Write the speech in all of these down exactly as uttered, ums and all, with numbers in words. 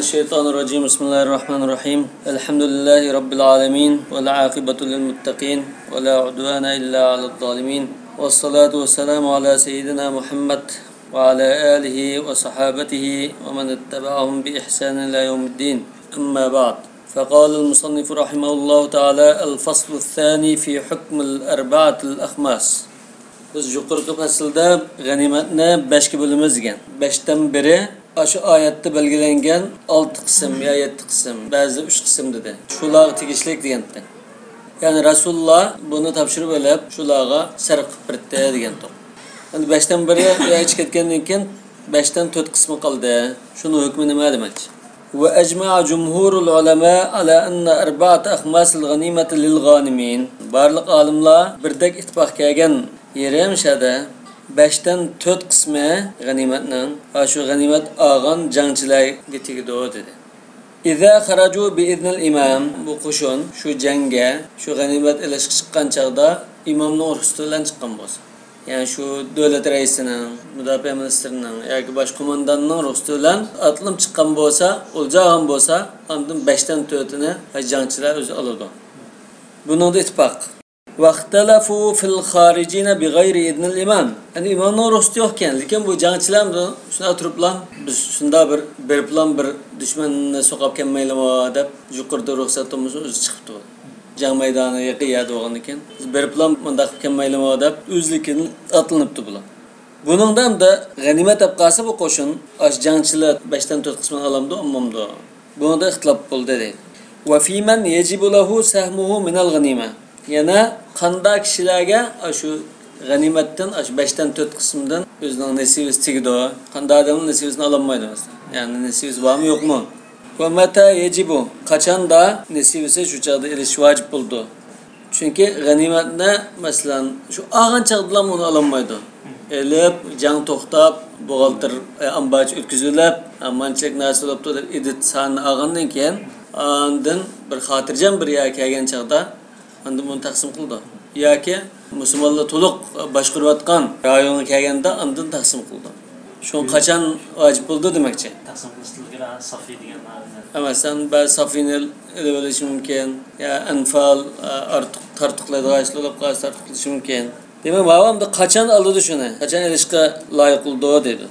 الشيطان الرجيم. بسم الله الرحمن الرحيم. الحمد لله رب العالمين، والعاقبة للمتقين، ولا عدوان إلا على الظالمين، والصلاة والسلام على سيدنا محمد وعلى آله وصحابته ومن اتبعهم بإحسان إلى يوم الدين. أما بعد، فقال المصنف رحمه الله تعالى: الفصل الثاني في حكم الأربعة الأخماس. بىز يۇقىرىقى پەسىلدە غەنىيمەتنى بەشكە بۆلىمىز دېگەن. بەشتىن بىرى ئاشۇ ئايەتتە بەلگىلەنگەن ئالتە قىسىم يا يەتتە قىسىم، بەزىدە ئۈچ قىسىم دېدى. شۇلارغا تېگىشلىك دېگەنتى. يەنى رەسۇلۇللا بۇنى تاپشۇرۇپ ئېلىپ، شۇلارغا سەرپ قىلىپ بېرىپتى دېگەنتۇق. ئەمدى بەشتىن بىرى ئۆيگە چىقىپ كەتكەندىن كېيىن، بەشتىن تۆت قىسمى قالدى. شۇنىڭ ھۆكمى نېمە دېمەكچى؟ وأجمع جمهور العلماء على أن أربعة أخماس الغنيمة للغانمين. بارلىق ئالىملار بىردەك ئىتتىپاق كەلگەن يېرى مۇشۇ يەردە، بەشتىن تۆت قىسمى غەنىيمەتنىڭ، ئاشۇ غەنىيمەت ئالغان جەڭچىلەرگە تېگىدۇ دېدى. إذا خرجوا بإذن الإمام، بۇ قوشۇن شۇ جەڭگە، شۇ غەنىيمەت ئېلىشقا چىققان چاغدا ئىمامنىڭ رۇخسىتى بىلەن چىققان بولسا. يەنى شۇ دۆلەت رەئىسىنىڭ، مۇداپىئە مىنىستىرىنىڭ ياكى باشقا قومانداننىڭ رۇخسىتى بىلەن ئاتلىنىپ چىققان بولسا، ئولجا ئالغان بولسا، ئاندىن بەشتىن تۆتىنى جەڭچىلەر ئۆزى ئالىدۇ. بۇنىڭدا ئىتتىپاق. واختلفوا في الخارجين بغير إذن الإمام. يەنى ئىمامنىڭ رۇخسىتى يوقكەن، لېكىن بۇ جەڭچىلەر شۇنداق تۇرۇپلا، بىز شۇنداق بىر، بېرىپلا بىر دۈشمەننى سوقاپ كەلمەيلىمۇ دەپ، يۇقىرىدا رۇخسەت بولمىسا ئۆزى چىقىپتۇ. جەڭ مەيدانى يېقىن يەردە بولغاندىكىن، بىز بېرىپلا مۇنداق قىلىپ كەلمەيلىمۇ دەپ، ئۆزلۈكىدىن ئاتلىنىپتۇ بۇلار. بۇنىڭدا ئەمدى غەنىيمەت دەپ قالسا بۇ قوشۇن، ئاش جەڭچىلەر بەشتىن تۆت قىسمىنى ئالامدۇ، ئالمامدۇ؟ بۇنىڭدا ئىختىلاپ بولدى دەيدۇ. وفي من يجب له سهمه من الغنيمة. يەنە قانداق كىشىلەرگە ئاشۇ غەنىيمەتتىن، ئاشۇ بەشتىن تۆت قىسمىدىن ئۆزىنىڭ نېسىۋىسى تېگىدۇ؟ قانداق ئادەمنىڭ نېسىۋىسىنى ئالالمايدۇ مەسىلەن؟ يەنى نېسىۋىسى بارمۇ، يوقمۇ؟ ومتى يجب، قاچاندا نېسىۋىسى شۇ چاغدا ئېلىش ۋاجىپ بولىدۇ؟ چۈنكى غەنىيمەتنى، مەسىلەن، شۇ ئالغان چاغدىلا ئۇنى ئالالمايدۇ. ئېلىپ، جەڭ توختاپ، بوغالتىر، ئە، ئامبارچە ئۆتكۈزۈلۈپ، ئە، مانچىلىك نەرسە بولۇپتۇ دەپ ئىدىت سانىنى ئالغاندىن كېيىن، ئاندىن بىر خاتىرجەم بىر يەرگە كەلگەن چاغدا، ئاندىن بۇنى تەقسىم قىلىدۇ. ياكى مۇسۇلمانلار تولۇق باشقۇرۇۋاتقان رايونغا كەلگەندە ئاندىن تەقسىم قىلىدۇ. شۇڭا قاچان ۋاجىپ بولىدۇ دېمەكچى. تەقسىم قىلىشتىن ئىلگىرى سافى دېگەن مەسىلەن، بەزى سافىنى ئېلىۋېلىشى مۇمكىن، يا ئەنفال، ئارتۇق تارتۇقلايدىغان ئىشلار بولۇپ قالسا تارتۇقلىشى مۇمكىن. دېمەك، ماۋۇ ئەمدى قاچان ئالىدۇ شۇنى؟ قاچان ئېلىشقا لايىق بولىدۇ دەيدۇ.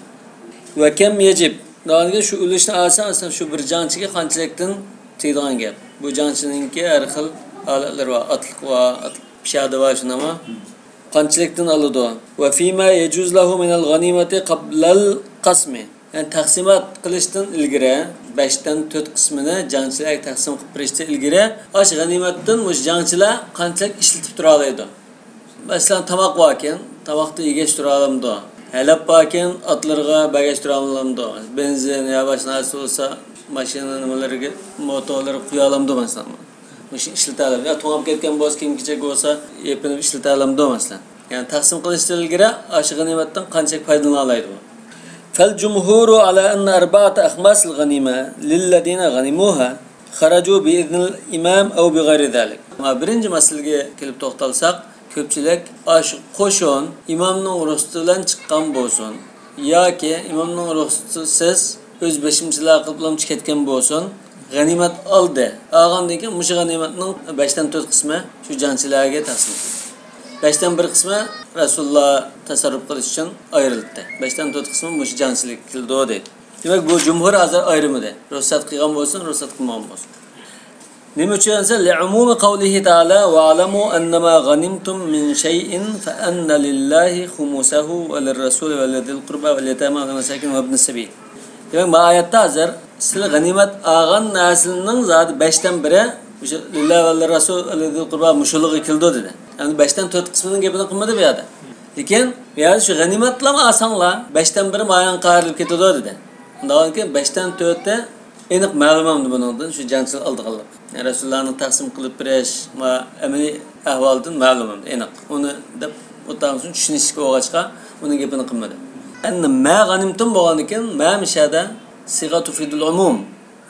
وكم يجب. دېگەن شۇ ئۈلۈشنى ئالسا، مەسىلەن، شۇ بىر جەڭچىگە قانچىلىكتىن تېگىدىغان گەپ. بۇ جەڭچىنىڭكى ھەر خىل ھالەتلىرى بار. ئاتلىق بار، ئاتلىق پىيادە بار، شۇنداقمۇ؟ قانچىلىكتىن ئالىدۇ؟ وفيما يجوز له من الغنيمة قبل القسم. يەنى تەقسىمات قىلىشتىن ئىلگىرى، بەشتىن تۆت قىسمىنى جەڭچىلەرگە تەقسىم قىلىپ بېرىشتىن ئىلگىرى، ئاشۇ غەنىيمەتتىن مۇشۇ جەڭچىلەر قانچىلىك ئىشلىتىپ تۇرالايدۇ؟ مەسىلەن، تاماق باركەن، تاماقتا يېگەچ تۇرالامدۇ؟ ھەلەپ باركەن، ئاتلىرىغا بەرگەچ تۇرالامدۇ؟ بېنزىن يا باشقا نەرسە بولسا، ماشىنا نېمىلىرىگە، موتورلىرىغا قۇيالامدۇ مەسىلەن؟ مۇشۇ ئىشلىتەلەم. يا توڭلاپ كەتكەن بولسا، كىيىم-كېچەك بولسا، يېپىنىپ ئىشلىتەلەمدۇ مەسىلەن؟ يەنى تەقسىم قىلىشتىن ئىلگىرى ئاشۇ غەنىيمەتتىن قانچىلىك پايدىلىنالايدۇ؟ فالجمهور على أن أربعة أخماس الغنيمة للذين غنموها خرجوا بإذن الإمام أو بغير ذلك. بىرىنچى مەسىلىگە كېلىپ توختالساق، كۆپچىلىك ئاشۇ قوشۇن ئىمامنىڭ رۇخسىتى بىلەن چىققان بولسۇن ياكى ئىمامنىڭ رۇخسىتىسىز ئۆز بېشىمچىلار قىلىپلا كەتكەن بولسۇن، غەنىيمەت ئالدى. ئالغاندىن كېيىن مۇشۇ غەنىيمەتنىڭ بەشتىن تۆت قىسمى شۇ جەڭچىلەرگە تەقسىم قىلىندى. بەشتىن بىر قىسمى رەسۇلۇللا تەسەررۇپ قىلىش ئۈچۈن ئايرىلدى. بەشتىن تۆت قىسمى مۇشۇ جەڭچىلىككە كېلىدۇ دەيدۇ. دېمەك، بۇ جۇمھۇر ھازىر ئايرىمىدى. رۇخسەت قىلغان بولسۇن، رۇخسەت قىلمىغان بولسۇن. نېمە ئۈچۈن دېسە، لعموم قوله تعالى: واعلموا أنما غنمتم من شيء فأن لله خمسه وللرسول ولذي القربى واليتامى والمساكين وابن السبيل. دېمەك، ما ئايەتتە ھازىر سىلەر غەنىيمەت ئالغان نەرسىنىڭ زادى بەشتىن بىرى مۇشۇ لىللا ۋەللە رەسۇل ۋەللە زىل قۇربا مۇشۇلىغا كېلىدۇ دېدى. يەنى بەشتىن تۆت قىسمىنىڭ گېپىنى قىلمىدى بۇ يەردە. لېكىن بۇ يەردە شۇ غەنىيمەتلەرنى ئالساڭلار، بەشتىن بىرى مايان قايرىلىپ كېتىدۇ دېدى. ئۇنداق بولغاندىكىن بەشتىن تۆتى ئېنىق مەلۇم ئەمدى بۇنىڭدىن، شۇ جەڭچىلەر ئالىدىغانلىق. يەنى رەسۇلۇللانىڭ تەقسىم قىلىپ بېرىش، ما، ئەمەلىي ئەھۋالدىن مەلۇم ئەمدى، ئېنىق. ئۇنى دەپ ئوتتۇرىسىنى چۈشىنىشلىك بولغاچقا، ئۇنىڭ گېپىنى قىلمىدى. ئەمدى ما غەنىمتۇم بولغاندىكىن، ما مىشەدە سىغە تۇفىدۇل ئومۇم.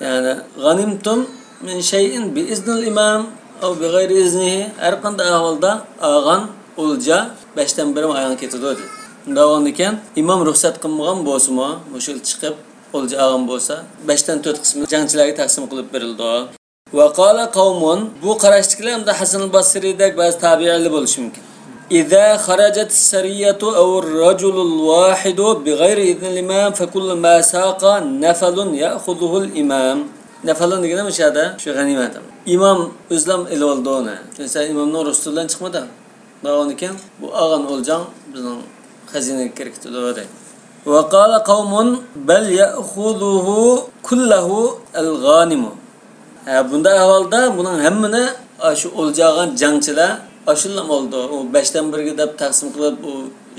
يەنى، غەنىمتۇم مىن شەيئىن بىئىزنىل ئىمام ئەۋ بىغەيرى ئىزنىھى، ھەر قانداق ئەھۋالدا ئالغان ئولجا بەشتىن بىرى مايان كېتىدۇ دېدى. ئۇنداق بولغاندىكىن، ئىمام رۇخسەت قىلمىغان بولسىمۇ، مۇشۇ چىقىپ، ئولجا ئالغان بولسا، بەشتىن تۆت قىسمى جەڭچىلەرگە تەقسىم قىلىپ بېرىلىدۇ. ۋە قالە قەۋمۇن، بۇ قاراشتىكىلەر ئەمدى ھەسەن بەسرىدەك بەزى تابىئىلەر بولۇشى مۇمكىن. ئىزا خەرەجەت سەرىيەتۇ ئەۋ رەجۇلۇل ۋاھىدۇ بىغەيرى ئىزنىل ئىمام فەكۇللۇ ما ساقا نەفەلۇن يەخۇزۇھۇل ئىمام. نەفەلۇن دېگىنى مۇشۇ يەردە شۇ غەنىيمەت. ئىمام ئۆزلەم ئېلىۋالىدۇ ئۇنى. مەسىلەن، ئىمامنىڭ رۇخسىتى بىلەن چىقمىدى. ماۋۇنىكەن، بۇ ئالغان ئولجاڭ بىزنىڭ خەزىنىگە كىرىپ كېتىدۇ دەيدۇ. ۋە قالە قەۋمۇن بەل يەخۇزۇھۇ كۇللەھۇ ئەل غانىمۇ. ھە، بۇنداق ئەھۋالدا بۇنىڭ ھەممىنى ئاشۇ ئولجا ئالغان جەڭچىلەر ئاشۇلام ئالىدۇ. ئۇ بەشتىن بىرگە دەپ تەقسىم قىلىپ، ئۇ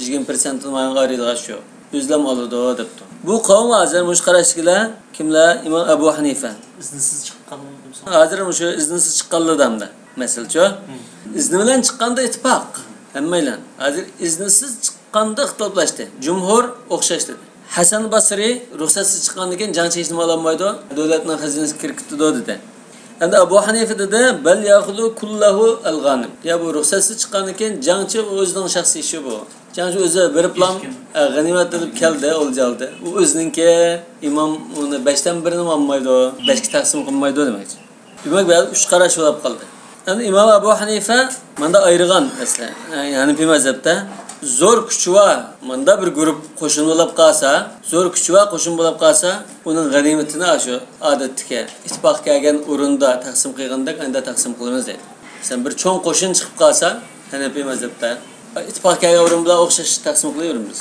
يىگىرمە پىرسەنتتىن مايان ئايرىلغان شۇ. ئۆزلەم ئالىدۇ دەپتۇ. بۇ قەۋم ھازىر مۇشۇ قاراشتىكىلەر كىملەر؟ ئىمام ئەبۇ ھەنىفە. ئىزنىسىز چىققان. ھازىر مۇشۇ ئىزنىسىز چىققانلار دەمدە. مەسىلىچۇ؟ ئىزنى بىلەن چىققاندا ئىتتىپاق. ھەممەيلەن. ھازىر ئىزنىسىز چىققاندا ئىختىلاپلاشتى. جۇمھۇر ئوخشاش دېدى. ھەسەن بەسرى رۇخسەتسىز چىققاندىن كېيىن جەڭچى ھېچنېمە ئالالمايدۇ، دۆلەتنىڭ خەزىنىسىگە كىرىپ كېتىدۇ دېدى. ئەمدى ئەبۇ ھەنىفە دېدى، بەل يەخۇزۇ كۇللەھۇ ئەل غانىم. يا بۇ رۇخسەتسىز چىققاندىن كېيىن جەڭچى ئۆزىنىڭ شەخسىي ئىشى بۇ. جەڭچى ئۆزى بېرىپلا، ھېچكىم. ئە، غەنىيمەت ئېلىپ كەلدى، ئولجا ئالدى. ئۇ ئۆزىنىڭكى، ئىمام ئۇنى بەشتىن بىرىنى ئالمايدۇ، بەشكە تەقسىم قىلمايدۇ دېمەكچى. دېمەك، بۇ يەردە ئۈچ قاراش بولۇپ قالدى. ئەمدى ئىمام ئەبۇ ھەنىفە ماندا ئايرىغان مەسىلە. ھەنىفىي مەزھەپتە زور كۈچى بار ماندا بىر گۇرۇپ قوشۇن بولۇپ قالسا، زور كۈچى بار قوشۇن بولۇپ قالسا، ئۇنىڭ غەنىيمىتىنى ئاشۇ ئادەتتىكى ئىتتىپاق كەلگەن ئورۇندا تەقسىم قىلغاندەك ئاينىدا تەقسىم قىلىمىز دەيدۇ. مەسىلەن، بىر چوڭ قوشۇن چىقىپ قالسا، ھەنەفىي مەزھەپتە ئىتتىپاق كەلگەن ئورۇن بىلەن ئوخشاش تەقسىم قىلىۋېرىمىز.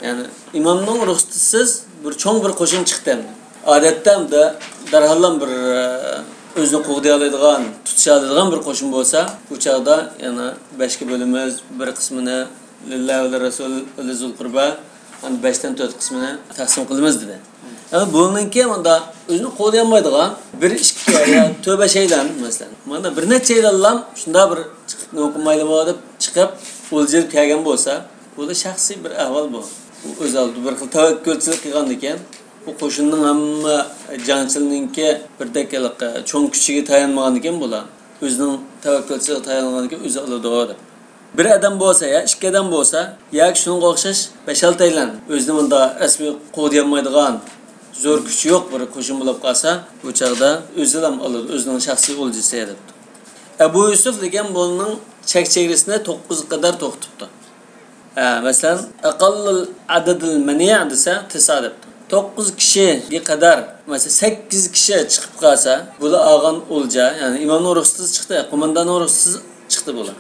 يەنى ئىمامنىڭ رۇخسىتىسىز بىر چوڭ بىر قوشۇن چىقتى ئەمدى. ئادەتتە ئەمدى دەرھاللا بىر، ئە، ئۆزىنى قوغدىيالايدىغان، تۇتۇشالايدىغان بىر قوشۇن بولسا، بۇ چاغدا يەنە بەشكە بۆلىمىز، بىر قىسمىنى لىللا ۋە رەسۇل ۋە زۇل قۇربا، يەنى بەشتىن تۆت قىسمىنى تەقسىم قىلىمىز دېدى. يەنى بۇنىڭكى مۇندا ئۆزىنى قوغدىيالمايدىغان بىر ئىككى يا تۆت بەش ئەيلەن، مەسىلەن، مانا بىر نەچچە ئەيلەنلام شۇنداق بىر چىقىپ نېمە قىلمايلىمۇ دەپ چىقىپ ئولجىلىپ كەلگەن بولسا، بۇ شەخسىي بىر ئەھۋال بۇ. ئۇ ئۆز ئالدىدا بىر خىل تەۋەككۈلچىلىك قىلغاندىكىن، بۇ قوشۇننىڭ ھەممە جەڭچىلىرىنىڭكى بىردەك ھېلىقى چوڭ كۈچىگە تايانمىغاندىكىن بۇلار، ئۆزىنىڭ تەۋەككۈلچىلىكىگە تايانغاندىكىن ئۆزى ئالىدۇ دەپ. بىر ئادەم بولسا يا ئىككى ئادەم بولسا ياكى شۇنىڭغا ئوخشاش بەش-ئالتەيلەن ئۆزىنى مۇندا رەسمىي قوغدىيالمايدىغان زور كۈچى يوق بىر قوشۇن بولۇپ قالسا، بۇ چاغدا ئۆزىلا ئالىدۇ، ئۆزىنىڭ شەخسىي ئولجىسى دەپتۇ. ئەبۇ يۈسۈف دېگەن بۇنىڭ چەك چېگرىسىنى توققۇزغا قەدەر توختىتىپتۇ. ھە، مەسىلەن، ئەقەللۇل ئەدەدىل مەنىئ دېسە، تىسا دەپتۇ. توققۇز كىشىگە قەدەر، مەسىلەن، سەككىز كىشى چىقىپ قالسا، بۇلار ئالغان ئولجا، يەنى ئىمامنىڭ رۇخسىتىسى چىقتى، قومانداننىڭ رۇخسىتىسى چىقتى بۇلار.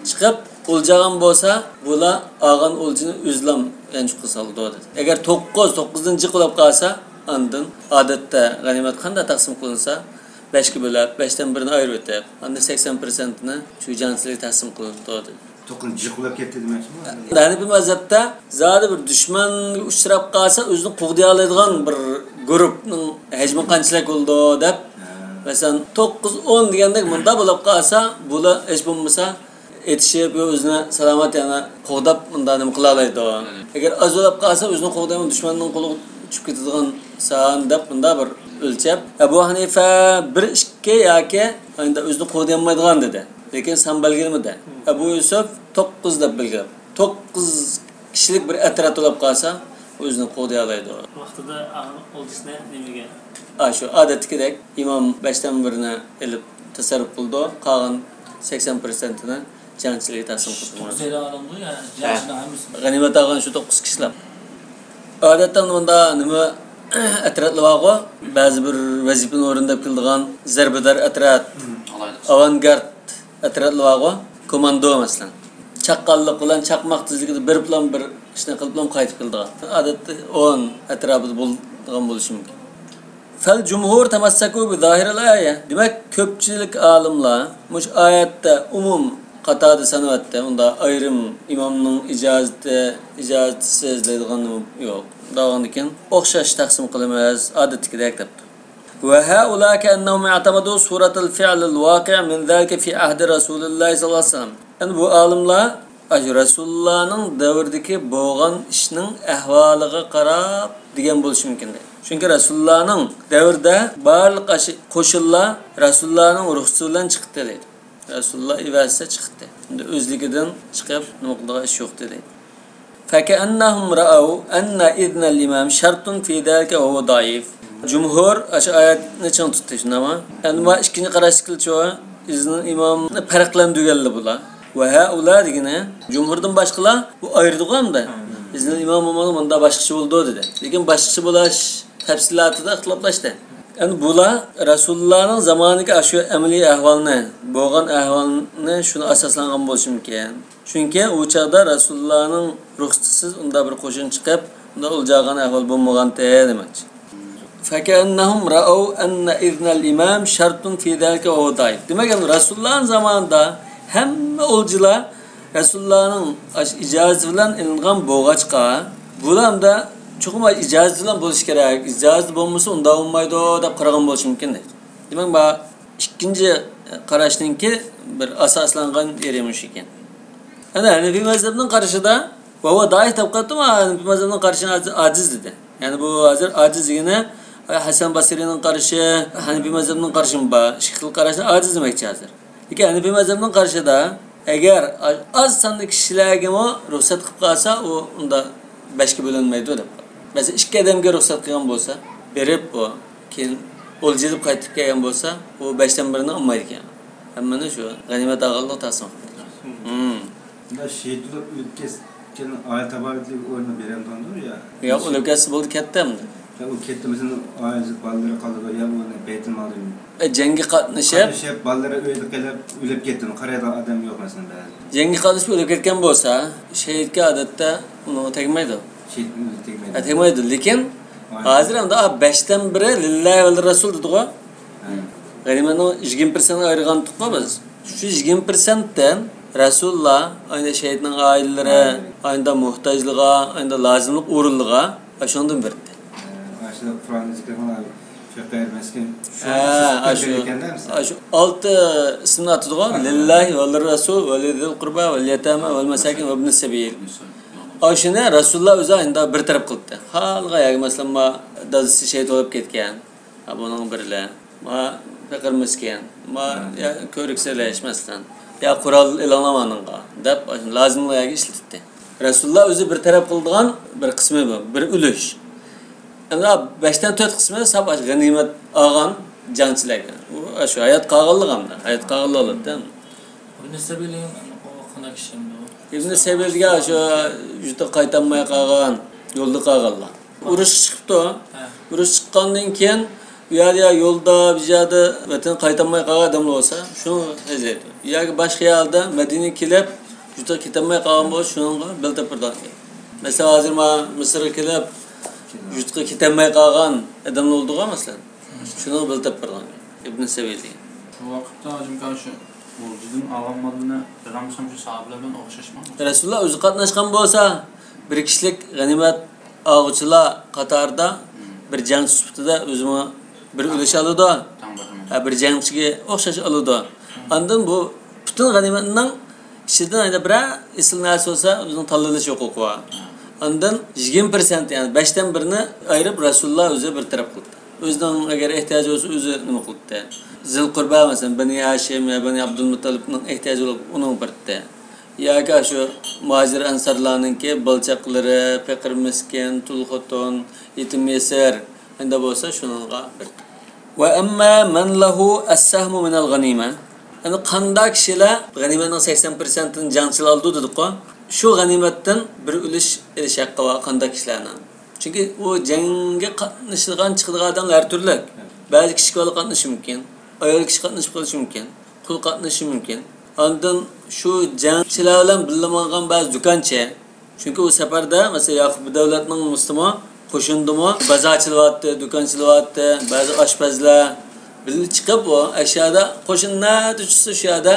چىقىپ، ئولجا ئالغان بولسا، بۇلار ئالغان ئولجىنى ئۆزلەم يانچۇققا سالىدۇ دېدى. ئەگەر توققۇز، توققۇزدىن جىق بولۇپ قالسا، ئاندىن ئادەتتە غەنىيمەت قانداق تەقسىم قىلىنسا، بەشكە بۆلۈپ، بەشتىن بىرىنى ئايرىۋېتىپ، ئاندىن سەكسەن پىرسەنتىنى شۇ جەڭچىلەرگە تەقسىم قىلىنىدۇ دېدى. توققۇزىنچى جىق بولۇپ كەتتى دېمەكچىمۇ؟ ھەنىپىي مەزھەپتە زادى بىر دۈشمەنگە ئۇچراپ قالسا، ئۆزىنى قوغدىيالايدىغان بىر گۇرۇپنىڭ ھەجمى قانچىلىك بولىدۇ دەپ، ھە، مەسىلەن، توققۇز، ئون دېگەندەك مۇنداق بولۇپ قالسا، بۇلار ھېچ بولمىسا ئېتىشىپ، ئۆزىنى سالامەت يەنە قوغداپ، مۇنداق نېمە قىلالايدۇ. ئەگەر ئاز بولۇپ قالسا، ئۆزىنى قوغدايمەن، دۈشمەننىڭ قولىغا چۈشۈپ كېتىدىغان سان دەپ، مۇنداق بىر ئۆلچەپ، ئەبۇ ھەنىفە بىر، ئىككى ياكى ئەمدى ئۆزىنى قوغدىيالمايدىغان دېدى. لېكىن سان بەلگىلىمىدى. ئەبۇ يۈسۈپ توققۇز دەپ بەلگىلەپ، توققۇز كىشىلىك بىر ئەترەت بولۇپ قالسا، ئۆزىنى قوغدىيالايدۇ. ۋاقتىدا ئاغىنە ئولجىسىنى نېمىگە؟ ئاشۇ ئادەتتىكىدەك ئىمام بەشتىن بىرىنى ئېلىپ تەسەررۇپ قىلىدۇ، قالغان سەكسەن پىرسەنتىنى جەڭچىلەرگە تەقسىم قىلىدۇ. توققۇز ئەيلەن ئالىنىدۇ يا، ھە، جەڭچىنىڭ ھەممىسى. غەنىيمەت ئالغان شۇ توققۇز كىشىلا. ئادەتتە مۇندا نېمە ئەترەتلەر بارغۇ؟ بەزى بىر ۋەزىپىنى ئورۇنداپ كېلىدىغان زەربىدار ئەترەت، ئالاھىدە ئاۋانگارد ئەترەتلەر بارغۇ؟ كوماندو مەسىلەن. چاققانلىق بىلەن چاقماق تېزلىكىدە بېرىپلا بىر ئىشنى قىلىپلا قايتىپ كېلىدىغان. ئادەتتە ئون ئەتراپىدا بولىدىغان بولۇشى مۇمكىن. فەل جۇمھۇر تەمەسسەكۇ بىزاھىرىل ئايە. دېمەك، كۆپچىلىك ئالىملار مۇشۇ ئايەتتە ئومۇم قاتاردا سانىۋەتتى. ئۇندا ئايرىم ئىمامنىڭ ئىجازىتى، ئىجازىتىسىز دەيدىغان يوق. دەۋاندىكىن ئوخشاش تەقسىم قىلىمىز، ئادەتتىكىدەك دەپتۇ. ۋە ھەئۇلا كەئەننەھۇم ئەتەمەدۇ سۇرەتەل فىئلىل ۋاقىئ مىن زالىكە فى ئەھدى رەسۇلىللاھى سەللەللاھۇ ئەلەيھى ۋەسەللەم. يەنى بۇ ئالىملار ئاشۇ رەسۇلۇللانىڭ دەۋرىدىكى بولغان ئىشنىڭ ئەھۋالىغا قاراپ دېگەن بولۇشى مۇمكىن دەيدۇ. چۈنكى رەسۇلۇللانىڭ دەۋرىدە بارلىق ئاشۇ قوشۇنلار رەسۇلۇللانىڭ رۇخسىتى بىلەن چىقتى دەيدۇ. رەسۇلۇللا ئەۋەتسە چىقتى. ئەمدى ئۆزلۈكىدىن چىقىپ نېمە قىلىدىغان ئىش يوق دەيدۇ. فكأنهم رأوا أن إذن الإمام شرط في ذلك وهو ضعيف. جۇمھۇر ئاشۇ ئايەتنى چىڭ تۇتتى، شۇنداقمۇ؟ ئەمما ئىككىنچى قاراشتىكىلەرچۇ، ئىزنىل ئىمامنى پەرقلەندۈرگەنلەر بۇلار. ۋە ھەئۇلا دېگىنى، جۇمھۇردىن باشقىلار بۇ ئايرىدىغۇ ئەمدى. ئىزنىل ئىمام بولمىغان مۇنداق باشقىچە بولىدۇ دېدى. لېكىن باشقىچە بولاش تەپسىلاتىدا ئىختىلاپلاشتى. ئەمدى بۇلار رەسۇلۇللانىڭ زامانىدىكى ئاشۇ ئەمەلىي ئەھۋالنى، بولغان ئەھۋالنى شۇنى ئاساسلانغان بولۇشى مۇمكىن. چۈنكى ئۇ چاغدا رەسۇلۇللانىڭ رۇخسىتىسىز ئۇنداق بىر قوشۇن چىقىپ، ئۇنداق ئولجا ئالغان ئەھۋال بولمىغانتى دېمەكچى. فكأنهم رأوا أن إذن الإمام شرط في ذلك وهو ضعيف. دېمەك، ئەمدى رەسۇلۇللانىڭ زامانىدا ھەممە ئولجىلار رەسۇلۇللانىڭ ئاشۇ ئىجازىتى بىلەن ئېلىنغان بولغاچقا، بۇلار ئەمدى چوقۇم ئىجازىتى بىلەن بولۇشى كېرەك. ئىجازىتى بولمىسا ئۇنداق بولمايدۇ دەپ قارىغان بولۇشى مۇمكىن دەيدۇ. دېمەك، بۇ ئىككىنچى قاراشنىڭكى بىر ئاساسلانغان يېرى مۇشۇ ئىكەن. ئەنە ھەنەفىي مەزھەبنىڭ قارىشىدا ۋاۋا دائىف دەپ قالدىمۇ، ھەنەفىي مەزھەبنىڭ قارىشىنى ئاجىز، ئاجىز دېدى. يەنى بۇ ھازىر ئاجىز دېگىنى ھەسەن باسرىنىڭ قارىشى، ھەنەفىي مەزھەبنىڭ قارىشىمۇ بار. ئىككى خىل قاراشنى ئاجىز دېمەكچى ھازىر. لېكىن ھەنەفىي مەزھەپنىڭ قارىشىدا ئەگەر ئاز سانلىق كىشىلەرگىمۇ رۇخسەت قىلىپ قالسا، ئۇ ئۇندا بەشكە بۆلۈنمەيدۇ دەپ قالدى. مەسىلەن، ئىككى ئادەمگە رۇخسەت قىلغان بولسا، بېرىپ ئۇ كېيىن ئولجا ئېلىپ قايتىپ كەلگەن بولسا، ئۇ بەشتىن بىرىنى ئالمايدىكەن. ھەممىنى شۇ غەنىيمەت ئالغانلىق تەقسىم قىلىدىكەن. ھىم. شۇنداق شېھىت بولۇپ ئۆلۈپ كەتكەن ئائىلە تابابىئاتلىرىگە ئورنىنى بېرەمدۇ يا؟ ياق، ئۆلۈپ كەتسە بولدى، كەتتى ئەمدى. يا ئۇ كەتتى، مەسىلەن، ئائىلىسى، بالىلىرى قالىدۇ يا ئۇنى بەيتۇل مالدىن. ئە، جەڭگە قاتنىشىپ، قاتنىشىپ، بالىلىرى ئۆيدە قېلىپ، ئۆلۈپ كەتتىمۇ؟ قارايدىغان ئادەم يوق، مەسىلەن، بەزىدە. جەڭگە قاتنىشىپ ئۆلۈپ كەتكەن بولسا، شېھىتكە ئادەتتە ئۇنىڭغا تەگمەيدۇ. شېھىتنىڭ ئۆزى تەگمەيدۇ. ھە، تەگمەيدۇ. لېكىن ئاينى. ھازىر ئەمدى، ئا، بەشتىن بىرى لىللاھى ۋە رەسۇل دېدىغۇ. ھە. غەنىيمەتنىڭ يىگىرمە پىرسەنت ئايرىغان تۇتقۇ بىز. شۇ يىگىرمە پىرسەنتتىن رەسۇلۇللا، ئاينى شېھىتنىڭ ئائىلىلىرى، ئائىلىلىرى. ئاينىدا موھتاجلىغا، ئاينىدا لازىملىق ئورۇنلىغا، شۇنىڭدىن بېرىدۇ. ئاشۇ قۇرئاندا زىكىر قىلغان فەقىر، مىسكىن، شۇ ھە، ئاساسلىق ئاشۇ، بېرىدىكەن-دە، مىسال. ئاشۇ ئالتە ئىسىمنى ئاتىدىغۇ. ھە. لىللاھى ۋەلىررەسۇل ۋەلىزىل قۇربا ۋەليەتامە ۋەلمەساكىن ۋەبنىس سەبىل. ئاشۇنى رەسۇلۇللا ئۆزى ئاينىدا بىر تەرەپ قىلدى. خالىغان يەرگە، مەسىلەن، ما دادىسى شېھىت بولۇپ كەتكەن. ھە، بۇنىڭ بىرلە. ما پېقىر مىسكىن. ما يا كۆۋرۈك سېلىش، مەسىلەن. يا قورال ئېلىڭلار مانىڭغا دەپ، لازىملىق يەرگە ئىشلىتىتتى. رەسۇلۇللا ئۆزى بىر تەرەپ قىلىدىغان بىر قىسمى بۇ، بىر ئۈلۈش. ئەمدى بەشتىن تۆت قىسمى ساپ ئاشۇ غەنىيمەت ئالغان جەڭچىلەرگە. ئۇ ئاشۇ ھايات قالغانلىق ئەمدى. ھايات قالغانلار ئالىدۇ. ئىبن سەبىل دېگەن قانداق كىشى ئەمدى ئۇ؟ ئىبن سەبىل دېگەن ئاشۇ يۇرتىغا قايتالماي قالغان، يولدا قالغانلار. ئۇرۇشقا چىقىپتۇ. ھە. ئۇرۇش چىققاندىن كېيىن، ئۇ يەردە يا يولدا، بىر يەردە ۋەتەنگە قايتالماي قالغان ئادەملەر بولسا، شۇنى ئەزىيەت. ياكى باشقا يەردە مەدىنىگە كېلىپ، يۇرتىغا كېتەلمەي قالغان بولسا، شۇنىڭغا بېل تېپىدىغان گەپ. مەسىلەن، ھازىر مانا مىسىرغا كېلىپ، يۇرتقا كېتەلمەي قالغان ئادەملەر بولىدىغۇ، مەسىلەن. شۇنىڭغا بېل تېپىدىغان گەپ. ئىبن سەبىل دېگەن. شۇ ۋاقىتتا ھاجىمكان شۇ ئولجىدىن ئالغان مالنى بېرەلمىسەم، شۇ ساھابىلەر بىلەن ئوخشاشمۇ؟ رەسۇلۇللا ئۆزى قاتناشقان بولسا، بىر كىشىلىك غەنىيمەت ئالغۇچىلار قاتارىدا بىر جەڭچى سۈپىتىدە ئۆزىمۇ بىر ئۈلۈش ئالىدۇ. ھە، بىر جەڭچىگە ئوخشاش ئالىدۇ. ئاندىن بۇ پۈتۈن غەنىيمەتنىڭ ئىچىدىن ئەگەر بىرەر ئېسىل نەرسە بولسا، ئۆزىنىڭ تاللىنىش ھوقۇقى بار. ئاندىن يىگىرمە پىرسەنت، يەنى بەشتىن بىرىنى ئايرىپ، رەسۇلۇللا ئۆزى بىر تەرەپ قىلدى. ئۆزىنىڭ ئەگەر ئېھتىياجى بولسا، ئۆزى نېمە قىلدى؟ زىل قۇربا، مەسىلەن، بەنى ھاشىم يا بەنى ئابدۇلمۇتتەلىپنىڭ ئېھتىياجى بولۇپ، ئۇنىڭغا بەردى. ياكى شۇ مۇھاجىر ئەنسارلارنىڭكى بالا چاقىلىرى، پېقىر مىسكىن، تۇل خوتۇن، يېتىم يېسىر، ئەندە بولسا شۇنىڭغا بەردى. ۋە ئەمما مەن لەھۇ ئەسسەھمۇ مىنەل غەنىيمە. ئەمدى قانداق كىشىلەر غەنىيمەتنىڭ سەكسەن پىرسەنتىنى جەڭچىلەر ئالىدۇ دېدۇققۇ؟ شۇ غەنىيمەتتىن بىر ئۈلۈش ئېلىش ھەققى بار قانداق كىشىلەرنىڭ؟ چۈنكى ئۇ جەڭگە قاتنىشىدىغان، چىقىدىغان ئادەملەر ھەر تۈرلۈك. بەزى كىچىك بالا قاتنىشىشى مۇمكىن، ئايال كىشى قاتنىشىپ قېلىشى مۇمكىن، قۇل قاتنىشىشى مۇمكىن. ئاندىن شۇ جەڭچىلەر بىلەن بىللە ماڭغان بەزى دۇكانچى. چۈنكى ئۇ سەپەردە، مەسىلەن، ياقۇپ بىدەۋلەتنىڭ مۇسلىمۇ قوشۇندىمۇ بازارچىلىۋاتتى، دۇكانچىلىۋاتتى، بەزى ئاشپەزلەر بىللە چىقىپ، ئۇ ئەشيادا قوشۇن نەدە چۈشسە، شۇ يەردە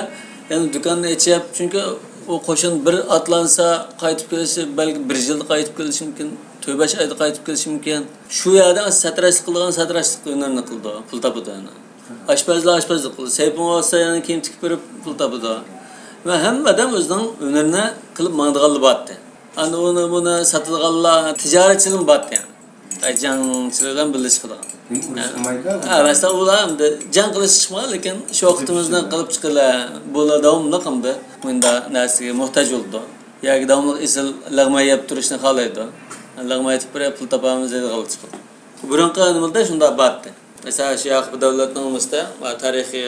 يەنە دۇكاننى ئېچىپ، چۈنكى ئۇ قوشۇن بىر ئاتلانسا، قايتىپ كېلىشى بەلكى بىر يىلدا قايتىپ كېلىشى مۇمكىن، تۆت-بەش ئايدا قايتىپ كېلىشى مۇمكىن. شۇ يەردە ساتىراشلىق قىلىدىغان ساتىراشلىق ھۈنەرنى قىلىدۇ، پۇل تاپىدۇ يەنە. ئاشپەزلەر ئاشپەزلىك قىلىدۇ، سەي پۇڭ بولسا يەنە كىيىم تىكىپ بېرىپ پۇل تاپىدۇ. ۋە ھەممە ئادەم ئۆزىنىڭ ھۈنىرىنى قىلىپ ماڭىدىغانلار بارتتى. ئاندىن ئۇنى، بۇنى ساتىدىغانلار، تىجارەتچىلەرمۇ بارتتى يەنە. ئە، جەڭچىلەر بىلەن بىرلىشىدىغان. ھە، مەسىلەن، ئۇلار ئەمدى جەڭ قىلىشقا چىقمىغان، لېكىن شۇ ۋاقتىمىزنى قىلىپ چىقىلى، بۇلار داۋاملىق ئەمدى مۇنداق نەرسىگە موھتاج بولىدۇ. ياكى داۋاملىق ئېسىل لەغمەن يەپ تۇرۇشنى خالايدۇ. لەغمەن يېتىپ بېرىپ پۇل تاپامىز دەيدىغانلىق چىقىدۇ. بۇرۇنقى نېمىدە شۇنداق بارتى. مەسىلەن، شۇ ياقۇپى دەۋلەتنىڭ نېمىسىدە، تارىخى،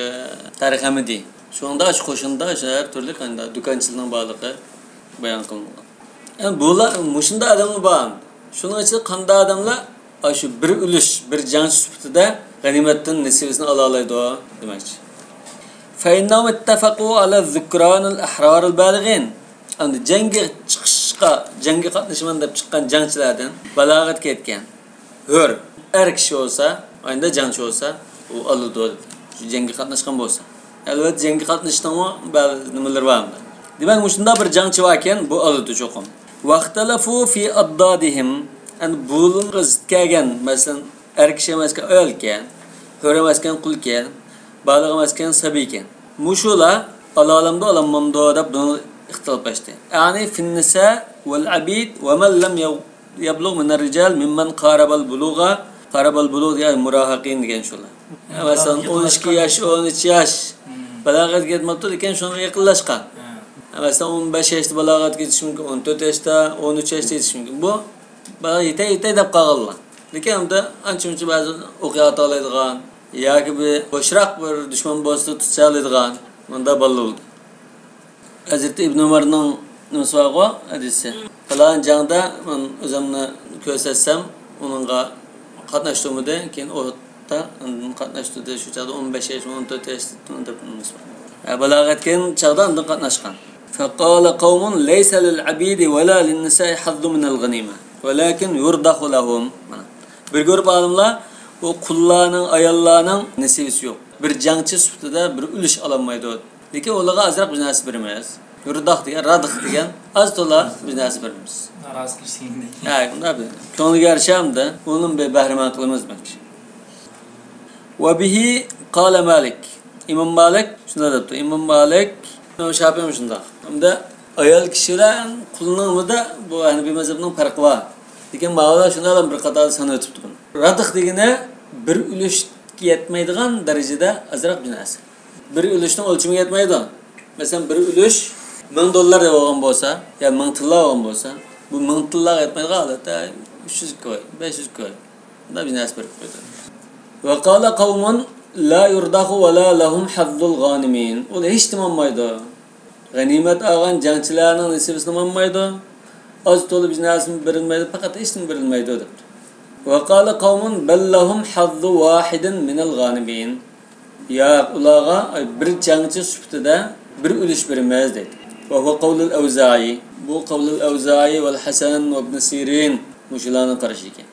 تارىخ ئەمەدى. شۇنىڭدا شۇ قوشۇندا شۇ ھەر تۈرلۈك دۇكانچىلىقنىڭ بارلىقى بايان قىلىنغان. يەنى بۇلار، مۇشۇنداق ئادەملەر بار. شۇنىڭ ئىچىدە قانداق ئادەملەر ئاشۇ بىر ئۈلۈش، بىر جەڭچى سۈپىتىدە غەنىيمەتتىن نېسىۋىسىنى ئالالايدۇ دېمەكچى. فإنهم اتفقوا على الذكران الأحرار البالغين. ئەمدى جەڭگە چىقىشقا، جەڭگە قاتنىشىمەن دەپ چىققان جەڭچىلەردىن بالاغەتكە يەتكەن ھۆر ئەر كىشى بولسا، ئاينىدا جەڭچى بولسا، ئۇ ئالىدۇ دېدى. شۇ جەڭگە قاتناشقان بولسا. ئەلۋەتتە، جەڭگە قاتنىشىشنىڭمۇ بەزى نېمىلىرى بار. دېمەك، مۇشۇنداق بىر جەڭچى باركەن، بۇ ئالىدۇ چوقۇم. واختلفوا في أضدادهم. ئەنە بۇلارغا زىت كەلگەن، مەسىلەن، ئەر كىشى ئەمەسكەن، ئايالكەن، ھۆر ئەمەسكەن، قۇلكەن، بالىغ ئەمەسكەن، سەبىيكەن. مۇشۇلار ئالالامدۇ، ئالالمامدۇ دەپ بۇنى ئىختىلاپلاشتى. يەنى في النساء والعبيد ومن لم يبلغ من الرجال ممن قارب البلوغ، قارب البلوغ دېگەن مۇراھىقىن دېگەن شۇلار. مەسىلەن، ئون ئىككى ياش، ئون ئۈچ ياش بالاغەتكە يەتمەپتۇ، لېكىن شۇنىڭغا يېقىنلاشقان. مەسىلەن، ئون بەش ياشتا بالاغەتكە يېتىشى مۇمكىن، ئون تۆت ياشتا، ئون ئۈچ ياشتا يېتىشى مۇمكىن. بۇ بالا يېتەي، يېتەي دەپ قالغانلار. لېكىن ئەمدى ئانچە-مۇنچە بەزى ئوقياتالايدىغان ياكى بىر بوشراق بىر دۈشمەن بولسا تۇتۇشالايدىغان مۇنداق بالىلار بولىدۇ. ھەزرىتى ئىبن ئۆمەرنىڭ نېمىسى بارغۇ، ھەدىسى. پالان جەڭدە مەن ئۆزۈمنى كۆرسەتسەم، ئۇنىڭغا قاتناشتۇرمىدى. كېيىن ئۇھۇدتا ئاندىن قاتناشتۇردى. شۇ چاغدا ئون بەش ياش، ئون تۆت ياش دەپ نېمىسى بار. ھە، بالاغەتكە يەتكەن چاغدا ئاندىن قاتناشقان. فقال قوم ليس للعبيد ولا للنساء حظ من الغنيمة ولكن يرضخ لهم. مانا، بىر گۇرۇپ ئالىملار بۇ قۇللارنىڭ، ئاياللارنىڭ نېسىۋىسى يوق. بىر جەڭچى سۈپىتىدە بىر ئۈلۈش ئالالمايدۇ. لېكىن ئۇلارغا ئازراق بىر نەرسە بېرىمىز. يۇرداخ دېگەن، رادىخ دېگەن ئاز تولا بىر نەرسە بېرىمىز. نارازىلىق دېگەندەك. ھە، شۇنداق بىر كۆڭلىگە يارىشا ئەمدى ئۇنى بىر بەھرىمەن قىلىمىز دېمەكچى. وبه قال مالك. ئىمام مالىك شۇنداق دەپتۇ. ئىمام مالىك، ئىمام شاپىئىمۇ شۇنداق. ئەمدى ئايال كىشى بىلەن قۇلنىڭ بۇ ھەنىپىي مەزھەپنىڭ پەرقى بار. لېكىن ماۋۇلار شۇنداق بىر قاتاردا سانىۋېتىپتۇ بۇنى. رادىخ دېگىنى بىر ئۈلۈشكە يەتمەيدىغان دەرىجىدە ئازراق بىر نەرسە. بىر ئۈلۈشنىڭ ئۆلچىمىگە يەتمەيدۇ. مەسىلەن، بىر ئۈلۈش مىڭ دوللار دەپ ئالغان بولسا، يا مىڭ تىللا ئالغان بولسا، بۇ مىڭ تىللاغا يەتمەيدىغان ھالەتتە ئۈچ يۈز كوي، بەش يۈز كوي، مۇنداق بىر نەرسە بېرىپ قويىدۇ. وقال قوم لا يرضخ ولا لهم حظ الغانمين. ئۇ ھېچنېمە ئالمايدۇ. غەنىيمەت ئالغان جەڭچىلەرنىڭ نېسىۋىسىنى ئالمايدۇ. ئاز تولا بىر نەرسىمۇ بېرىلمەيدۇ، پەقەت ھېچنېمە بېرىلمەيدۇ دەپتۇ. وقال قوم بل لهم حظ واحد من الغانمين. ياق، ئۇلارغا بىر جەڭچى سۈپىتىدە بىر ئۈلۈش بېرىمىز دەيدۇ. وهو قول الأوزاعي. بۇ قول الأوزاعي والحسن وابن سيرين، مۇشۇلارنىڭ قارىشى ئىكەن.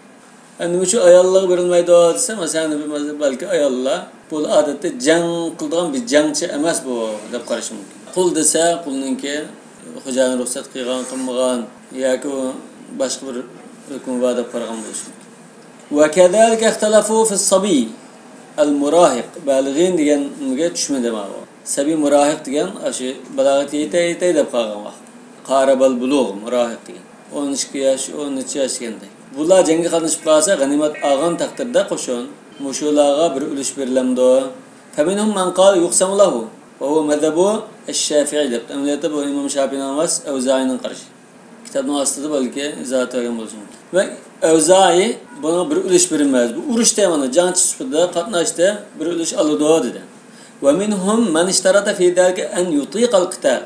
ئەمدى نېمە ئۈچۈن ئاياللارغا بېرىلمەيدۇ دېسە، مەسىلەن، بەلكى ئاياللار بۇ ئادەتتە جەڭ قىلىدىغان بىر جەڭچى ئەمەس بۇ دەپ قارىشى مۇمكىن. قۇل دېسە، قۇلنىڭكى خوجايىن رۇخسەت قىلغان، قىلمىغان ياكى ئۇ باشقا بىر ھۆكمى بار دەپ قارىغان بولۇشى مۇمكىن. وكذلك اختلفوا في الصبي المراهق، بالغين دېگەنگە چۈشمىدى ماۋۇ. سەبىي مۇراھىق دېگەن ئاشۇ بالاغەتكە يېتەي، يېتەي دەپ قالغان ۋاقىت. قارىبەل بۇلۇغ، مۇراھىق دېگەن. ئون ئىككى ياش، ئون ئۈچ ياش دېگەندەك. بۇلار جەڭگە قاتنىشىپ قالسا، غەنىيمەت ئالغان تەقدىردە قوشۇن، مۇشۇلارغا بىر ئۈلۈش بېرىلەمدۇ؟ فمنهم من قال يقسم له وهو مذهب الشافعي دەپتۇ. ئەمەلىيەتتە بۇ ئىمام شاپىئىنىڭ ئەمەس، ئەۋزائىنىڭ قارىشى. كىتابنىڭ ئاستىدا بەلكى ئىزاھات بەرگەن بولسۇن. ۋە ئەۋزائى بۇنىڭ بىر ئۈلۈش بېرىمىز. بۇ ئۇرۇشتا، مانا، جەڭچى سۈپىتىدە قاتناشتى، بىر ئۈلۈش ئالىدۇ دېدى. ومنهم من اشترط في ذلك أن يطيق القتال.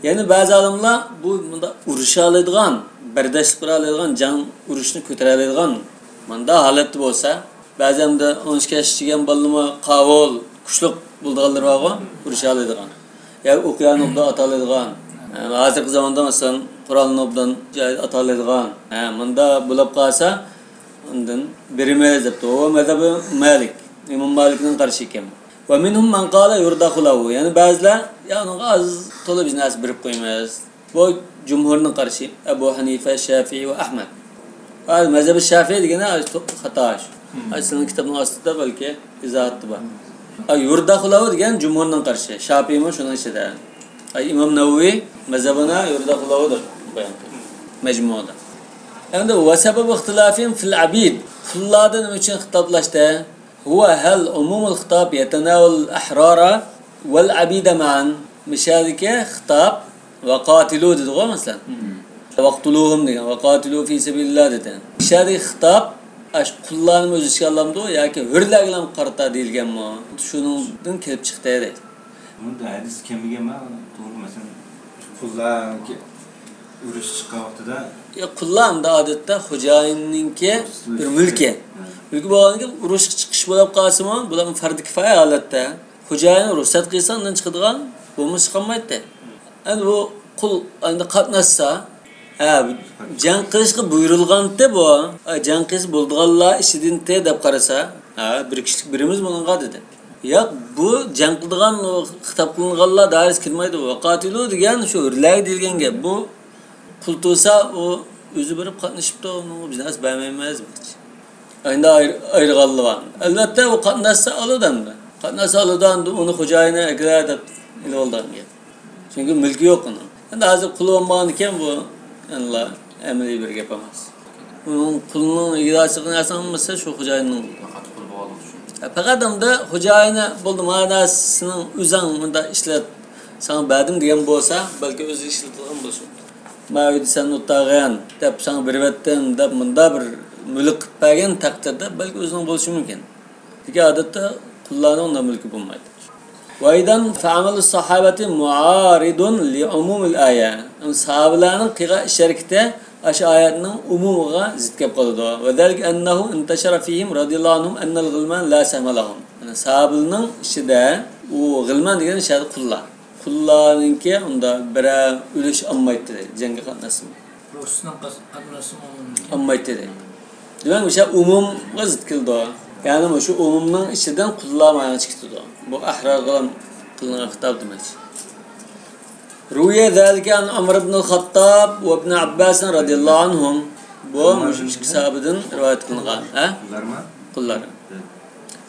يەنە بەزى ئالىملار بۇ مۇنداق ئۇرۇشالايدىغان، بەرداشلىق بېرەلەيدىغان، جەڭ ئۇرۇشنى كۆتۈرەلەيدىغان مۇنداق ھالەتتە بولسا، بەزى ئەمدى ئون ئىككى ياشقا كىرگەن بالىلىرمۇ قاۋۇل، كۈچلۈك بولىدىغانلىرى بارغۇ، ئۇرۇشالايدىغان. يا ئوقيانى ئوبدان ئاتالايدىغان. ھازىرقى زاماندا، مەسىلەن، قورالنى ئوبدان ئاتالايدىغان. ھە، مۇنداق بولۇپ قالسا، ئاندىن بېرىمىز دەپتۇ. ۋە مەزھەبى مالىك. ئىمام مالىكنىڭ قارىشى ئىكەن. ومنهم من قال يرضخ له. يەنە بەزىلەر، يا، ئۇنىڭغا ئاز تولا بىر نەرسە بېرىپ قويىمىز. بۇ جۇمھۇرنىڭ قارىشى، ئەبۇ ھەنىفە، شافىئى ۋە ئەھمەد. ھازىر مەزھەبى شافىئى دېگەنى خاتا شۇ. ھازىر سىزنىڭ كىتابنىڭ ئاستىدا بەلكى ئىزاھاتتا بار. يرضخ له دېگەن جۇمھۇرنىڭ قارىشى. شافىئىمۇ شۇنىڭ ئىچىدە. ئىمام نەۋەۋى مەزھەبىنى يرضخ له دەپ بايان قىلدى مەجمۇدا. ئەمدى وسبب اختلافهم في العبيد. قۇللاردا نېمە ئۈچۈن خىتابلاشتى؟ هو هل عموم الخطاب يتناول الأحرار والعبيد معا؟ مىشەدىكى خىتاب ۋەقاتىلۇ دېدىغۇ، مەسىلەن. ۋەقتۇلۇھۇم دېگەن، ۋەقاتىلۇ فى سەبىلىللا دېدى. ئىشەدىكى خىتاب ئاشۇ قۇللارنىمۇ ئۆز ئىچىگە ئالامدۇ ياكى ھۆرلەرگىلا قارىتا دېيىلگەنمۇ؟ شۇنىڭدىن كېلىپ چىقتى دەيدۇ. بۇندا ھەدىس كەلمىگەنما؟ توغرا، مەسىلەن، قۇللار ئۇرۇش چىققان ۋاقتىدا. يا، قۇللار ئەمدى ئادەتتە خوجايىننىڭكى بىر مۈلكى. مۈلكى بولغاندىن كېيىن ئۇرۇشقا چىقىش بولۇپ قالسىمۇ، بۇلار پەردى كىپايە ھالەتتە. خوجايىن رۇخسەت قىلسا ئاندىن چىقىدىغان، بولمىسا چىقالمايتتى. ئەمدى بۇ قۇل ئەمدى قاتناشسا، ھە، جەڭ قىلىشقا بۇيرۇلغانتى بۇ. ھە، جەڭ قىلسا بولىدىغانلار ئىچىدىنتى دەپ قارىسا، ھە، بىر كىشىلىك بىرىمىز بۇنىڭغا دېدى. ياق، بۇ جەڭ قىلىدىغان، خىتاب قىلىنغانلار دائىرىسىگە كىرمەيدۇ. ۋەقاتىلۇ دېگەن شۇ ھۆرلەرگە دېيىلگەن گەپ. بۇ قۇل تۇرسا، ئۇ ئۆزى بېرىپ قاتنىشىپتۇ، ئۇنىڭغا بىر نەرسە بەرمەيمىز دېمەكچى. ئەمدى ئاير-، ئايرىغانلار بار. ئەلۋەتتە، ئۇ قاتناشسا ئالىدۇ ئەمدى. قاتناشسا ئالىدۇ، ئەمدى ئۇنى خوجايىنى ئەكېلە دەپ ئېلىۋالىدىغان گەپ. چۈنكى مۈلكى يوق ئۇنىڭ. ئەمدى ھازىر قۇلى بولمىغاندىكىن بۇ يەنىلا ئەمەلىي بىر گەپ ئەمەس. ئۇنىڭ قۇلىنىڭ ئىگىدارچىلىقىنى ئەسلىڭ بولمىسا، شۇ خوجايىننىڭ. پەقەت قۇل بولغانلىقى ئۈچۈن. ھە، پەقەت ئەمدى خوجايىنى بولدى، مانا سېنىڭ ئۆزۈڭ مۇنداق ئىشلەت، ساڭا بەردىم دېگەن بولسا، بەلكى ئۆزى ئىشلىتىدىغان بولسا. ما ئۆيدە سەن ئولتۇرغىن دەپ ساڭا بېرىۋەتتىم دەپ مۇنداق بىر مۈلۈك قىلىپ بەرگەن تەقدىردە بەلكى ئۆزىنىڭ بولۇشى مۇمكىن. لېكىن ئادەتتە قۇللارنىڭ ئۇنداق مۈلكى بولمايدۇ. وأيضا فعمل الصحابة معارض لعموم الآية. ساھابىلەرنىڭ قىلغان ئىش ھەرىكىتى ئاشۇ ئايەتنىڭ ئومۇمىغا زىت كېلىپ قالىدۇ. وذلك أنه انتشر فيهم رضي الله عنهم أن الغلمان لا سهم لهم. يەنى ساھابىلەرنىڭ ئىچىدە ئۇ غىلمان دېگەن شەرتى قۇللار. قۇللارنىڭكى ئۇنداق بىرەر ئۈلۈش ئالمايتتى دەيدۇ، جەڭگە قاتناشسىمۇ. ئۇرۇشنىڭ قاس-، قاتناشسىمۇ ئالمايتتى. ئالمايتتى دەيدۇ. دېمەك، مۇشۇ ئومۇمغا زىت كېلىدۇ. يەنى مۇشۇ ئومۇمنىڭ ئىچىدىن قۇللار مايان چىقىدۇ. بۇ ئەھرارغا قىلىنغان خىتاب دېمەكچى. روي ذلك عن عمر بن الخطاب وابن عباس رضي الله عنهم. بۇ مۇشۇ ئىككى ساھابىدىن رىۋايەت قىلىنغان. ھە؟ قۇللارمۇ؟ قۇللار.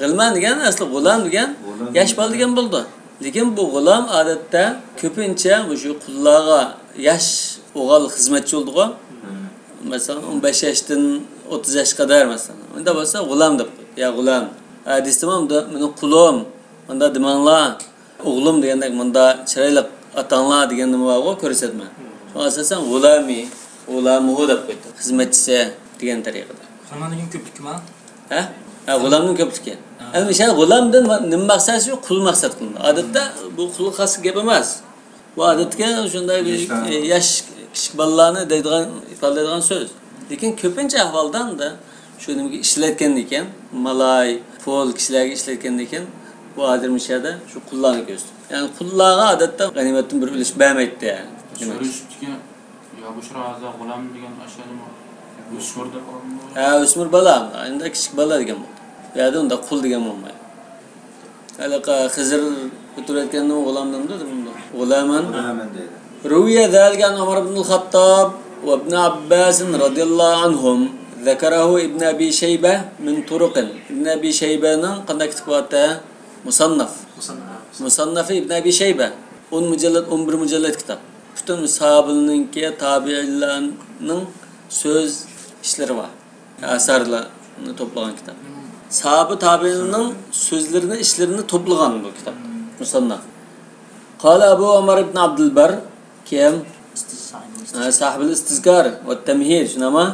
غىلمان دېگەن ئەسلى غۇلام دېگەن غۇلام ياش بالا دېگەن بولىدۇ. لېكىن بۇ غۇلام ئادەتتە كۆپىنچە مۇشۇ قۇللارغا ياش ئوغۇل خىزمەتچى بولىدىغۇ. مەسىلەن، ئون بەش ياشتىن ئوتتۇز ياشقا قەدەر مەسىلەن. ئۇنداق بولسا غۇلام دەپ قويىدۇ. يا غۇلام. ھە، دېسىمۇ، مېنى قۇلۇم، ئۇنداق دېمەڭلار. ئوغلۇم دېگەندەك مۇنداق چىرايلىق ئاتاڭلار دېگەننى بارغۇ كۆرسەتمە. شۇڭا ئاساسەن غۇلامى، غۇلامۇھۇ دەپ قويدۇم. خىزمەتچىسى دېگەن تەرىقىدە. غۇلامنىڭ كۆپلۈكىما؟ ھە؟ ھە، غۇلامنىڭ كۆپلۈكى. ھە. ئەمدى شۇ غۇلامدىن ما-، نېمە مەقسەت شۇ؟ قۇل مەقسەت قىلىنىدۇ. ئادەتتە بۇ قۇل خاس گەپ ئەمەس. بۇ ئادەتتىكى شۇنداق بىر، ياشلار. ئە، ياش كىچىك بالىلارنى دەيدىغان، ئىپادىلەيدىغان سۆز. لېكىن كۆپىنچە ئەھۋالدا ئەمدى شۇ نېمىگە ئىشلەتكەندىكىن، مالاي، قۇل كىشىلەرگە ئىشلەتكەندىكىن، بۇ ئادەم مۇشۇ يەردە شۇ قۇللارنى كۆرسىتىدۇ. يەنى قۇللارغا ئادەتتە غەنىيمەتتىن بىر ئۈلۈش بەرمەيتتى. دېمەك. سۆرىشىپتىكەن، يا بۇشرا ھازا غۇلام دېگەن ئاشۇ ئۆسمۈر دەپ ئالىدۇ. ھە، ئۆسمۈر بالا، ئەمدى كىچىك بالا دېگەن بولدى. بۇ يەردە ئۇنداق قۇل دېگەن بولمايدۇ. ھېلىقى خىزىر ئۆتۈرۈۋەتكەندىمۇ غۇلام دېمىدۇ، غۇلامان. غۇلامان دەيدۇ. روي ذلك عن عمر بن الخطاب وابن عباس رضي الله عنهم، ذكره ابن أبي شيبة من طرق. ئىبن ئەبى شەيبەنىڭ قانداق كىتابى بار؟ مۇسەننەف. مۇسەننەف. مۇسەننەفى ئىبن ئەبى شەيبە. ئون مۇجەللەد، ئون بىر مۇجەللەد كىتاب. پۈتۈن ساھابىلەرنىڭكى، تابىئىنلارنىڭ سۆز ئىشلىرى بار. ئەسەرلەرنى توپلىغان كىتاب. ساھابە تابىئىننىڭ سۆزلىرىنى، ئىشلىرىنى توپلىغان بۇ كىتاب. مۇسەننەف. قال أبو عمر بن عبد البر، كىم؟ ئىستىز-، ساھىبۇل ئىستىز-، ھە، ساھىبۇل ئىستىزكار ۋە تەمھىد، شۇنداقمۇ؟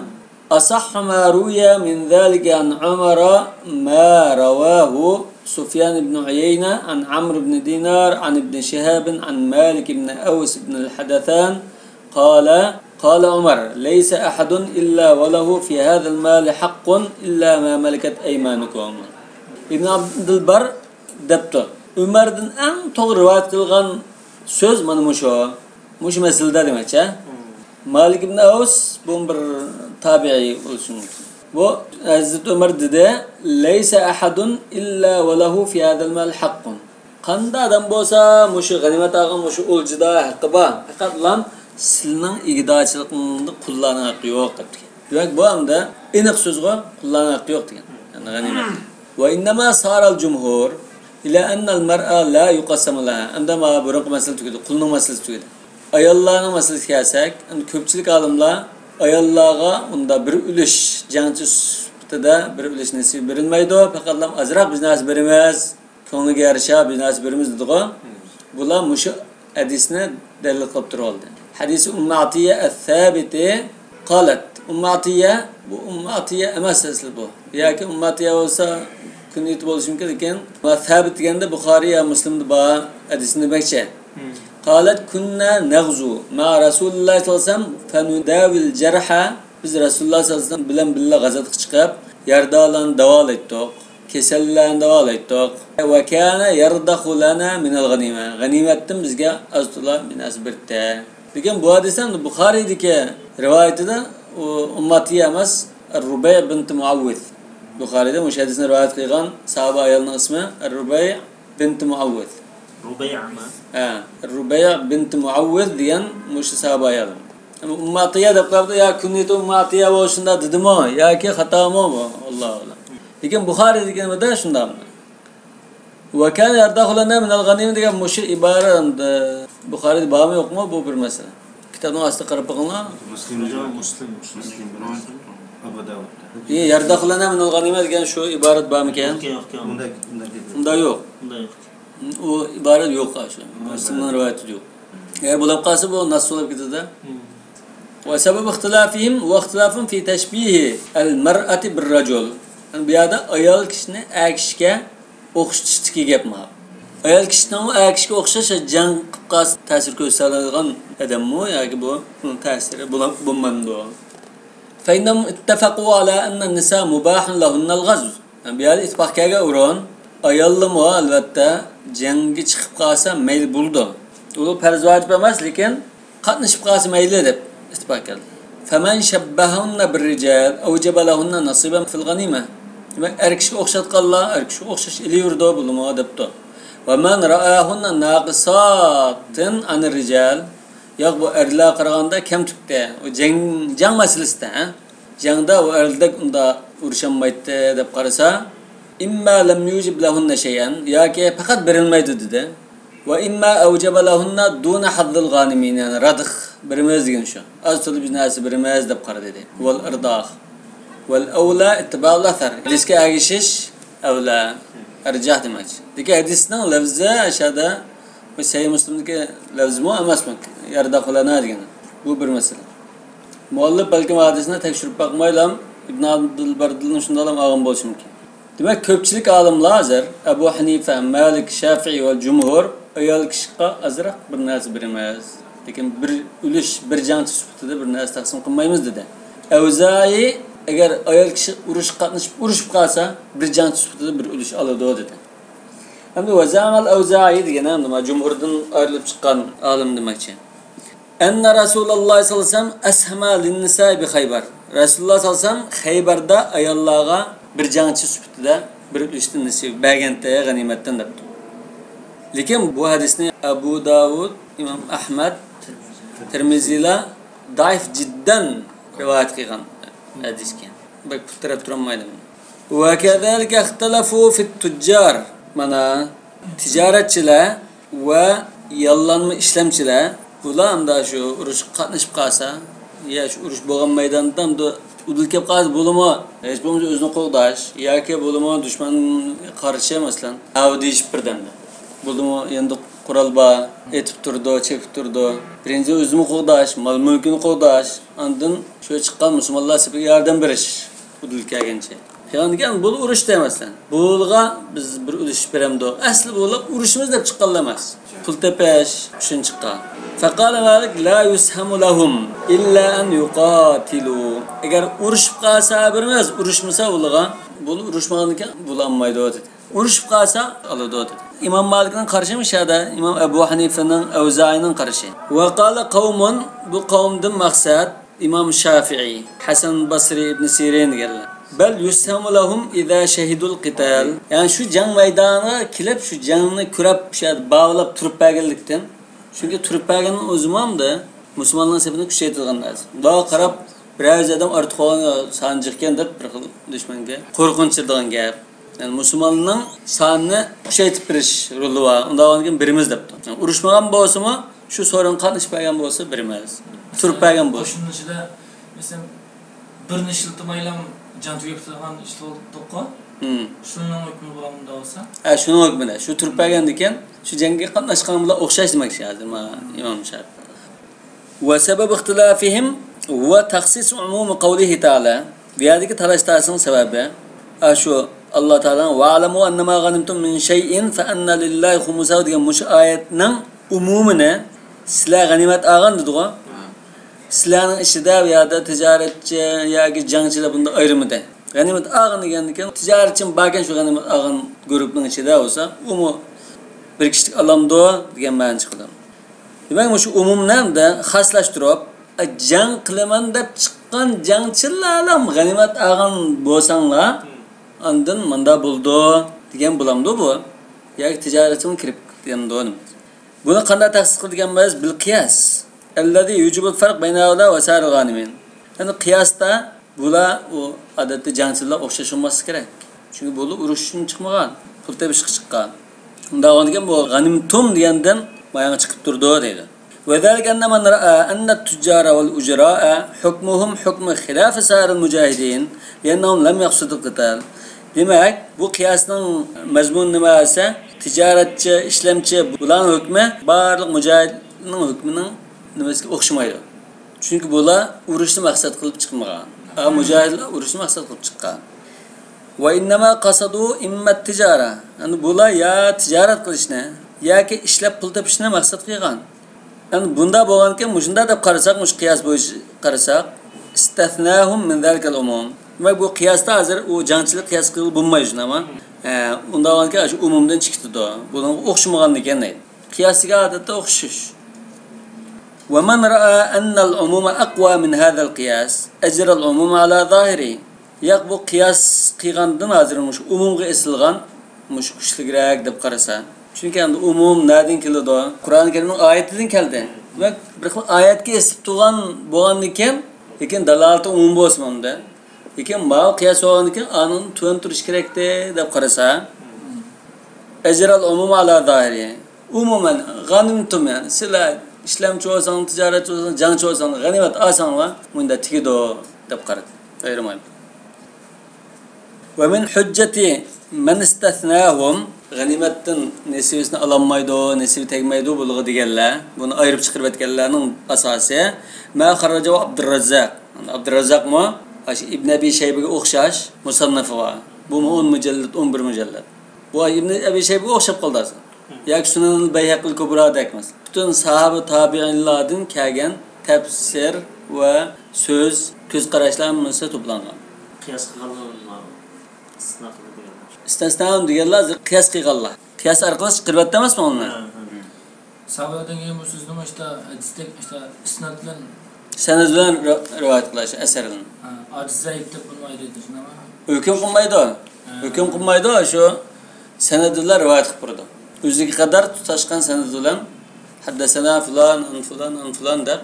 أصح ما روي من ذلك عن عمر ما رواه سفيان بن عيينة عن عمرو بن دينار عن ابن شهاب عن مالك بن أوس بن الحدثان قال، قال عمر، ليس أحد إلا وله في هذا المال حق إلا ما ملكت أيمانكم. ئىبن ئابدۇلبار دەپتۇ، ئۆمەردىن ئەڭ توغرا رىۋايەت قىلغان سۆز مانا مۇشۇ. مۇشۇ مەسىلىدە دېمەكچى. مالىك ئىبن ئەۋس، بۇ بىر تابىئىي بولۇشى مۇمكىن. بۇ ھەزرىتى ئۆمەر دېدى، ليس أحد إلا وله في هذا المال حق. قانداق ئادەم بولسا، مۇشۇ غەنىيمەت ئالغان مۇشۇ ئولجىدا ھەققى بار. پەقەتلا سىلىنىڭ ئىگىدارچىلىقىڭىزدا قۇللارنىڭ ھەققى يوق دەپتىكەن. دېمەك، بۇ ئەمدى ئېنىق سۆزغۇ، قۇللارنىڭ ھەققى يوق دېگەن. يەنى غەنىيمەت. وإنما سار الجمهور إلى أن المرأة لا يقسم لها. ئەمدى مانا بۇرۇنقى مەسىلە تۈگىدى، قۇلنىڭ مەسىلىسى تۈگىدى. ئاياللارنىڭ مەسىلىسىگە كەلسەك، ئەمدى كۆپچىلىك ئالىملار ئاياللارغا ئۇنداق بىر ئۈلۈش جەڭچى سۈپىتىدە بىر ئۈلۈش نېسىۋە بېرىلمەيدۇ، پەقەتلا ئازراق بىر نەرسە بېرىمىز، كۆڭلىگە يارىشا بىر نەرسە بېرىمىز دېدىغۇ. بۇلار مۇشۇ ھەدىسنى دەلىل قىلىپ تۇرۇۋالدى. حديث أم عطية الثابت قالت. ئۇممۇ ئاتىيە، بۇ ئۇممۇ ئاتىيە ئەمەس ئەسلى بۇ. ياكى ئۇممۇ ئاتىيە بولسا كۈنيىتى بولۇشى مۇمكىن، لېكىن سابىت دېگەندە بۇخارىي يا مۇسلىمدا بار ھەدىسنى دېمەكچى. قالت كنا نغزو مع رسول الله صلى الله عليه وسلم فنداوي الجرحى. بىز رەسۇلۇللاھ سەللەللاھۇ ئەلەيھى ۋەسەللەم بىلەن بىللە غازاتقا چىقىپ، يارىدارلارنى داۋالايتتۇق، كېسەللەرنى داۋالايتتۇق. ۋە كان يەردەخۇ لەنا مىنەل غەنىيمە. غەنىيمەتتىن بىزگە ئاز-تولا بىر نەرسە بېرىتتى. لېكىن بۇ ھەدىسنىڭ بۇخارىيدىكى رىۋايىتىدە ئۇ ئۇممۇ ئاتىيە ئەمەس، رۇبەي بىنت مۇئەۋۋىز. بۇخارىيدا مۇشۇ ھەدىسنى رىۋايەت قىلغان ساھابە ئايالنىڭ ئىسمى رۇبەي بىنت مۇئەۋۋىز. رۇبەيئەمۇ؟ ھە، رۇبەي بىنت مۇئەۋۋىز دېگەن مۇشۇ ساھابە ئايال. ئەمما ئۇممۇ ئاتىيە دەپ قالدى، يا كۈنيىتى ئۇممۇ ئاتىيە بولۇشۇندا دېدىمۇ ياكى خاتامۇ بۇ؟ ئاللاھۇ ئەلەم. لېكىن بۇخارىيدىكىنىدە شۇنداق. ۋە كان يەردەخۇ لەنا مىنەل غەنىيمە دېگەن مۇشۇ ئىبارە ئەمدى بۇخارىيدا بارمۇ يوقمۇ، بۇ بىر مەسىلە. كىتابنىڭ ئاستىغا قاراپ بېقىڭلار. مۇسلىم، مۇسلىم، مۇسلىم، ئەبۇ داۋۇدتا. ئى، يەردەخۇ لەنا مىنەل غەنىيمە دېگەن شۇ ئىبارەت بارمىكەن؟ يوق، يوق، يوق. ئۇنداق، ئۇنداق دېدى. ئۇنداق يوق. ئۇنداق يوق. ئۇ ئىبارەت يوق، شۇ. مۇسلىمنىڭ رىۋايىتىدە يوق. ئەگەر بولۇپ قالسا، بۇ نەس بولۇپ كېتىدۇ. ۋە سەبەبۇ ئىختىلافىھىم ۋە ئىختىلاف فى تەشبىھى ئەل مەرئەتى بىر رەجۇل. يەنى بۇ يەردە ئايال كىشىنى ئەر كىشىگە ئوخشىتىشتىكى گەپ مانا. ئايال كىشىنىڭمۇ ئەر كىشىگە ئوخشاش جەڭ قىلىپ قالسا تەسىر كۆرسىتەلەيدىغان ئادەممۇ ياكى بۇ، بۇنىڭ تەسىرى بولا-، بولمامدۇ؟ فإنهم اتفقوا على أن النساء مباح لهن الغزو. بۇ يەردە ئىتتىپاق كەلگەن ئورۇن، ئاياللىمۇ ئەلۋەتتە جەڭگە چىقىپ قالسا مەيلى بولىدۇ. ئۇ پەرز ۋاجىپ ئەمەس، لېكىن قاتنىشىپ قالسا مەيلى دەپ ئىتتىپاق كەلدى. فمن شبههن بالرجال أوجب لهن نصيبا في الغنيمة. دېمەك، ئەر كىشىگە ئوخشاتقانلار ئەر كىشىگە ئوخشاش ئېلىۋېرىدۇ، بولىمۇ دەپتۇ. ومن رآهن ناقصات عن الرجال. ياق، بۇ ئەرلەرگە قارىغاندا كەم تۈپتە. ئۇ جەڭ، جەڭ مەسىلىسىدە، ھە؟ جەڭدە ئۇ ئەرلەردەك ئۇنداق ئۇرۇشالمايتتى دەپ قارىسا، إما لم يوجب لهن شيئا، ياكى پەقەت بېرىلمەيدۇ دېدى. وإما أوجب لهن دون حظ الغانمين، يەنى رادىخ بېرىمىز دېگەن شۇ. ئاز تولا بىر نەرسە بېرىمىز دەپ قارىدى. والأرضاخ. والأولى اتباع الأثر. ھەدىسكە ئەگىشىش ئەۋلە، ئەرجاھ دېمەكچى. لېكىن ھەدىسنىڭ لەۋزى ئەشەدە، بۇ سەھىھ مۇسلىمدىكى لەۋزىمۇ ئەمەسمۇ، يەردەخۇ لەنا دېگىنى. بۇ بىر مەسىلە. مۇئەللىپ بەلكىم ھەدىسنى تەكشۈرۈپ باقمايلا، ئىبن ئابدۇلبەردىن شۇنداقلا ئالغان بولۇشى مۇمكىن. دېمەك، كۆپچىلىك ئالىملار ھازىر ئەبۇ ھەنىفە، مالىك، شافىئىي ۋە جۇمھۇر ئايال كىشىگە ئازراق بىر نەرسە بېرىمىز. لېكىن بىر ئۈلۈش، بىر جەڭچى سۈپىتىدە بىر نەرسە تەقسىم قىلمايمىز دېدى. ئەۋزائىي، ئەگەر ئايال كىشى ئۇرۇشقا قاتنىشىپ، ئۇرۇشۇپ قالسا، بىر جەڭچى سۈپىتىدە بىر ئۈلۈش ئالىدۇ دېدى. ئەمدى ۋەزەمەل ئەۋزائىي دېگەن ئەمدى مانا جۇمھۇردىن ئايرىلىپ چىققان ئالىم دېمەكچى. ئەننە رەسۇلاللاھ سەللەللاھۇ ئەلەيھى ۋەسەللەم ئەسھەمە لىننىسائى بىخەيبەر. رەسۇلۇللاھ سەللەللاھۇ ئەلەيھى ۋەسەللەم خەيبەردە ئاياللارغا بىر جەڭچى سۈپىتىدە بىر ئۈلۈشتىن نېسىپ بەرگەنتى غەنىيمەتتىن دەپتۇ. لېكىن بۇ ھەدىسنى ئەبۇ داۋۇد، ئىمام ئەھمەد، تىرمىزىيلار دائىف جىددەن رىۋايەت قىلغان ھەدىسكەن. بەك پۇت تىرەپ تۇرالمايدۇ. ۋە كەزالىكە ئىختەلەفۇ فىت تۇججار. مانا، تىجارەتچىلەر ۋە ياللانما ئىشلەمچىلەر، بۇلار ئاندا شۇ ئۇرۇشقا قاتنىشىپ قالسا، يا شۇ ئۇرۇش بولغان مەيداندا ئاندا ئۇدۇل كېلىپ قالسا، بولىمۇ ھېچ بولمىسا ئۆزىنى قوغداش ياكى بولىمۇ دۈشمەنگە قارشى، مەسىلەن، ئەۋدىشىپ بىردەمدە. بولدىمۇ، يېنىدا قورال بار، ئېتىپ تۇرىدۇ، چېپىپ تۇرىدۇ. بىرىنچى ئۆزىنى قوغداش، مال-مۈلكىنى قوغداش، ئاندىن شۇ چىققان مۇسۇلمانلار سېپىگە ياردەم بېرىش، ئۇدۇل كەلگەنچە. يەنى دېگەن، بۇ ئۇرۇشتا، مەسىلەن، بۇلارغا بىز بىر ئۈلۈش بېرەمدۇق. ئەسلى بۇلار ئۇرۇشىمىز دەپ چىققانلار ئەمەس. پۇل تېپىش ئۈچۈن چىققان. فقال مالك لا يسهم لهم إلا أن يقاتلوا. ئەگەر ئۇرۇشۇپ قالسا بېرىمىز، ئۇرۇشمىسا ئۇلىغا، بۇ ئۇرۇشمىغاندىكىن بۇلار ئالمايدۇ دېدى. ئۇرۇشۇپ قالسا ئالىدۇ دېدى. ئىمام مالىكنىڭ قارىشى مۇشۇ يەردە، ئىمام ئەبۇ ھەنىفىنىڭ، ئەۋزائىنىڭ قارىشى. وقال قوم، بۇ قومدىن مەقسەت ئىمام شافىئى، ھەسەن بەسرى، ئىبن سىرىن دېگەنلەر. بل يسهم لهم إذا شهدوا القتال. يەنى شۇ جەڭ مەيدانىغا كېلىپ، شۇ جەڭنى كۆرۈپ، شۇ يەردە باۋلاپ تۇرۇپ بەرگەنلىكتىن. چۈنكى تۇرۇپ بەرگەننىڭ ئۆزىمۇ ئەمدى مۇسۇلمانلارنىڭ سېپىنى كۈچەيتىدىغان نەرسە. بۇلارغا قاراپ، بىرەر يۈز ئادەم ئارتۇق بولغان سانى جىقكەن دەپ بىر خىل دۈشمەنگە قورقۇنچ چىقىدىغان گەپ. يەنى مۇسۇلماننىڭ سانىنى كۈچەيتىپ بېرىش رولى بار. ئۇنداق بولغاندىكىن بېرىمىز دەپتۇ. يەنى ئۇرۇشمىغان بولسىمۇ، شۇ سورۇنغا قاتنىشىپ بەرگەن بولسا بېرىمىز. تۇرۇپ بەرگەن بولسا. قوشۇننىڭ ئىچىدە، مەسىلەن، بىرنى ئىشلىتىمايلا جان تۈگەپ كېتىدىغان ئىشلىتىۋالدۇققۇ. ھىم. شۇنىڭ ھۆكمى بولامدۇ دەۋاتسا؟ ھە، شۇنىڭ ھۆكمىدە. شۇ تۇرۇپ بەرگەندىكىن، شۇ جەڭگە قاتناشقان بىلەن ئوخشاش دېمەكچى ھازىر ما ئىمام شافىئى. وسبب اختلافهم هو تخصيص عموم قوله تعالى. بۇ يەردىكى تالاش تارتىشنىڭ سەۋەبى، ئا، شۇ ئاللا تائالانىڭ «ۋەئلەمۇ ئەننەما غەنىمتۇم مىن شەيئىن فەئەننە لىللاھى خۇمۇسەھۇ» دېگەن مۇشۇ ئايەتنىڭ ئومۇمىنى، سىلەر غەنىيمەت ئالغان دېدىغۇ. سىلەرنىڭ ئىچىدە بۇ يەردە تىجارەتچى ياكى جەڭچىلەر بۇندا ئايرىمىدى. غەنىيمەت ئالغان دېگەندىكىن، تىجارەتچىمۇ باركەن شۇ غەنىيمەت ئالغان گۇرۇپنىڭ ئىچىدە بولسا، ئۇمۇ بىر كىشىلىك ئالامدۇ دېگەن مەنە چىقىدۇ. دېمەك، مۇشۇ ئومۇمنى ھەمدە خاسلاشتۇرۇپ، ئە، جەڭ قىلىمەن دەپ چىققان جەڭچىلەرلا غەنىيمەت ئالغان بولساڭلار، ئاندىن مۇندا بولىدۇ دېگەن بولامدۇ بۇ؟ ياكى تىجارەتچىمۇ كىرىپ دېگەندۇ نېمە؟ بۇنى قانداق تەخسىس قىلىدىكەنمىز؟ بىل قىياس. ئەللەزى يۇجىبۇل فەرق بەينە ھەئۇلاء ۋە سائىرىل غانىمىن. يەنى قىياستا بۇلار ئۇ ئادەتتە جەڭچىلەر ئوخشاش بولماسلىقى كېرەك. چۈنكى بۇلار ئۇرۇش ئۈچۈن چىقمىغان، پۇل تېپىشقا چىققان. ئۇنداق بولغاندىكىن بۇ غەنىمتۇم دېگەندىن ماياڭ چىقىپ تۇرىدۇ دەيدۇ. وذلك أن من رأى أن التجار والأجراء حكمهم حكم خلاف سائر المجاهدين لأنهم لم يقصدوا القتال. دېمەك، بۇ قىياسنىڭ مەزمۇنى نېمە دېسە، تىجارەتچى، ئىشلەمچى بۇلارنىڭ ھۆكمى بارلىق مۇجاھىدنىڭ ھۆكمىنىڭ نېمىسىگە ئوخشىمايدۇ. چۈنكى بۇلار ئۇرۇشنى مەقسەت قىلىپ چىقمىغان. ئا، مۇجاھىدلار ئۇرۇشنى مەقسەت قىلىپ چىققان. وإنما قصدوا إما التجارة. يەنى بۇلار يا تىجارەت قىلىشنى ياكى ئىشلەپ پۇل تېپىشنى مەقسەت قىلغان. يەنى بۇنداق بولغانكەن، مۇشۇنداق دەپ قارىساق، مۇشۇ قىياس بويىچە قارىساق، استثناهم من ذلك العموم. دېمەك، بۇ قىياستا ھازىر ئۇ جەڭچىلىك قىياس قىلغىلى بولمايدۇ، شۇنداقمۇ؟ ھە، ئۇنداق بولغانكەن، شۇ ئومۇمدىن چىقىپ كېتىدۇ. بۇنىڭغا ئوخشىمىغاندىكەن دەيدۇ. قىياسىغا ئادەتتە ئوخشىشىش. ومن رأى أن العموم أقوى من هذا القياس أجرى العموم على ظاهره. ياق، بۇ قىياس قىلغاندىن ھازىر مۇشۇ ئومۇمغا ئېسىلغان مۇشۇ كۈچلۈكرەك دەپ قارىسا. چۈنكى ئەمدى ئومۇم نەدىن كېلىدۇ؟ قۇرئان كەرىمنىڭ ئايىتىدىن كەلدى. دېمەك، بىر خىل ئايەتكە ئېسىلىپ تۇرغان بولغاندىكىن، لېكىن دالالىتى ئومۇم بولسىمۇ ئەمدى. لېكىن ماۋۇ قىياس بولغاندىكىن ئانىڭ تۆۋەن تۇرۇشى كېرەكتى دەپ قارىسا، أجرى العموم على ظاهره. ئومۇمەن، غەنىمتۇم، يەنى سىلەر ئىشلەمچى بولساڭ، تىجارەتچى بولساڭ، جەڭچى بولساڭ، غەنىيمەت ئالساڭلار، مۇنداق تېگىدۇ دەپ قارىدى. ئايرىمايدۇ. ومن حجة من استثناهم، غەنىيمەتتىن نېسىۋىسىنى ئالالمايدۇ، نېسىۋى تەگمەيدۇ بۇلىغا دېگەنلەر، بۇنى ئايرىپ چىقىرىۋەتكەنلەرنىڭ ئاساسى ما خەررەجەھۇ ئابدۇرراززاق. ئابدۇرراززاقمۇ ئاشۇ ئىبن ئەبى شەيبىگە ئوخشاش مۇسەننەفى بار. بۇمۇ ئون مۇجەللەد، ئون بىر مۇجەللەد. بۇ ئىبن ئەبى شەيبىگە ئوخشاپ قالدى ھازىر. ياكى سۇنەنۇل بەيھەقىل كۇبرادەكمىز. پۈتۈن ساھابە تابىئىنلاردىن كەلگەن تەپسىر ۋە سۆز، كۆز قاراشلار ھەممىسى توپلانغان. قىياس قىلغانلار ئىستىسنا قىلدى دېگەنلەر. ئىستىسنا دېگەنلەر قىياس قىلغانلار. قىياس ئارقىلىق چىقىرىۋەتتى ئەمەسمۇ ئۇنى؟ ھە، ھە. ساھابىدىن كېيىن بۇ سۆزنىمۇ ئىشتا ھەدىستەك، ئىشتا ئىسناد بىلەن، سەنەد بىلەن رىۋايەت قىلىش ئەسەرلىرىنى. ھە، ئاجىز زەئىپ دەپ بۇنى ئايرىيدۇ، شۇنداقمۇ؟ ھۆكۈم قىلمايدۇ. ھە. ھۆكۈم قىلمايدۇ، شۇ سەنەد بىلەن رىۋايەت قىلىپ بېرىدۇ. ئۆزىگە قەدەر تۇتاشقان سەنەد بىلەن، ھەددەسەنا فۇلان، ئان فۇلان، ئان فۇلان دەپ،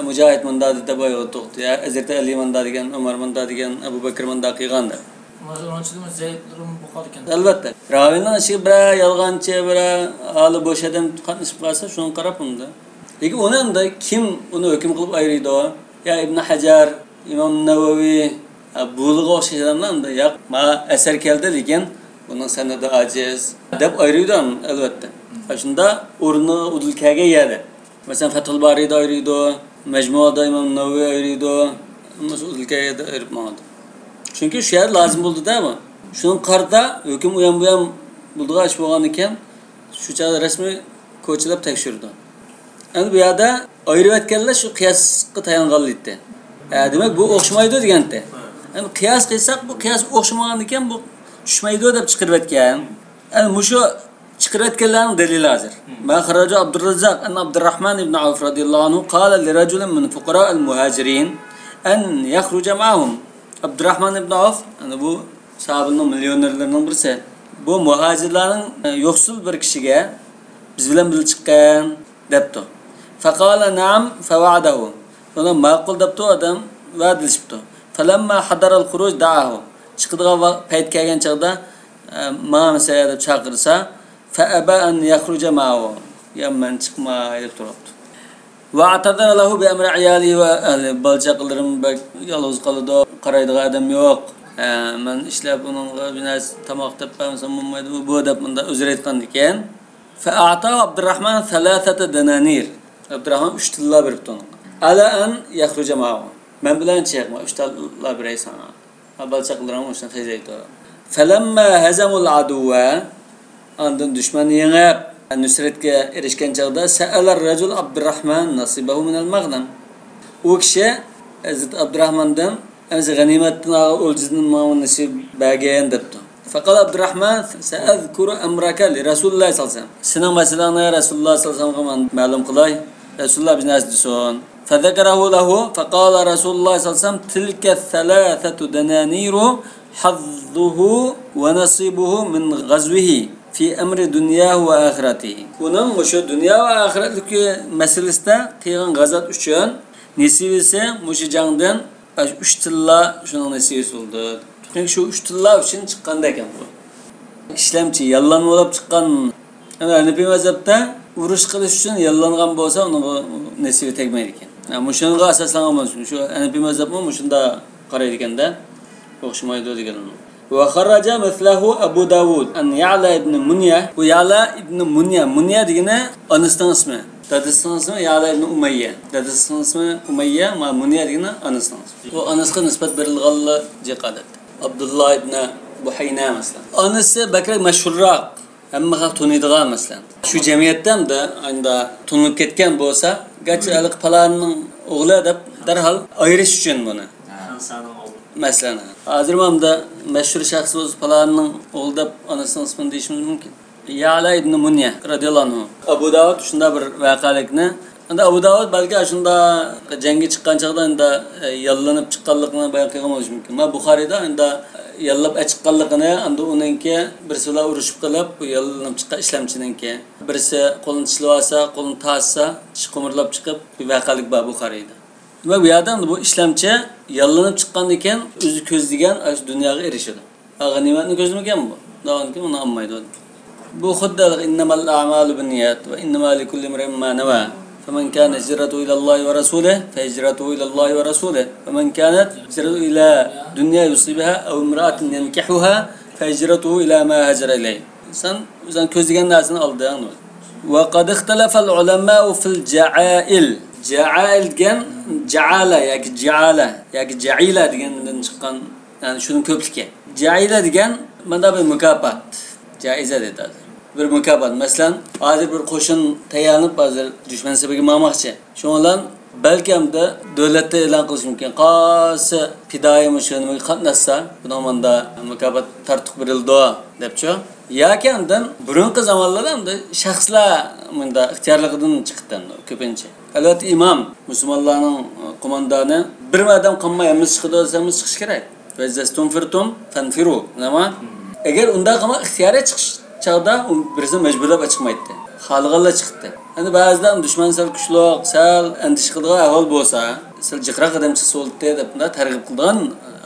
مۇجاھىد مۇنداق دېدى دەپ ئايىغىدا توختىدى، ھەزرىتى ئەلى مۇنداق دېگەن، ئۆمەر مۇنداق دېگەن، ئەبۇ بەكرى مۇنداق قىلغان دەپ. ئۇنىڭ ئىچىدىمۇ زەئىپلىرىمۇ بولۇپ قالىدىكەن. ئەلۋەتتە. راۋىنىڭ ئىچىگە بىرەر يالغانچى، بىرەر ھالى بوش ئادەم قاتنىشىپ قالسا، شۇنىڭغا قاراپ ئۇندا. لېكىن ئۇنى ئەمدى كىم ئۇنى ھۆكۈم قىلىپ ئايرىيدۇ؟ يا ئىبن ھەجەر، ئىمام نەۋەۋى، ھە، بۇلىغا ئوخشاش ئادەملەر ئەمدى، ياق، ما ئەسەر كەلدى، لېكىن بۇنىڭ سەنىدى ئاجىز دەپ ئايرىيدۇ ئەلۋەتتە. شۇندا ئورنى ئۇدۇل كەلگەن يەردە. مەسىلەن، فەتھۇل بارىدا ئايرىيدۇ، مەجمۇئادا ئىمام نەۋەۋى ئايرىيدۇ، ھەممىسى ئۇدۇل كەلگەن يەردە ئايرىپ ماڭىدۇ. چۈنكى شۇ يەردە لازىم بولىدۇ-دە بۇ. شۇنىڭغا قارىتا ھۆكۈم ئۇيان-بۇيان بولىدىغان ئىش بولغاندىكىن، شۇ چاغدا رەسمىي كوچىلاپ تەكشۈرىدۇ. ئەمدى بۇ يەردە ئايرىۋەتكەنلەر شۇ قىياسقا تايانغانلىقتا. ھە، دېمەك، بۇ ئوخشىمايدۇ دېگەنتى. ئەمدى قىياس قىلساق، بۇ قىياس ئوخشىمىغاندىكىن، بۇ چۈشمەيدۇ دەپ چىقىرىۋەتكەن. ئەمدى مۇشۇ چىقىرىۋەتكەنلەرنىڭ دەلىلى ھازىر. ما خرج عبد الرزاق عن عبد الرحمن بن عوف رضي الله عنه قال لرجل من فقراء المهاجرين أن يخرج معهم. ئابدۇراخمان ئىبن ئەۋف، يەنى بۇ ساھابىنىڭ مىليونېرلىرىنىڭ بىرسى. بۇ مۇھاجىرلارنىڭ، ئە، يوقسۇل بىر كىشىگە، «بىز بىلەن بىللە چىققىن» دەپتۇ. فقال نعم فوعده. ئۇنى ماقۇل دەپتۇ ئادەم، ۋەدىلىشىپتۇ. فلما حضر الخروج دعاه. چىقىدىغان ۋا-، پەيت كەلگەن چاغدا، ئە، ماڭامسەن دەپ چاقىرسا، فأبى أن يخرج معه. يا، مەن چىقماي دەپ تۇرۇپتۇ. واعتذر له بأمر عياله وأهله. بالا-چاقىلىرىم بەك يالغۇز قالىدۇ، قارايدىغان ئادەم يوق. ھە، مەن ئىشلەپ ئۇنىڭغا بىر نەرسە تاماق تېپىپ بەرمىسەم بولمايدۇ، بۇ، بۇ دەپ مۇنداق ئۆزرە ئېيتقاندىكىن. فأعطاه عبد الرحمن ثلاثة دنانير. ئابدۇراخمان ئۈچ تىللا بېرىپتۇ ئۇنىڭغا. على أن يخرج معه. مەن بىلەن چىقما، ئۈچ تىللا بېرەي ساڭا. ھە، بالا چاقىلىرىڭ مۇشۇنى خەجلەيتۇ. فلما هزموا العدو، ئاندىن دۈشمەننى يېڭىپ، نۇسرەتكە ئېرىشكەن چاغدا، سأل الرجل عبد الرحمن نصيبه من المغنم. ئۇ كىشى ھەزرىتى ئابدۇراخماندىن، ئەمىسە غەنىيمەتتىن ئالغان ئۆلجىدىن ماڭا نېسىپ بەرگىن دەپتۇ. فقال عبد الرحمن، سأذكر أمرك لرسول الله صلى الله عليه وسلم. سېنىڭ مەسىلەڭنى رەسۇلۇللا سەللەللاھۇ ئەلەيھى ۋەسەللەمگە مەلۇم قىلاي. رەسۇلۇللا بىزنى نەرسە دېسۇن. فذكره له، فقال رسول الله صلى الله عليه وسلم، تلك الثلاثة دنانير حظه ونصيبه من غزوه في أمر دنياه وآخرته. ئۇنىڭ مۇشۇ دۇنيا ۋە ئاخىرەتلىكى مەسىلىسىدە قىلغان غازات ئۈچۈن نېسىۋىسى مۇشۇ جەڭدىن ئۈچ تىللا شۇنىڭ نېسىۋىسى بولدى. چۈنكى شۇ ئۈچ تىللا ئۈچۈن چىققاندا ئىكەن بۇ. ئىشلەمچى، ياللانما بولۇپ چىققان. يەنى ھەنىپىي مەزھەپتە ئۇرۇش قىلىش ئۈچۈن ياللانغان بولسا، ئۇنىڭغا نېسىۋى تەگمەيدىكەن. يەنى مۇشۇنىڭغا ئاساسلانغان بولسا، شۇ ھەنىپىي مەزھەپمۇ مۇشۇنداق قارايدىكەندە، ئوخشىمايدۇ دېگەن. وخرج مثله أبو داود عن يعلى بن منية. بۇ يەلا ئىبنى مۇنيە، مۇنيە دېگىنى ئانىسىنىڭ ئىسمى. دادىسىنىڭ ئىسمى يەلا ئىبنى ئۇمەييە. دادىسىنىڭ ئىسمى ئۇمەييە، ما مۇنيە دېگىنى ئانىسىنىڭ ئىسمى. بۇ ئانىسىغا نىسبەت بېرىلغانلا جىق ئادەتتە. ئابدۇللا ئىبنى بۇھەينە، مەسىلەن. ئانىسى بەكرەك مەشھۇرراق، ھەممە خەق تونۇيدىغان، مەسىلەن. شۇ جەمئىيەتتە ئەمدى ئاينىدا تونۇلۇپ كەتكەن بولسا، گەرچە ھېلىقى پالاننىڭ ئوغلى دەپ دەرھال ئايرىش ئۈچۈن بۇنى. مەسىلەن، ھازىرمۇ ئەمدى مەشھۇر شەخس بولسا، پالاننىڭ ئوغلى دەپ ئانىسىنىڭ ئىسمىنى دېيىشىمىز مۇمكىن. يەلا ئىبنى مۇنيە رەزىياللاھۇ ئەنھۇ. ئەبۇ داۋۇد شۇنداق بىر ۋەقەلىكنى، ئەمدى ئەبۇ داۋۇد بەلكى ئاشۇنداق جەڭگە چىققان چاغدا ئەمدى، ئە، ياللىنىپ چىققانلىقىنى بايان قىلغان بولۇشى مۇمكىن. مانا بۇخارىيدا ئەمدى، ئە، ياللاپ ئەچىققانلىقىنى، ئەمدى ئۇنىڭكى بىرسى بىلەن ئۇرۇشۇپ قېلىپ، بۇ ياللىنىپ چىققان ئىشلەمچىنىڭكى بىرسى قولىنى چىشلىۋالسا، قولىنى تارتسا، چىشى قومۇرلاپ چىقىپ، بىر ۋەقەلىك بار بۇخارىيدا. دېمەك، بۇ يەردە ئەمدى بۇ ئىشلەمچى ياللىنىپ چىققاندىن كېيىن ئۆزى كۆزلىگەن ئاشۇ دۇنياغا ئېرىشىدۇ. ھە، غەنىيمەتنى كۆزلىمىكەن بۇ؟ دەۋاتىدىكەن، ئۇنى ئالمايدۇ. بۇ خۇددى إنما الأعمال بالنيات وإنما لكل امرئ ما نوى. فمن كانت هجرته إلى الله ورسوله فهجرته إلى الله ورسوله. ومن كانت هجرته إلى دنيا يصيبها أو امرأة ينكحها فهجرته إلى ما هاجر إليه. سەن ئۆزۈڭ كۆزلىگەن نەرسىنى ئالدىڭ. وقد اختلف العلماء في الجعائل. جائل دېگەن جەئالە ياكى جەئالە ياكى جەئىلە دېگەندىن چىققان، يەنى شۇنىڭ كۆپلۈكى. جەئىلە دېگەن مۇنداق بىر مۇكاپات. جائىزە دەيدۇ ھازىر. بىر مۇكاپات. مەسىلەن، ھازىر بىر قوشۇن تەييارلىنىپ، ھازىر دۈشمەن سېپىگە ماڭماقچى. شۇنىڭ بىلەن بەلكى ئەمدى دۆلەتتە ئېلان قىلىشى مۇمكىن. قايسى پىدائىي مۇشۇ نېمىگە قاتناشسا، بۇنىڭغا مۇندا مۇكاپات تارتۇق بېرىلىدۇ، دەپچۇ. ياكى ئاندىن بۇرۇنقى زامانلاردا ئەمدى شەخسلەر مۇندا ئىختىيارلىقىدىن چىقىدۇ ئەمدى كۆپىنچە. ئەلۋەتتە، ئىمام، مۇسۇلمانلارنىڭ قوماندانى، بىر ئادەم قالماي ھەممىسى چىقىدۇ دېسە، ھەممىسى چىقىشى كېرەك. فإذا استنفرتم فانفروا. نېمە؟ ئەگەر ئۇنداق قىلما، ئىختىيارىي چىقىش چاغدا ئۇ بىرسىنى مەجبۇرلاپ چىقمايتتى. خالىغانلا چىقتى. ئەمدى بەزىدە دۈشمەن سەل كۈچلۈك، سەل ئەندىشە قىلىدىغان ئەھۋال بولسا، سەل جىقراق ئادەم چىقسا بولاتتى دەپ، مۇنداق تەرغىب قىلىدىغان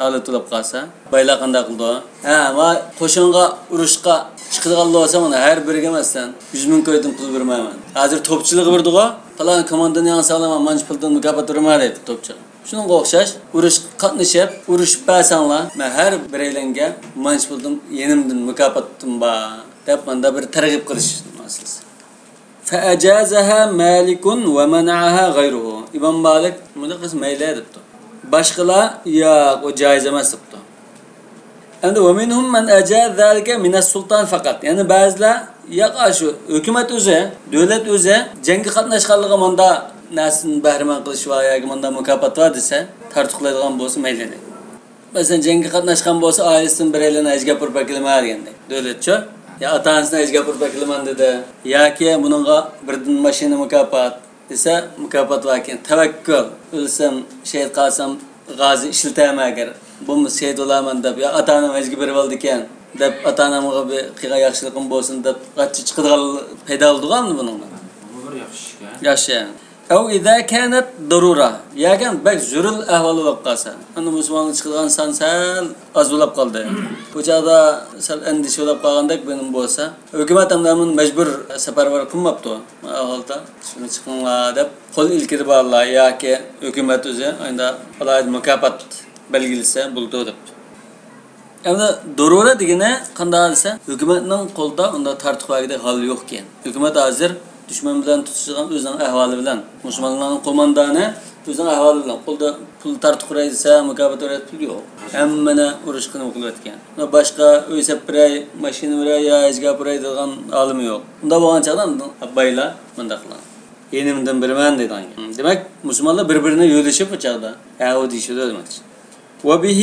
ھالەت بولۇپ قالسا، بايلار قانداق قىلىدۇ؟ ھە، ما قوشۇنغا، ئۇرۇشقا چىقىدىغان بولسا، مانا ھەر بىرىگە، مەسىلەن، يۈز مىڭ كويدىن پۇل بېرىمەن. ھازىر توپچىلىققا بېرىدىغۇ، پالان كوماندىنى يەڭسەڭلار مانا مانچە پۇلدىن مۇكاپات بېرىمەن دەيدۇ توپچىغا. شۇنىڭغا ئوخشاش، ئۇرۇشقا قاتنىشىپ، ئۇرۇشۇپ بەرسەڭلار، مەن ھەر بىرەيلەنگە مانچە پۇلدىن يېنىمدىن مۇكاپاتىم بار، دەپ ماندا بىر تەرغىب قىلىش مەسىلىسى. فأجازها مالك ومنعها غيره. ئىمام مالىك مۇنداق قىلسا مەيلى دەپتۇ. باشقىلار ياق، ئۇ جائىز ئەمەس دەپتۇ. ئەمدى ومنهم من أجاز ذلك من السلطان فقط. يەنى بەزىلەر ياق، ئاشۇ ھۆكۈمەت ئۆزى، دۆلەت ئۆزى جەڭگە قاتناشقانلىقى ماندا نەرسىدىن بەھرىمەن قىلىش بار ياكى ماندا مۇكاپات بار دېسە، تارتۇقلايدىغان بولسا مەيلى دەيدۇ. مەسىلەن، جەڭگە قاتناشقان بولسا، ئائىلىسىدىن بىرەيلەننى ھەجگە ئاپىرىپ ئەكېلىمەن دېگەندەك. دۆلەتچۇ؟ يا ئاتا-ئانىسىنى ھەجگە ئاپىرىپ ئەكېلىمەن دېدى. ياكى بۇنىڭغا بىردىن ماشىنا مۇكاپات دېسە، مۇكاپات باركەن. تەۋەككۈل. ئۆلسەم، شېھىت قالسام، غازى ئىشلىتەرمەن ئەگەر. بولمىسا شېھىت بولارمەن دەپ، يا ئاتا-ئانام ھەجگە بېرىۋالىدىكەن دەپ، ئاتا-ئانامغا بىر قىلغان ياخشىلىقىم بولسۇن دەپ، قاچا چىقىدىغان پەيدا بولىدىغۇ بۇنىڭدىن. بۇ بىر ياخشى ئىشكەن. ياخشى. أو إذا كانت ضرورة، ياكى بەك زۆرۈر ئەھۋال بولۇپ قالسا، ئەمدى مۇسۇلمانلار چىقىدىغان سان سەل ئاز بولۇپ قالدى. بۇ چاغدا سەل ئەندىشە بولۇپ قالغاندەك بىلىم بولسا، ھۆكۈمەت ئەمدى مەجبۇر سەپەرۋەر قىلماپتۇ. ئەھۋالدا شۇنى چىقىڭلار دەپ قول ئىلكىدە بارلار ياكى ھۆكۈمەت ئۆزى ئايدا ئالاھىدە مۇكاپات بەلگىلىسە بولىدۇ دەپتۇ. ئەمدى دورۇرە دېگىنى قانداق دېسە، ھۆكۈمەتنىڭ قولىدا ئۇنداق تارتۇق بەرگۈدەك ھال يوقكەن. ھۆكۈمەت ھازىر دۈشمەن بىلەن تۇتۇشىدىغان ئۆزىنىڭ ئەھۋالى بىلەن، مۇسۇلمانلارنىڭ قوماندانى ئۆزىنىڭ ئەھۋالى بىلەن، قولىدا پۇل تارتۇق بېرەي دېسە، مۇكاپات بېرەي دېسە، پۇل يوق. ھەممىنى ئۇرۇشقا نېمە قىلىۋەتكەن. باشقا ئۆي سېلىپ بېرەي، ماشىنا بېرەي يا ھەجگە ئاپىراي دەيدىغان ئالىمى يوق. ئۇنداق بولغان چاغدا بايلار مۇنداق قىلغان. يېنىمدىن بېرىمەن دەيدىغان گەپ. دېمەك، مۇسۇلمانلار بىر-بىرىنى يۆلىشىپ ئۇ چاغدا ھە، ئۇ دېيىشىدۇ دېمەكچى. وبه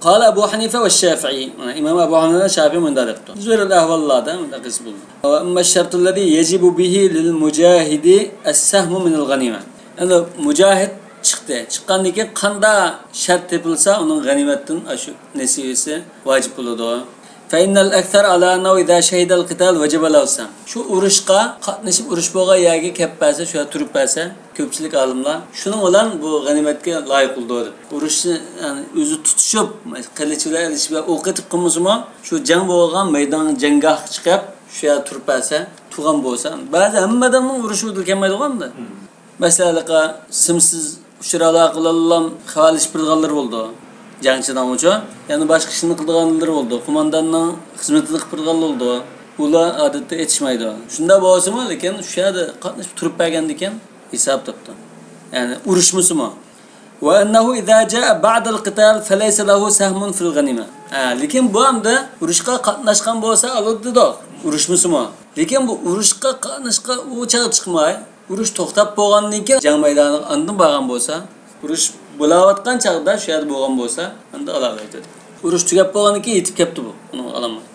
قال أبو حنيفة والشافعي. مانا ئىمام ئەبۇ ھەنىفە، شافىئى مۇنداق دەپتۇ. زۆرۈر ئەھۋاللاردا مۇنداق قىلسا بولىدۇ. وأما الشرط الذي يجب به للمجاهد السهم من الغنيمة. ئەمدى مۇجاھىد چىقتى. چىققاندىن كېيىن قانداق شەرت تېپىلسا، ئۇنىڭ غەنىيمەتتىن ئاشۇ نېسىۋىسى ۋاجىپ بولىدۇ. فإن الأكثر على أنه إذا شهد القتال وجب له السهم. شۇ ئۇرۇشقا قاتنىشىپ، ئۇرۇش بولغان يەرگە كەپ بەرسە، شۇ يەردە تۇرۇپ بەرسە، كۆپچىلىك ئالىملار شۇنىڭ بىلەن بۇ غەنىيمەتكە لايىق بولىدۇ دەپ. ئۇرۇشنى، يەنى ئۆزى تۇتۇشۇپ، قىلىچ بىلەن ئېلىش بىلەن ئوق ئېتىپ قىلمىسىمۇ، شۇ جەڭ بولغان مەيدان، جەڭگاھقا چىقىپ، شۇ يەردە تۇرۇپ بەرسە، تۇرغان بولسا، بەزى ھەممە ئادەمنىڭ ئۇرۇشىدىلا كەلمەيدىغۇ ئەمدى. مەسىلەن، ھېلىقى سىمسىز ئۇچۇر ئالاقىلىرىلا خەۋەرلىشىپ بېرىدىغانلىرى بولىدۇ. جەڭچىدىنغۇچۇ. يەنە باشقا ئىشنى قىلىدىغانلىرى بولىدۇ. قومانداننىڭ خىزمىتىنى قىلىپ بېرىدىغانلىرى بولىدۇ. ئۇلار ئادەتتە ئېتىشمايدۇ. شۇنداق بولسىمۇ، لېكىن شۇ يەردە قاتنىشىپ تۇرۇپ بەرگەندىكىن ھېساب تاپتۇ. يەنى ئۇرۇشمىسىمۇ. وأنه إذا جاء بعد القتال فليس له سهم في الغنيمة. ھە، لېكىن بۇ ئەمدى ئۇرۇشقا قاتناشقان بولسا ئالىدۇ دېدۇق. ئۇرۇشمىسىمۇ. لېكىن بۇ ئۇرۇشقا قاتناشقان ئۇ چاغ چىقماي، ئۇرۇش توختاپ بولغاندىن كېيىن جەڭ مەيدانىغا ئاندىن بارغان بولسا، ئۇرۇش بولاۋاتقان چاغدا شۇ يەردە بولغان بولسا، ئاندىن ئالالايدۇ. ئۇرۇش تۈگەپ بولغاندىن كېيىن يېتىپ كەپتۇ بۇ، ئۇنىڭ ئالالماي.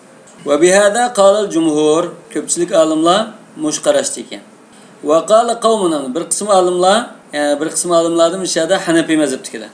وبهذا قال الجمهور، كۆپچىلىك ئالىملار مۇشۇ قاراشتا ئىكەن. وقال قوم، بىر قىسىم ئالىملار، يەنى بىر قىسىم ئالىملاردىن مۇشۇ يەردە ھەنەفىي مەزھەپتىكىلەر.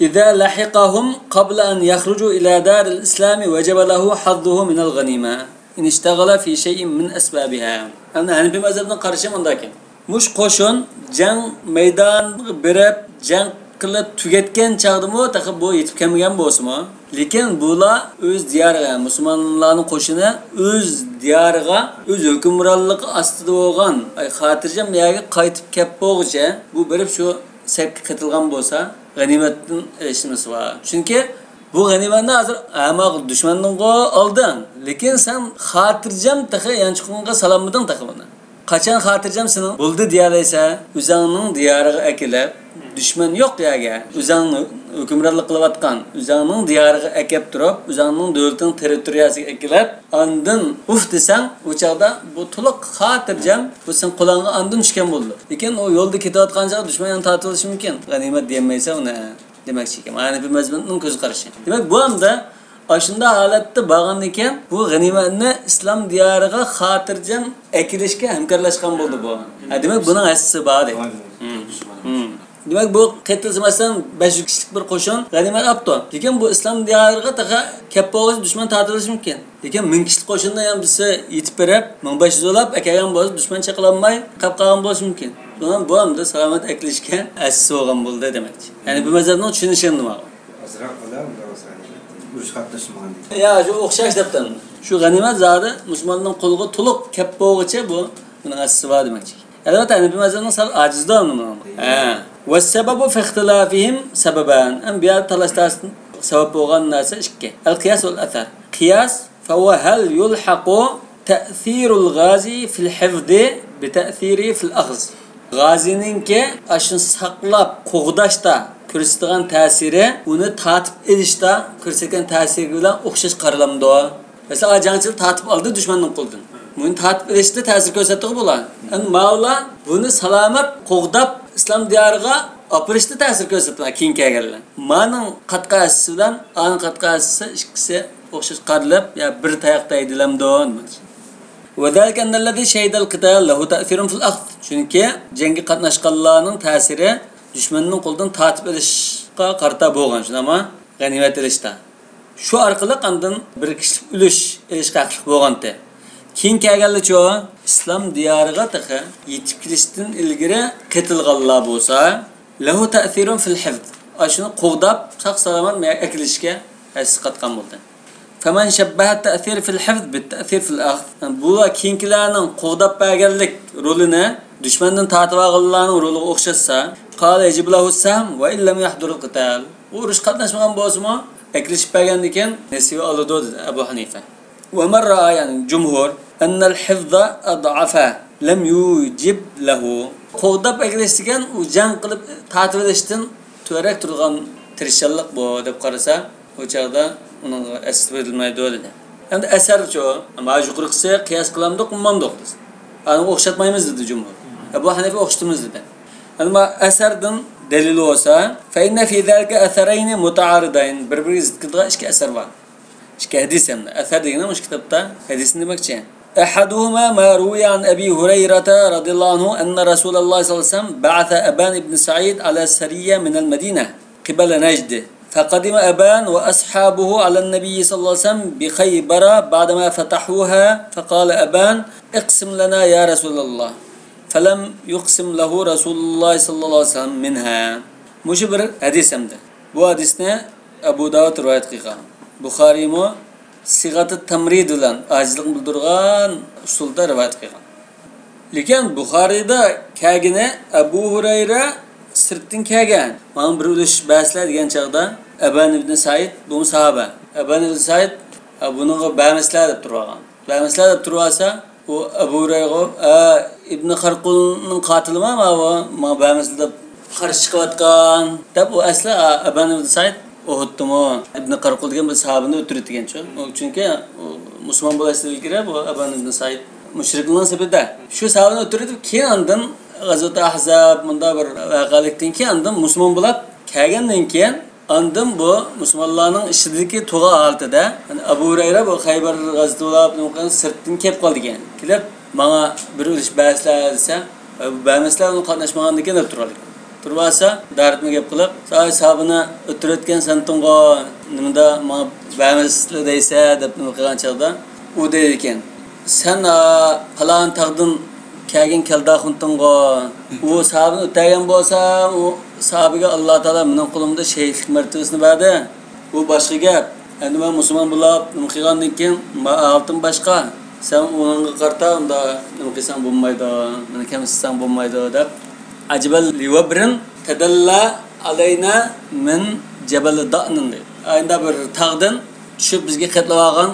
إذا لحقهم قبل أن يخرجوا إلى دار الإسلام وجب له حظه من الغنيمة إن اشتغل في شيء من أسبابها. ئەمدى ھەنەفىي مەزھەپنىڭ قارىشى مۇنداكەن. مۇشۇ قوشۇن جەڭ مەيدانىغا بېرىپ، جەڭ قىلىپ تۈگەتكەن چاغدىمۇ، تېخى بۇ يېتىپ كەلمىگەن بولسىمۇ، لېكىن بۇلار ئۆز دىيارىغا، مۇسۇلمانلارنىڭ قوشۇنى ئۆز دىيارىغا، ئۆز ھۆكۈمرانلىقى ئاستىدا بولغان، ئاي، خاتىرجەم يەرگە قايتىپ كەپ بولغۇچە، بۇ بېرىپ شۇ سەپكە قېتىلغان بولسا، غەنىيمەتتىن ئېلىشمىسى بار. چۈنكى بۇ غەنىيمەتنى ھازىر ھەممە دۈشمەننىڭغۇ ئالدىڭ، لېكىن سەن خاتىرجەم تېخى يانچۇقۇڭغا سالالمىدىڭ تېخى بۇنى. قاچان خاتىرجەم سېنىڭ بولدى دېيەلەيسەن، ئۆزۈڭنىڭ دىيارىغا ئەكېلىپ، دۈشمەن يوق يەرگە، ئۆزۈڭ ھۆكۈمرانلىق قىلىۋاتقان، ئۆزۈڭنىڭ دىيارىغا ئەكەپ تۇرۇپ، ئۆزۈڭنىڭ دۆلىتىڭ تېررىتورىيەسىگە ئەكېلىپ، ئاندىن ئۇف دېسەڭ، ئۇ چاغدا بۇ تولۇق خاتىرجەم، بۇ سېنىڭ قولۇڭغا ئاندىن چۈشكەن بولىدۇ. لېكىن ئۇ يولدا كېتىۋاتقان چاغدا دۈشمەن يەنە تارتىۋېلىشى مۇمكىن. غەنىيمەت دېيەلمەيسەن ئۇنى، دېمەكچى ئىكەن. مانا ھەنەفىي مەزھىپىنىڭ كۆز قارىشى. دېمەك، بۇ ئەمدى ئاشۇنداق ھالەتتە بارغاندىكىن، بۇ غەنىيمەتنى ئىسلام دىيارىغا خاتىرجەم ئەكېلىشكە ھەمكارلاشقان بولدى بۇ. ھە، دېمەك، بۇنىڭ ھەسسىسى بار دەيدۇ. ھىم. ھىم. دېمەك، بۇ قېتىلسا، مەسىلەن، بەش يۈز كىشىلىك بىر قوشۇن غەنىيمەت ئاپتۇ. لېكىن بۇ ئىسلام دىيارىغا تېخى كەپ بولغۇچە دۈشمەن تارتىۋېلىشى مۇمكىن. لېكىن مىڭ كىشىلىك قوشۇننى يەنە بىرسى يېتىپ بېرىپ، مىڭ بەش يۈز ئولاپ ئەكەلگەن بولسا، دۈشمەن چېقىلالماي قاپ قالغان بولۇشى مۇمكىن. بۇنىڭ بۇ ئەمدى سالامەت ئەكېلىشكە ھەسسىسى بولغان بولدى دېمەكچى. يەنى بۇ مەزھەپنىڭ چۈشىنىشى ئەمدى ماۋۇ. ئازراق ئۇلار ئۇرۇش قاتناشمىغاندىكىن. يا، شۇ ئوخشاش دەپتۇ. شۇ غەنىيمەت زادى مۇسۇلماننىڭ قولىغا تولۇق كەپ بولغۇچە بۇ، بۇنىڭ ھەسسىسى بار دېمەكچى. ئەلۋەتتە، ھەنەفىي مەزھەپنىڭ سەل ئاجىزدۇ ئەمدى بۇنىڭ. ھە. والسبب في اختلافهم سببان. ئەمدى بۇ يەردە تالاش تارتىشتىن سەۋەب بولغان نەرسە ئىككى. القياس والأثر. قىياس، فهو هل يلحق تأثير الغازي في الحفظ بتأثيره في الأخذ. غازىنىڭكى ئاشۇنى ساقلاپ، قوغداشتا كۆرسىتىدىغان تەسىرى ئۇنى تارتىپ ئېلىشتا كۆرسەتكەن تەسىرى بىلەن ئوخشاش قارىلامدۇ؟ مەسىلەن، ئا جەڭچىلەر تارتىپ ئالدى دۈشمەننىڭ قولىدىن. بۇنى تارتىپ ئېلىشتا تەسىر كۆرسەتتىغۇ بۇلار. ئەمدى ماۋۇلار بۇنى سالامەت قوغداپ، ئىسلام دىيارىغا ئاپىرىشتا تەسىر كۆرسەتتى كېيىن كەلگەنلەر. مانىڭ قاتقان ھەسسىسى بىلەن ئانىڭ قاتقان ھەسسىسى ئىككىسى ئوخشاش قارىلىپ، يا بىر تاياقتا ھەيدىلەمدۇ؟ وذلك أن الذي شهد القتال له تأثير في الأخذ. چۈنكى جەڭگە قاتناشقانلارنىڭ تەسىرى دۈشمەننىڭ قولىدىن تارتىپ ئېلىشقا قارىتا بولغان، شۇنداقمۇ؟ غەنىيمەت ئېلىشتا. شۇ ئارقىلىق ئاندىن بىر كىشىلىك ئۈلۈش ئېلىشقا ھەقلىق بولغانتى. كېيىن كەلگەنلەرچۇ، ئىسلام دىيارىغا تېخى يېتىپ كېلىشتىن ئىلگىرى قېتىلغانلار بولسا، له تأثير في الحفظ. ئاشۇنى قوغداپ، ساق-سالامەت مەيەر ئەكېلىشكە ھەسسە قاتقان بولدى. فمن شبه التأثير في الحفظ بالتأثير في الأخذ. بۇلار كېيىنكىلەرنىڭ قوغداپ بەرگەنلىك رولىنى دۈشمەندىن تارتىۋالغانلارنىڭ رولىغا ئوخشاتسا، قال يجب له السهم وإن لم يحضر القتال. ئۇ ئۇرۇشقا قاتناشمىغان بولسىمۇ، ئەكېلىشىپ بەرگەندىن كېيىن نېسىۋى ئالىدۇ، دېدى ئەبۇ ھەنىفە. ۋە مەن رائا، يەنى جۇمھۇر، ئەننەل ھىفزا ئەضئەفە لەم يۇجىب لەھۇ. قوغداپ ئەكېلىش دېگەن ئۇ جەڭ قىلىپ تارتىۋېلىشتىن تۆۋەنرەك تۇرىدىغان تىرىشچانلىق بۇ، دەپ قارىسا، ئۇ چاغدا ئۇنىڭغا ئەسەر بېرىلمەيدۇ، دېدى. ئەمدى ئەسەرچۇ؟ ما يۇقىرىقىسى قىياس قىلامدۇق، قىلمامدۇق، دېسە. ئانا ئوخشاتمايمىز، دېدى جۇمھۇر. ئەبۇ ھەنىفە ئوخشىتىمىز، دېدى. ئەمما ئەسەردىن دەلىل بولسا، فإن في ذلك أثرين متعارضين، بىر-بىرىگە زىت كېلىدىغان ئىككى ئەسەر بار. ئىككى ھەدىس ھەمدە. ئەسەر دېگىنى مۇشۇ كىتابتا ھەدىسنى دېمەكچى. أحدهما ما روي عن أبي هريرة رضي الله عنه أن رسول الله صلى الله عليه وسلم بعث أبان بن سعيد على سرية من المدينة قبل نجد، فقدم أبان وأصحابه على النبي صلى الله عليه وسلم بخيبر بعدما فتحوها، فقال أبان: اقسم لنا يا رسول الله، فلم يقسم له رسول الله صلى الله عليه وسلم منها. مۇشۇ بىر ھەدىس ھەمدە. بۇ ھەدىسنى ئەبۇ داۋۇد رىۋايەت قىلغان. بۇخارىيمۇ سىغەتۇ تەمرىد بىلەن ئاجىزلىقنى بىلدۈرگەن ئۇسۇلدا رىۋايەت قىلغان. لېكىن بۇخارىيدا كەلگىنى ئەبۇ ھۇرەيرە سىرتتىن كەلگەن، ماڭا بىر ئۈلۈش بەرسىلە دېگەن چاغدا، ئەبان ئىبنى سەئىد، بۇمۇ ساھابە. ئەبان ئىبنى سەئىد، «ئە، بۇنىڭغا بەرمەسلە» دەپ تۇرۇۋالغان. «بەرمەسلە» دەپ تۇرۇۋالسا، ئۇ ئەبۇ ھۇرەيرىگە، «ئە، ئىبنى خەرقۇلنىڭ قاتىلىما ماۋۇ، ماڭا بەرمەسلە دەپ قارشى چىقىۋاتقان» دەپ، ئۇ ئەسلى ئەبان ئىبنى سەئىد ئۇھۇدتىمۇ، ئىبنى قەرقۇل دېگەن بىر ساھابىنى ئۆلتۈرۈۋەتكەن شۇ. ئۇ چۈنكى ئۇ مۇسۇلمان بولۇشتىن ئىلگىرى بۇ ئەبان ئىبنى سەئىد مۇشرىكلارنىڭ سېپىدە. شۇ ساھابىنى ئۆلتۈرۈۋېتىپ، كېيىن ئاندىن غەزۋەتى ئەھزاب، مۇنداق بىر ۋەقەلىكتىن كېيىن ئاندىن مۇسۇلمان بولۇپ كەلگەندىن كېيىن، ئاندىن بۇ مۇسۇلمانلارنىڭ ئىچىدىكى تۇغا ھالىتىدە، يەنى ئەبۇ ھۇرەيرە بۇ خەيبەر غەزۋىتى بولۇپ، سىرتتىن كېلىپ قالىدىكەن. كېلىپ، «ماڭا بىر ئۈلۈش بەرسىلە» دېسە، «بەرمەسلە، ئۇنى قاتناشمىغاندىكىن» دەپ تۇرىدىكەن. تۇرۇۋالسا، دارىتمۇ گەپ قىلىپ، «ساھابىنى ئۆلتۈرۈۋەتكەن سەنتىڭغۇ، نېمىدا ماڭا بەرمەسلە دەيسە» دەپ نېمە قىلغان چاغدا، ئۇ دەيدىكەن، «سەن، ئا، پالان تاغدىن كەلگەن كەلدە ئاخۇنتىڭغۇ، ئۇ ساھابىنى ئۆلتۈرگەن بولسا، ئۇ ساھابىگە ئاللا تائالا مېنىڭ قولۇمدا شېھىتلىك مەرتىۋىسىنى بەردى. بۇ باشقا گەپ. ئەمدى مەن مۇسۇلمان بولۇپ، نېمە قىلغاندىن كېيىن، ما-، ھالىتىم باشقا. سەن ئۇنىڭغا قارىتا ئۇنداق نېمە قىلساڭ بولمايدۇ، مېنى كەمسىتسەڭ بولمايدۇ» دەپ، «عجبا لوبر تدلى علينا من جبل ضأن» دەيدۇ. ئايندا بىر تاغدىن چۈشۈپ بىزگە قېتىلىۋالغان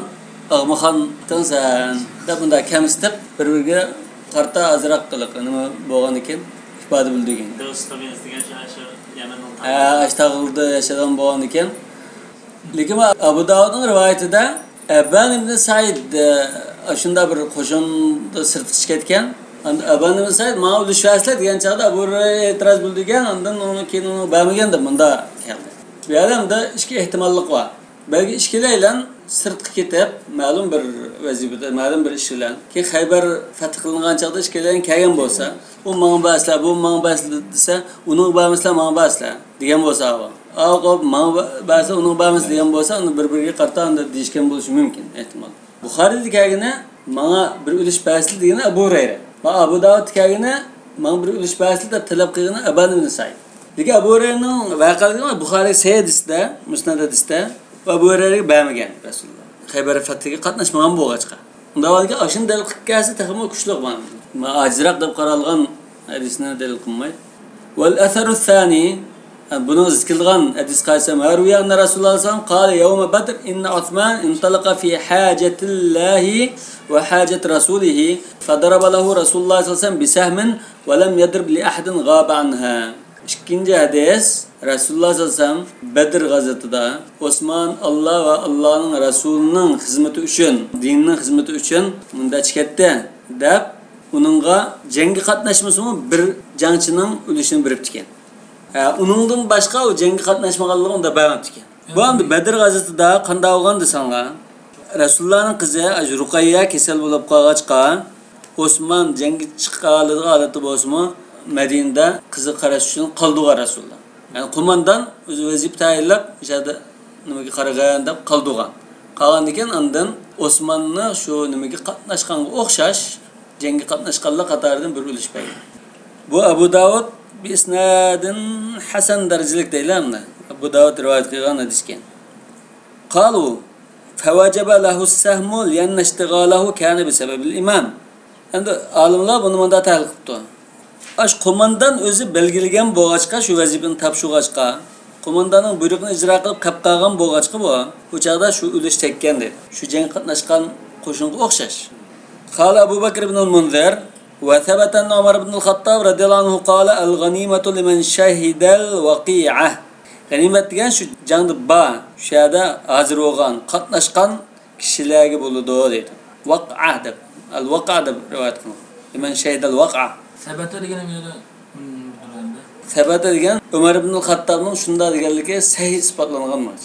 ئاغمىخانتىڭ سەن دەپ، بۇنداق كەمسىتىپ، بىر-بىرىگە قارىتا ئازراق قىلىق نېمە بولغاندىكىن ئىپادە بىلدۈرگەن. دوست قىلمىسىز دېگەن شۇ، شۇ يەمەننىڭ ھە، تاغىدا. ئاشۇ تاغدا ياشىغان بولغاندىكىن. لېكىن ئەبۇ داۋۇدنىڭ رىۋايىتىدە ئەبان ئىبنى سەئىد، ئە، ئاشۇنداق بىر قوشۇندا سىرتقا چىقىپ كەتكەن. ئەبان ئىبنى سەئىد، «ماڭا ئۈلۈش بەرسىلە» دېگەن چاغدا ئەبۇ ھۇرەيرە ئېتىراز بىلدۈرگەن، ئاندىن ئۇنىڭ كېيىن ئۇنى بەرمىگەن دەپ مۇندا كەلدى. بۇ يەردە ئەمدى ئىككى ئېھتىماللىق بار. بەلكى ئىككىلەيلەن سىرتقا كېتىپ، مەلۇم بىر ۋەزىپىدە، مەلۇم بىر ئىش بىلەن، كېيىن خەيبەر فەتھ قىلىنغان چاغدا ئىككىلەيلەن كەلگەن بولسا، «ئۇ ماڭا بەرسىلە، بۇ ماڭا بەرسىلە» دېسە، «ئۇنىڭغا بەرمىسىلە، ماڭا بەرسىلە» دېگەن بولسا، ئاۋۇ، «ئاۋۇ، ماڭا بە-، بەرسىلە، ئۇنىڭغا بەرمىسىلە» دېگەن بولسا، ئۇنى بىر-بىرىگە قارىتا ئاندىن دېيىشكەن بولۇشى مۇمكىن، ئېھتىمال. بۇخارىيدا كەلگىنى، «ماڭا بىر ئۈلۈش بەرسىلە» دېگىنى ئەبۇ ھۇرەيرە. مانا ئەبۇ داۋۇدتا كەلگىنى، «ماڭا بىر ئۈلۈش بەرسىلە» دەپ تەلەپ قىلغىنى ئەبان ئىبنى سەئىد. لېكىن ئەبۇ ھۇرەيرىنىڭ ۋەقەلىكى بۇخارىي سەھىھ ھەدىستە، مۇسنەد ھەدىستە، ئەبۇ ھۇرەيرىگە بەرمىگەن رەسۇلۇللا. خەيبەر فەتھىگە قاتناشمىغان بولغاچقا. ئۇنداق بولغانكەن، ئاشۇنى دەلىل قىلىپ كەلسە تېخىمۇ كۈچلۈك بولغان. مانا ئاجىزراق دەپ قارالغان ھەدىسنى دەلىل قىلماي. والأثر الثاني، بۇنىڭ زىكىرلىغان ھەدىس قايسى؟ ما روي أن رسول الله صلى الله عليه وسلم قال يوم بدر إن عثمان انطلق في حاجة الله وحاجة رسوله فضرب له رسول الله صلى الله عليه وسلم بسهم ولم يضرب لأحد غاب عنها. ئىككىنچى ھەدىس، رەسۇلۇللا سەللەللاھۇ ئەلەيھى ۋەسەللەم بەدر غەزۋىتىدە ئوسمان ئاللا ۋە ئاللانىڭ رەسۇلىنىڭ خىزمىتى ئۈچۈن، دىننىڭ خىزمىتى ئۈچۈن مۇنداق چىقىپ كەتتى دەپ، ئۇنىڭغا جەڭگە قاتناشمىسىمۇ بىر جەڭچىنىڭ ئۈلۈشىنى بېرىپتىكەن. ھە، ئۇنىڭدىن باشقا ئۇ جەڭگە قاتناشمىغانلىقىنى ئۇنداق بەرمەپتىكەن. بۇ ئەمدى بەدر غەزۋىتىدە قانداق بولغان دېسەڭلار، رەسۇلۇللانىڭ قىزى ئاشۇ رۇقەييە كېسەل بولۇپ قالغاچقا، ئوسمان جەڭگە چىقالىدىغان ھالەتتە بولسىمۇ، مەدىنىدە قىزىغا قاراش ئۈچۈن قالدۇرغان رەسۇلۇللا. يەنى قوماندان ئۆزى ۋەزىپە تەيىنلەپ، ئۆشەدە نېمىگە قارىغىن دەپ قالدۇرغان. قالغاندىن كېيىن ئاندىن ئوسماننى شۇ نېمىگە قاتناشقانغا ئوخشاش، جەڭگە قاتناشقانلار قاتارىدىن بىر ئۈلۈش بەرگەن. بۇ ئەبۇ داۋۇد بىئىسنادىن ھەسەن دەرىجىلىك دەيلى ئەمدى. ئەبۇ داۋۇد رىۋايەت قىلغان ھەدىسكەن. قالۇ فوجب له السهم لأن اشتغاله كان بسبب الإمام. ئەمدى ئالىملار بۇنى مۇنداق تەھلىل قىپتۇ. ئاش قوماندان ئۆزى بەلگىلىگەن بولغاچقا، شۇ ۋەزىپىنى تاپشۇرغاچقا، قومانداننىڭ بۇيرۇقىنى ئىجرا قىلىپ قېلىپ قالغان بولغاچقا بۇ، بۇ چاغدا شۇ ئۈلۈش تەگكەن دەيدۇ. شۇ جەڭگە قاتناشقان قوشۇنغا ئوخشاش. قال أبو بكر بن المنذر، وثبت أن عمر بن الخطاب رضي الله عنه قال: الغنيمة لمن شهد الوقيعة. غەنىيمەت دېگەن شۇ جەڭدە بار، شۇ يەردە ھازىر بولغان، قاتناشقان كىشىلەرگە بولىدۇ دەيدۇ. ۋەقئە دەپ، ئەل ۋەقئە دەپ رىۋايەت قىلىنغان. لىمەن شەھىدەل ۋەقئە. سەبەتە دېگەن نېمە دېگەن؟ سەبەتە دېگەن ئۆمەر ئىبنۇل خەتتابنىڭ شۇنداق دېگەنلىكى سەھىھ ئىسپاتلانغان مانا.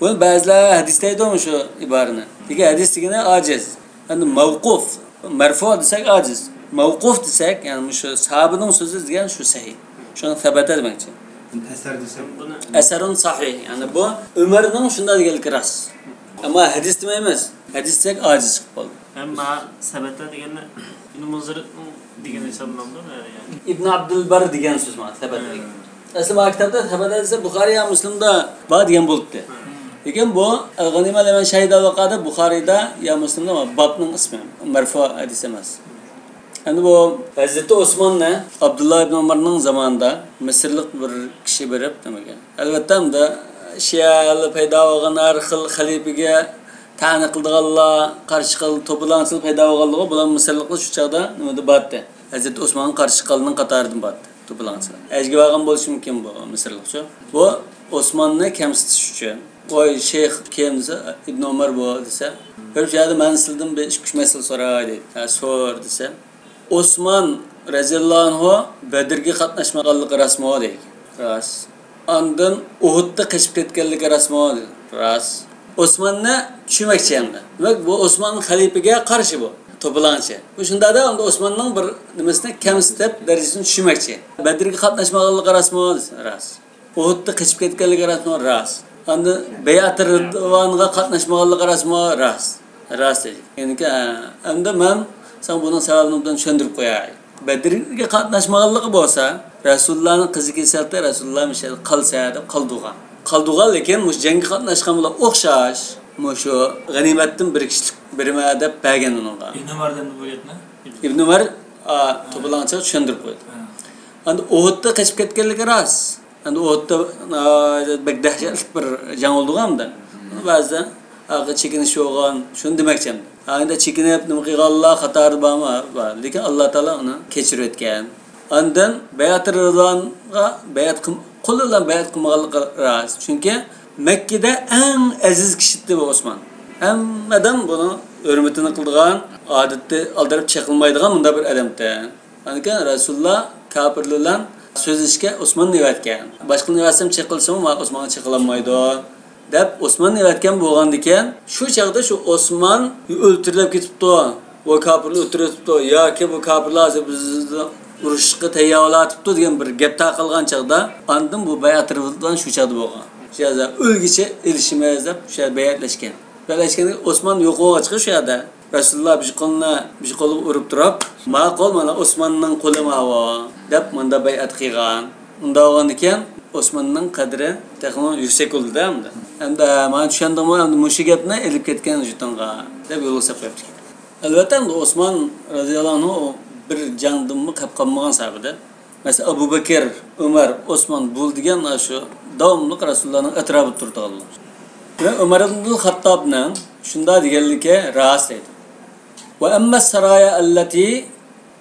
بۇنى بەزىلەر ھەدىس دەيدۇ شۇ ئىبارىنى. لېكىن ھەدىس دېگىنى ئاجىز. ئەمدى مەۋقۇف، مەرفۇ دېسەك ئاجىز. مەۋقۇف دېسەك، يەنى مۇشۇ ساھابىنىڭ سۆزى دېگەن شۇ سەھىھ. شۇنى سەبەتە دېمەكچى. ئەسەر دېسەم. ئەسەرۇن سەھىھ. يەنى بۇ ئۆمەرنىڭ شۇنداق دېگەنلىكى راست. ئەمما ھەدىس دېمەيمىز. ھەدىس دېسەك ئاجىز چىقىپ قالدى. ئەمما سەبەتە دېگەندە ئىبن مۇنزىرنىڭ دېگىنى ھېسابلىنامدۇ؟ يەنى. ئىبن ئابدۇلبەر دېگەن سۆز مانا سەبەتە دېگەن. ئەسلى مانا كىتابتا سەبەتە دېسە بۇخارى يا مۇسلىمدا بار دېگەن بولۇپتۇ. لېكىن بۇ ئەل غەنىيمە لىمەن شەھىدەل ۋەقىئەدە بۇخارىدا يا مۇسلىمدا بار. بابنىڭ ئىسمى. مەرفۇ ھەدىس ئەمەس. ئەمدى بۇ ھەزرىتى ئوسماننى ئابدۇللا ئىبن ئۆمەرنىڭ زامانىدا مىسىرلىق بىر كىشى بېرىپ نېمىگە. ئەلۋەتتە، ئەمدى شىئەلەر پەيدا بولغان ھەر خىل خەلىپىگە تەنە قىلىدىغانلار، قارشى قىل، توپىلاڭچىلار پەيدا بولغانلىغۇ، بۇلار مىسىرلىقلار شۇ چاغدا نېمىدە بارتتى. ھەزرىتى ئوسمانغا قارشى قىلنىڭ قاتارىدىن بارتتى، توپىلاڭچىلار. ئەجگە بارغان بولۇشى مۇمكىن بۇ مىسىرلىقچۇ. بۇ ئوسماننى كەمسىتىش ئۈچۈن. ۋاي شەيخ كىم دېسە، ئىبن ئۆمەر بۇ دېسە، بىر شۇ يەردە مەن سىلىدىن بىر ئىككى ئۈچ مەسىلە سوراي دەيدۇ. ھە، سور دېسە، ئوسمان رەزىياللاھۇ ئەنھۇ بەدرگە قاتناشمىغانلىقى راستمۇ دەيدۇ. راست. ئاندىن ئۇھۇدتا قېچىپ كەتكەنلىكى راستمۇ دەيدۇ. راست. ئوسماننى چۈشۈرمەكچى ئەمدى. دېمەك، بۇ ئوسمان خەلىپىگە قارشى بۇ. توپىلاڭچى. بۇ شۇنداق دەپ، ئەمدى ئوسماننىڭ بىر نېمىسىنى كەمسىتىپ، دەرىجىسىنى چۈشۈرمەكچى. بەدرگە قاتناشمىغانلىقى راستمۇ دېسە، راست. ئۇھۇدتا قېچىپ كەتكەنلىكى راستمۇ؟ راست. ئاندىن بەيئەت رىدۋانغا قاتناشمىغانلىقى راستمۇ؟ راست. راست دېدى. يەنىكى، ئەمدى مەن ساڭا بۇنىڭ سەۋەبىنى ئوبدان چۈشەندۈرۈپ قوياي. بەدرگە قاتناشمىغانلىقى بولسا، رەسۇلۇللانىڭ قىزى كېسەلتە، رەسۇلۇللا مۇشۇ يەردە قالسا دەپ قالدۇرغان. قالدۇرغان، لېكىن مۇشۇ جەڭگە قاتناشقان بىلەن ئوخشاش، مۇشۇ غەنىيمەتتىن بىر كىشىلىك بېرىمەن دەپ بەرگەن ئۇنىڭغا. ئىبن ئۆمەردىن بۇ گەپنى؟ ئىبن ئۆمەر، ئا، توپىلاڭچىغا چۈشەندۈرۈپ قويدى. ھە. ئەمدى ئۇھۇدتا قېچىپ كەتكەنلىكى راست. ئەمدى ئوتتا بەك دەھشەتلىك بىر جەڭ بولدىغۇ ئەمدى. بەزىدە ئارقا چېكىنىش بولغان، شۇنى دېمەكچى ئەمدى. ئەمدى چېكىنىپ نېمە قىلغانلار قاتارى بارمۇ؟ بار. لېكىن ئاللا تائالا ئۇنى كەچۈرۈۋەتكەن. ئاندىن بەيئەتى رىزۋانغا بەيئەت قىل-، قولى بىلەن بەيئەت قىلمىغانلىقى راست. چۈنكى مەككىدە ئەڭ ئەزىز كىشى ئىدى بۇ ئوسمان. ھەممە ئادەم بۇنىڭ ھۆرمىتىنى قىلىدىغان، ئادەتتە ئالدىراپ چېقىلمايدىغان مۇنداق بىر ئادەمتى. ئاندىن كېيىن رەسۇلۇللا كاپىرلار بىلەن سۆزلىشىشكە ئوسماننى ئەۋەتكەن. باشقىلارنى ئەۋەتسەم چېقىلسىمۇ، مانا ئوسمانغا چېقىلالمايدۇ، دەپ ئوسماننى ئەۋەتكەن بولغاندىكىن، شۇ چاغدا شۇ ئوسمان ئۆلتۈرۈلۈپ كېتىپتۇ، بۇ كاپىرلار ئۆلتۈرۈلۈپ كېتىپتۇ ياكى بۇ كاپىرلار ھازىر بىزنى ئۇرۇشقا تەييارلاۋاتىپتۇ دېگەن بىر گەپ تارقالغان چاغدا، ئاندىن بۇ بەيئەت رىزۋان شۇ چاغدا بولغان. شۇ يەردە ئۆلگۈچە ئېلىشىمىز دەپ شۇ يەردە بەيئەتلەشكەن. بەيئەتلەشكەندىن كېيىن ئوسمان يوق بولغاچقا شۇ يەردە. رەسۇلۇللا بىر قولىنى بىر قولىغا ئۇرۇپ تۇرۇپ، ماقۇل، مانا ئوسماننىڭ قولى ماۋۇ، دەپ مۇندا بەيئەت قىلغان. ئۇنداق بولغاندىكىن ئوسماننىڭ قەدرى تېخىمۇ يۈكسەك بولدى-دە ئەمدى. ئەمدى مانا چۈشەندىڭمۇ، ئەمدى مۇشۇ گەپنى ئېلىپ كەتكەن ژېتونغا، دەپ يولغا سېلىپ قويۇپتىكەن. ئەلۋەتتە، ئەمدى ئوسمان رەزىياللاھۇ ئەنھۇ بىر جەڭدىنمۇ قېلىپ قالمىغان ساھابىدە. مەسىلەن، ئەبۇ بەكىر، ئۆمەر، ئوسمان، بۇ دېگەن شۇ داۋاملىق رەسۇلۇللانىڭ ئەتراپىدا تۇرىدىغانلار. ۋە ئۆمەر ئىبنۇل خەتتابنىڭ شۇنداق دېگەنلىكى راست دەيدۇ. ۋە ئەممە سارايا ئەللەتى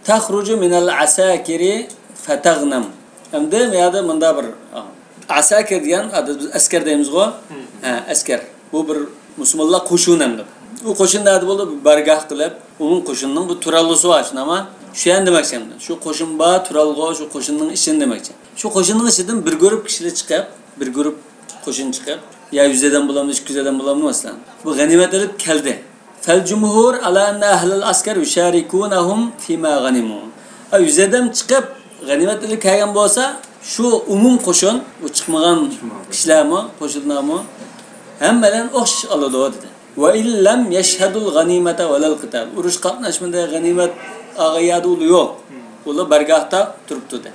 تەخرۇجۇ مىنەل ئەساكىرى فەتەغنەم. ئەمدى بۇ يەردە مۇنداق بىر، ئا، ئەساكىر دېگەن، ئادەتتە بىز ئەسكەر دەيمىزغۇ؟ ھە، ئەسكەر. بۇ بىر مۇسۇلمانلار قوشۇنى ئەمدى. ئۇ قوشۇن نەدە بولىدۇ؟ بىر بارگاھ قىلىپ، ئۇنىڭ قوشۇنىنىڭ بىر تۇرالغۇسى بار، شۇنداقمۇ؟ شۇ يەرنى دېمەكچى ئەمدى. شۇ قوشۇن بار، تۇرالغۇ، شۇ قوشۇننىڭ ئىچىنى دېمەكچى. شۇ قوشۇننىڭ ئىچىدىن بىر گۇرۇپ كىشىلەر چىقىپ، بىر گۇرۇپ قوشۇن چىقىپ، يا يۈز ئادەم بولامدۇ، ئىككى يۈز ئادەم بولامدۇ، مەسىلەن. بۇ غەنىيمەت ئېلىپ كەلدى. فەل جۇمھۇر ئالا ئەننە ئەھلەل ئەسكەر يۇشارىكۇنەھۇم فىما غەنىمۇ. ھە، يۈز ئادەم چىقىپ، غەنىيمەت ئېلىپ كەلگەن بولسا، شۇ ئومۇم قوشۇن، ئۇ چىقمىغان كىشىلەرمۇ، قوشۇنلارمۇ ھەممەيلەن ئوخشاش ئالىدۇ، دېدى. ۋە ئىن لەم يەشھەدۇل غەنىيمەتە ۋەلەل قىتال. ئۇرۇش قاتناشمىدى، غەنىيمەت ئالغان يەردە ئۇلار يوق. ئۇلار بارگاھتا تۇرۇپتۇ، دېدى.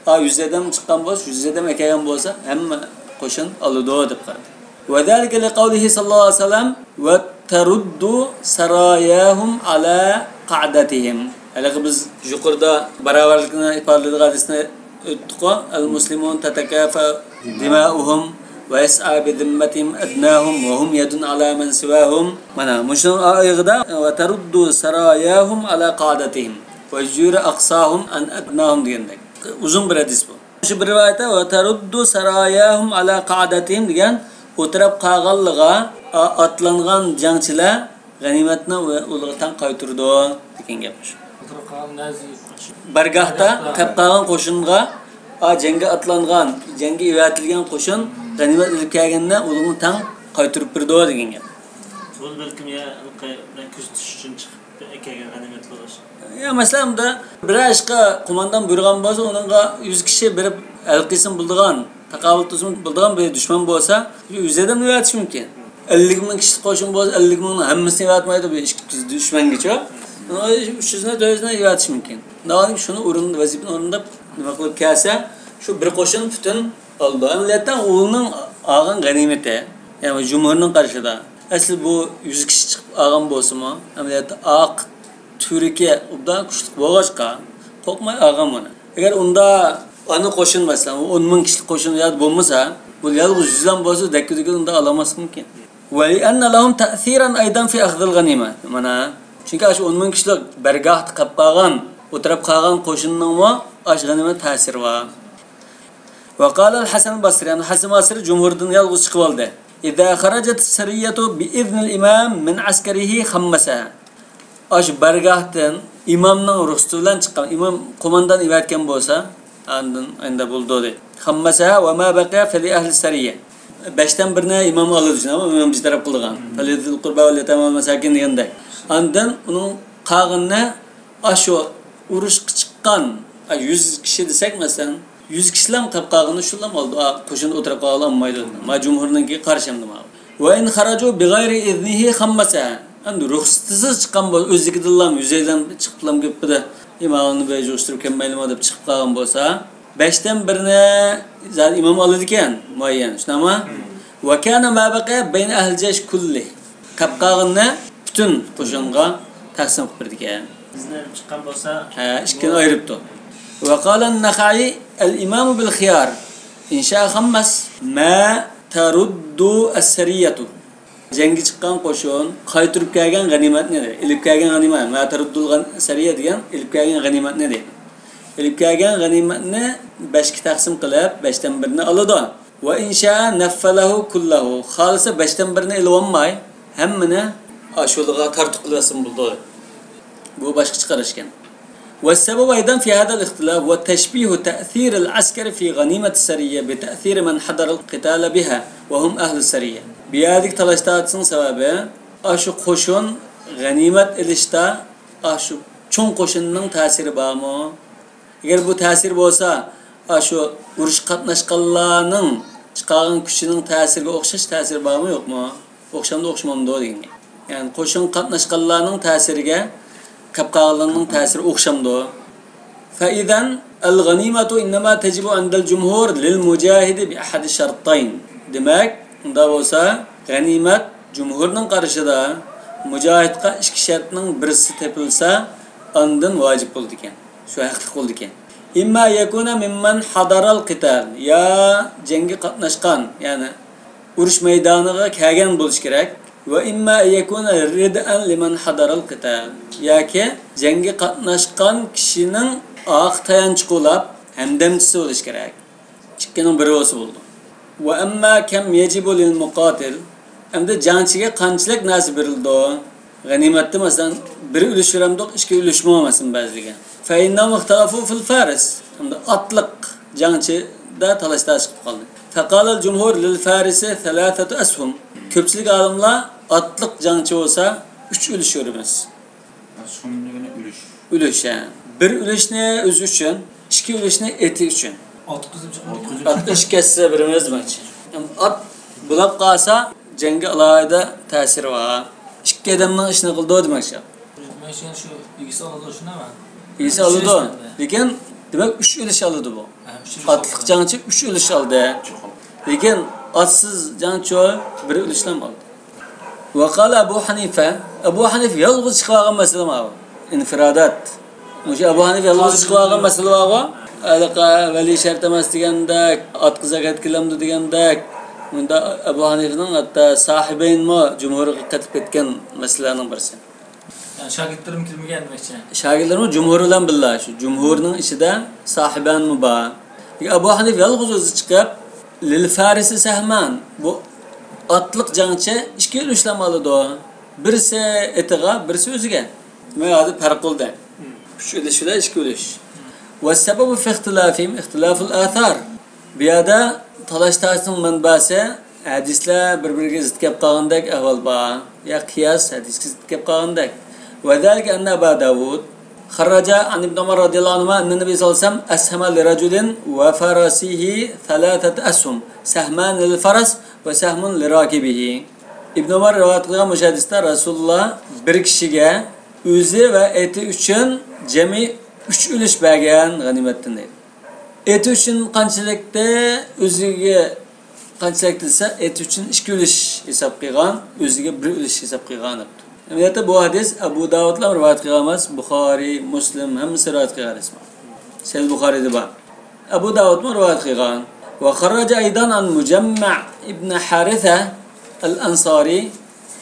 ھە، يۈز ئادەم چىققان بولسا، يۈز ئادەم ئەكەلگەن بولسا، ھەممە قوشۇن ئالىدۇ دەپ قارىدى. ۋە زالىكە لىقەۋلىھى ساللاللاھۇ ئەلەيھى ۋەسەللەم ۋە تەرۇددۇ ساراياھۇم ئالا قەئدەتىھىم. ھېلىقى بىز يۇقىرىدا باراۋەرلىكنى ئىپادىلەيدىغان ھەدىسنى ئۆتتۇققۇ، المسلمون تتكافأ دماؤهم ويسعى بذمتهم أدناهم وهم يد على من سواهم. مانا مۇشۇنىڭ ئايىغىدا وترد سراياهم على قعدتهم ويجير أقصاهم عن أدناهم دېگەندەك. ئۇزۇن بىر ھەدىس بۇ. شۇ بىر رىۋايەتتە وترد سراياهم على قعدتهم دېگەن، ئولتۇرۇپ قالغانلىغا ئاتلانغان جەڭچىلەر غەنىيمەتنى ئۇلىغا تەڭ قايتۇرىدۇ دېگەن گەپ شۇ. بارگاھتا قېلىپ قالغان قوشۇنغا، ئا، جەڭگە ئاتلانغان، جەڭگە ئەۋەتىلگەن قوشۇن غەنىيمەت ئېلىپ كەلگەندە ئۇلىغا تەڭ قايتۇرۇپ بېرىدۇ دېگەن گەپ. بۇ بەلكىم يا، بىلەن كۆزىتىش ئۈچۈن چىقىپ كەلگەن غەنىيمەتلەر. يا، مەسىلەن، بۇندا بىرەر ئىشقا قوماندان بۇيرۇغان بولسا، ئۇنىڭغا يۈز كىشى بېرىپ ھەل قىلسىمۇ بولىدىغان، تاقابىل تۇرسىمۇ بولىدىغان بىر دۈشمەن بولسا، يۈز ئادەمنى ئەۋەتىش مۇمكىن. ئەللىك مىڭ كىشىلىك قوشۇن بولسا، ئەللىك مىڭنىڭ ھەممىسىنى ئەۋەتمەيدۇ بىر ئىككى يۈز دۈشمەنگىچۇ. ئۈچ يۈزنى، تۆت يۈزنى ئەۋەتىش مۇمكىن. شۇنى ئورۇن، ۋەزىپىنى ئورۇنداپ نېمە قىلىپ كەلسە، شۇ بىر قوشۇن پۈتۈن ئالىدۇ. ئەمەلىيەتتە ئۇنىڭ ئالغان غەنىيمىتى، يەنى جۇمھۇرنىڭ قارىشىدا، ئەسلى بۇ يۈز كىشى چىقىپ ئالغان بولسىمۇ، ئەمەلىيەتتە ئاق تۈۋرۈكى ئوبدان كۈچلۈك بولغاچقا، قورقماي ئالغان بۇنى. ئەگەر ئۇندا ئانا قوشۇن، مەسىلەن، ئۇ ئون مىڭ كىشىلىك قوشۇن يا بولمىسا، بۇ يالغۇز يۈزلەن بولسا، دەككە-دۈككە ئۇندا ئالالماسلىقى مۇمكىن. ولأن لهم تأثيرا أيضا في أخذ الغنيمة. مانا، چۈنكى ئاشۇ ئون مىڭ كىشىلىك بارگاھتا قېلىپ قالغان، ئولتۇرۇپ قالغان قوشۇننىڭمۇ ئاشۇ غەنىيمەت تەسىرى بار. وقال الحسن البصري، ھەسەن بەسرى جۇمھۇردىن يالغۇز چىقىۋالدى. إذا خرجت السرية بإذن الإمام من عسكره خمسها. ئاشۇ بارگاھتىن ئىمامنىڭ رۇخسىتى بىلەن چىققان، ئىمام قوماندان ئەۋەتكەن بولسا، ئاندىن ئەندە بولدى دەيدۇ. خمسها وما بقي فلأهل السرية. بەشتىن بىرىنى ئىمام ئالىدۇ، شۇنداقمۇ؟ ئىمام بىر تەرەپ قىلىدىغان. فلذي القربى واليتامى والمساكين دېگەندەك. ئاندىن ئۇنىڭ قالغىنىنى ئاشۇ ئۇرۇشقا چىققان، ئا، يۈز كىشى دېسەك، مەسىلەن، يۈز كىشىلەم قېلىپ قالغىنى شۇلام ئالىدۇ، ئا، قوشۇندا ئولتۇرۇپ قالغانلار ئالمايدۇ. ما جۇمھۇرنىڭكى قارشى ئەمدى ماۋۇ. وإن خرجوا بغير إذنه خمسها. ئەمدى رۇخسىتىسىز چىققان بولسا، ئۆزلۈكىدىنلام يۈزەيلەم چىقىپلام گېپىدە، ئىمامنى بىر يىغىشتۇرۇپ كەلمەيلىما دەپ چىقىپ قالغان بولسا، بەشتىن بىرىنى زادى ئىمام ئالىدىكەن، مۇئەييەن، شۇنداقمۇ؟ وكان ما بقي بين أهل الجيش كله. قېلىپ قالغىنىنى پۈتۈن قوشۇنغا تەقسىم قىلىپ بېرىدىكەن. بىزنى چىققان بولسا، ھە، ئىككىنى ئايرىپتۇ. وقال النخعي الإمام بالخيار إن شاء خمس ما ترد السرية. جەڭگە چىققان قوشۇن قايتۇرۇپ كەلگەن غەنىيمەتنى، ئېلىپ كەلگەن غەنىيمەت، ما تردۇل غەن-، سەرىيە دېگەن ئېلىپ كەلگەن غەنىيمەتنى دەيدۇ. ئېلىپ كەلگەن غەنىيمەتنى بەشكە تەقسىم قىلىپ، بەشتىن بىرىنى ئالىدۇ. وإن شاء نفله كله، خالىسا بەشتىن بىرىنى ئېلىۋالماي، ھەممىنى ئاشۇلىغا تارتۇق قىلىۋەتسىمۇ بولىدۇ. بۇ باشقىچە قاراش ئىكەن. والسبب أيضا في هذا الاختلاف هو تشبيه تأثير العسكر في غنيمة السرية بتأثير من حضر القتال بها وهم أهل السرية. بۇ يەردىكى تالاش-تارتىشنىڭ سەۋەبى، ئاشۇ قوشۇن غەنىيمەت ئېلىشتا ئاشۇ چوڭ قوشۇننىڭ تەسىرى بارمۇ؟ ئەگەر بۇ تەسىر بولسا، ئاشۇ ئۇرۇشقا قاتناشقانلارنىڭ چىقارغان كۈچىنىڭ تەسىرىگە ئوخشاش تەسىرى بارمۇ، يوقمۇ؟ ئوخشامدۇ، ئوخشىمامدۇ دېگەن گەپ. يەنى قوشۇنغا قاتناشقانلارنىڭ تەسىرىگە قېلىپ قالغانلارنىڭ تەسىرى ئوخشامدۇ؟ فإذا الغنيمة إنما تجب عند الجمهور للمجاهد بأحد الشرطين. دېمەك، ئۇنداق بولسا، غەنىيمەت جۇمھۇرنىڭ قارىشىدا مۇجاھىدقا ئىككى شەرتنىڭ بىرسى تېپىلسا، ئاندىن ۋاجىپ بولىدىكەن. شۇ ھەقلىق بولىدىكەن. إما أن يكون ممن حضر القتال، يا جەڭگە قاتناشقان، يەنى ئۇرۇش مەيدانىغا كەلگەن بولۇشى كېرەك. وإما أن يكون ردءا لمن حضر القتال، ياكى جەڭگە قاتناشقان كىشىنىڭ ئارقا تايانچى قولاپ ھەمدەمچىسى بولۇشى كېرەك. ئىككىنىڭ بىرى بولسا بولىدۇ. وأما كم يجب للمقاتل، ئەمدى جەڭچىگە قانچىلىك نەرسە بېرىلىدۇ؟ غەنىيمەتتە، مەسىلەن، بىر ئۈلۈش بېرەمدۇق، ئىككى ئۈلۈشمۇ، مەسىلەن، بەزىلىرىگە. فإنهم اختلفوا في الفارس، ئەمدى ئاتلىق جەڭچىدە تالاش-تارتىش قىلىپ قالدى. فقال الجمهور للفارس ثلاثة أسهم. كۆپچىلىك ئالىملار ئاتلىق جەڭچى بولسا ئۈچ ئۈلۈش بېرىمىز. ئەسھۇم دېگىنى ئۈلۈش. ئۈلۈش، ھە. بىر ئۈلۈشنى ئۆزى ئۈچۈن، ئىككى ئۈلۈشنى ئېتى ئۈچۈن. ئاتقا ئىككى ھەسسە بېرىمىز دېمەكچى. ئات بولاپ قالسا، جەڭگە ئالاھىدە تەسىرى بار. ئىككى ئادەمنىڭ ئىشىنى قىلىدۇ دېمەكچى. مەن شۇ ئىگىسى ئالىدۇ، شۇنداقمۇ؟ ئىگىسى ئالىدۇ. لېكىن، دېمەك، ئۈچ ئۈلۈش ئالىدۇ بۇ. ھە، ئۈچ ئۈلۈش ئاتلىق ئالىدۇ. جەڭچى ئۈچ ئۈلۈش ئالدى. لېكىن ئاتسىز جەڭچى بىر ئۈلۈشلا ئالدى. وقال أبو حنيفة، ئەبۇ ھەنىفە يالغۇز چىقىۋالغان مەسىلە بار. انفرادات. مۇشۇ ئەبۇ ھەنىفە يالغۇز چىقىۋالغان مەسىلە بارغۇ. ھېلىقى ۋەلىي شەرت ئەمەس دېگەندەك، ئاتقا زاكات كېلەمدۇ دېگەندەك، بۇندا ئەبۇ ھەنىفىنىڭ ھەتتا ساھىبەينمۇ جۇمھۇرغا قېتىپ كەتكەن مەسىلىلەرنىڭ بىرسى. يەنى شاگىرتلىرىمۇ كىرمىگەن دېمەكچى. شاگىرتلىرىمۇ جۇمھۇر بىلەن بىللە، شۇ جۇمھۇرنىڭ ئىچىدە ساھىبەنمۇ بار. لېكىن ئەبۇ ھەنىفە يالغۇز ئۆزى چىقىپ، لىل فارىسى سەھمان، بۇ ئاتلىق جەڭچى ئىككى ئۈلۈشلەرنى ئالىدۇ. بىرسى ئېتىغا، بىرسى ئۆزىگە. دېمەك، ھازىر پەرق بولدى. ئۈچ ئۈلۈش بىلەن ئىككى ئۈلۈش. والسبب في اختلافهم اختلاف الآثار. بۇ يەردە تالاش-تارتىشنىڭ مەنبەسى ھەدىسلەر بىر-بىرىگە زىت كەپ قالغاندەك ئەھۋال بار. يا قىياس ھەدىسكە زىت كەپ قالغاندەك. وذلك أن أبا داود خرج عن ابن عمر رضي الله عنهما أن النبي صلى الله عليه وسلم أسهم لرجل وفرسه ثلاثة أسهم، سهمان للفرس وسهم لراكبه. ئىبن ئۆمەر رىۋايەت قىلغان مۇشۇ ھەدىستە رەسۇلۇللا بىر كىشىگە ئۆزى ۋە ئېتى ئۈچۈن جەمئىي ئۈچ ئۈلۈش بەرگەن غەنىيمەتتىن دەيدۇ. ئېتى ئۈچۈن قانچىلىكتى، ئۆزىگە قانچىلىك دېسە، ئېتى ئۈچۈن ئىككى ئۈلۈش ھېساب قىلغان، ئۆزىگە بىر ئۈلۈش ھېساب قىلغان دەپتۇ. ئەمەلىيەتتە بۇ ھەدىس ئەبۇ داۋۇدلا رىۋايەت قىلغان ئەمەس، بۇخارىي، مۇسلىم، ھەممىسى رىۋايەت قىلغان ھەدىس. سەھىھ بۇخارىيدا بار. ئەبۇ داۋۇدمۇ رىۋايەت قىلغان. وخرج أيضا عن مجمع بن حارثة الأنصاري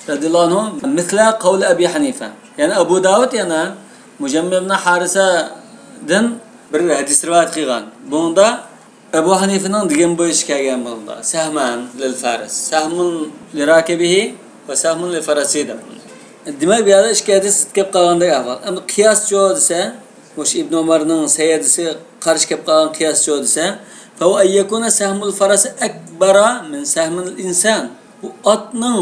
رضي الله عنه مثل قول أبي حنيفة. يەنى ئەبۇ داۋۇد يەنە مۇجەممە ئىبن ھارىسەدىن بىر ھەدىس رىۋايەت قىلغان. بۇنىڭدا ئەبۇ ھەنىفىنىڭ دېگەن بويىچە كەلگەن بۇنىڭدا. سەھمان لىل فارس، سەھمۇن لىراكىبىھى ۋە سەھمۇن لىفەرەسى دەپ. دېمەك، بۇ يەردە ئىككى ھەدىس زىت كەپ قالغاندەك ئەھۋال. ئەمدى قىياسچۇ دېسە، مۇشۇ ئىبن ئۆمەرنىڭ سەھىھ ھەدىسىگە قارشى كەپ قالغان قىياسچۇ دېسە، فهو أن يكون سهم الفرس أكبر من سهم الإنسان. بۇ ئاتنىڭ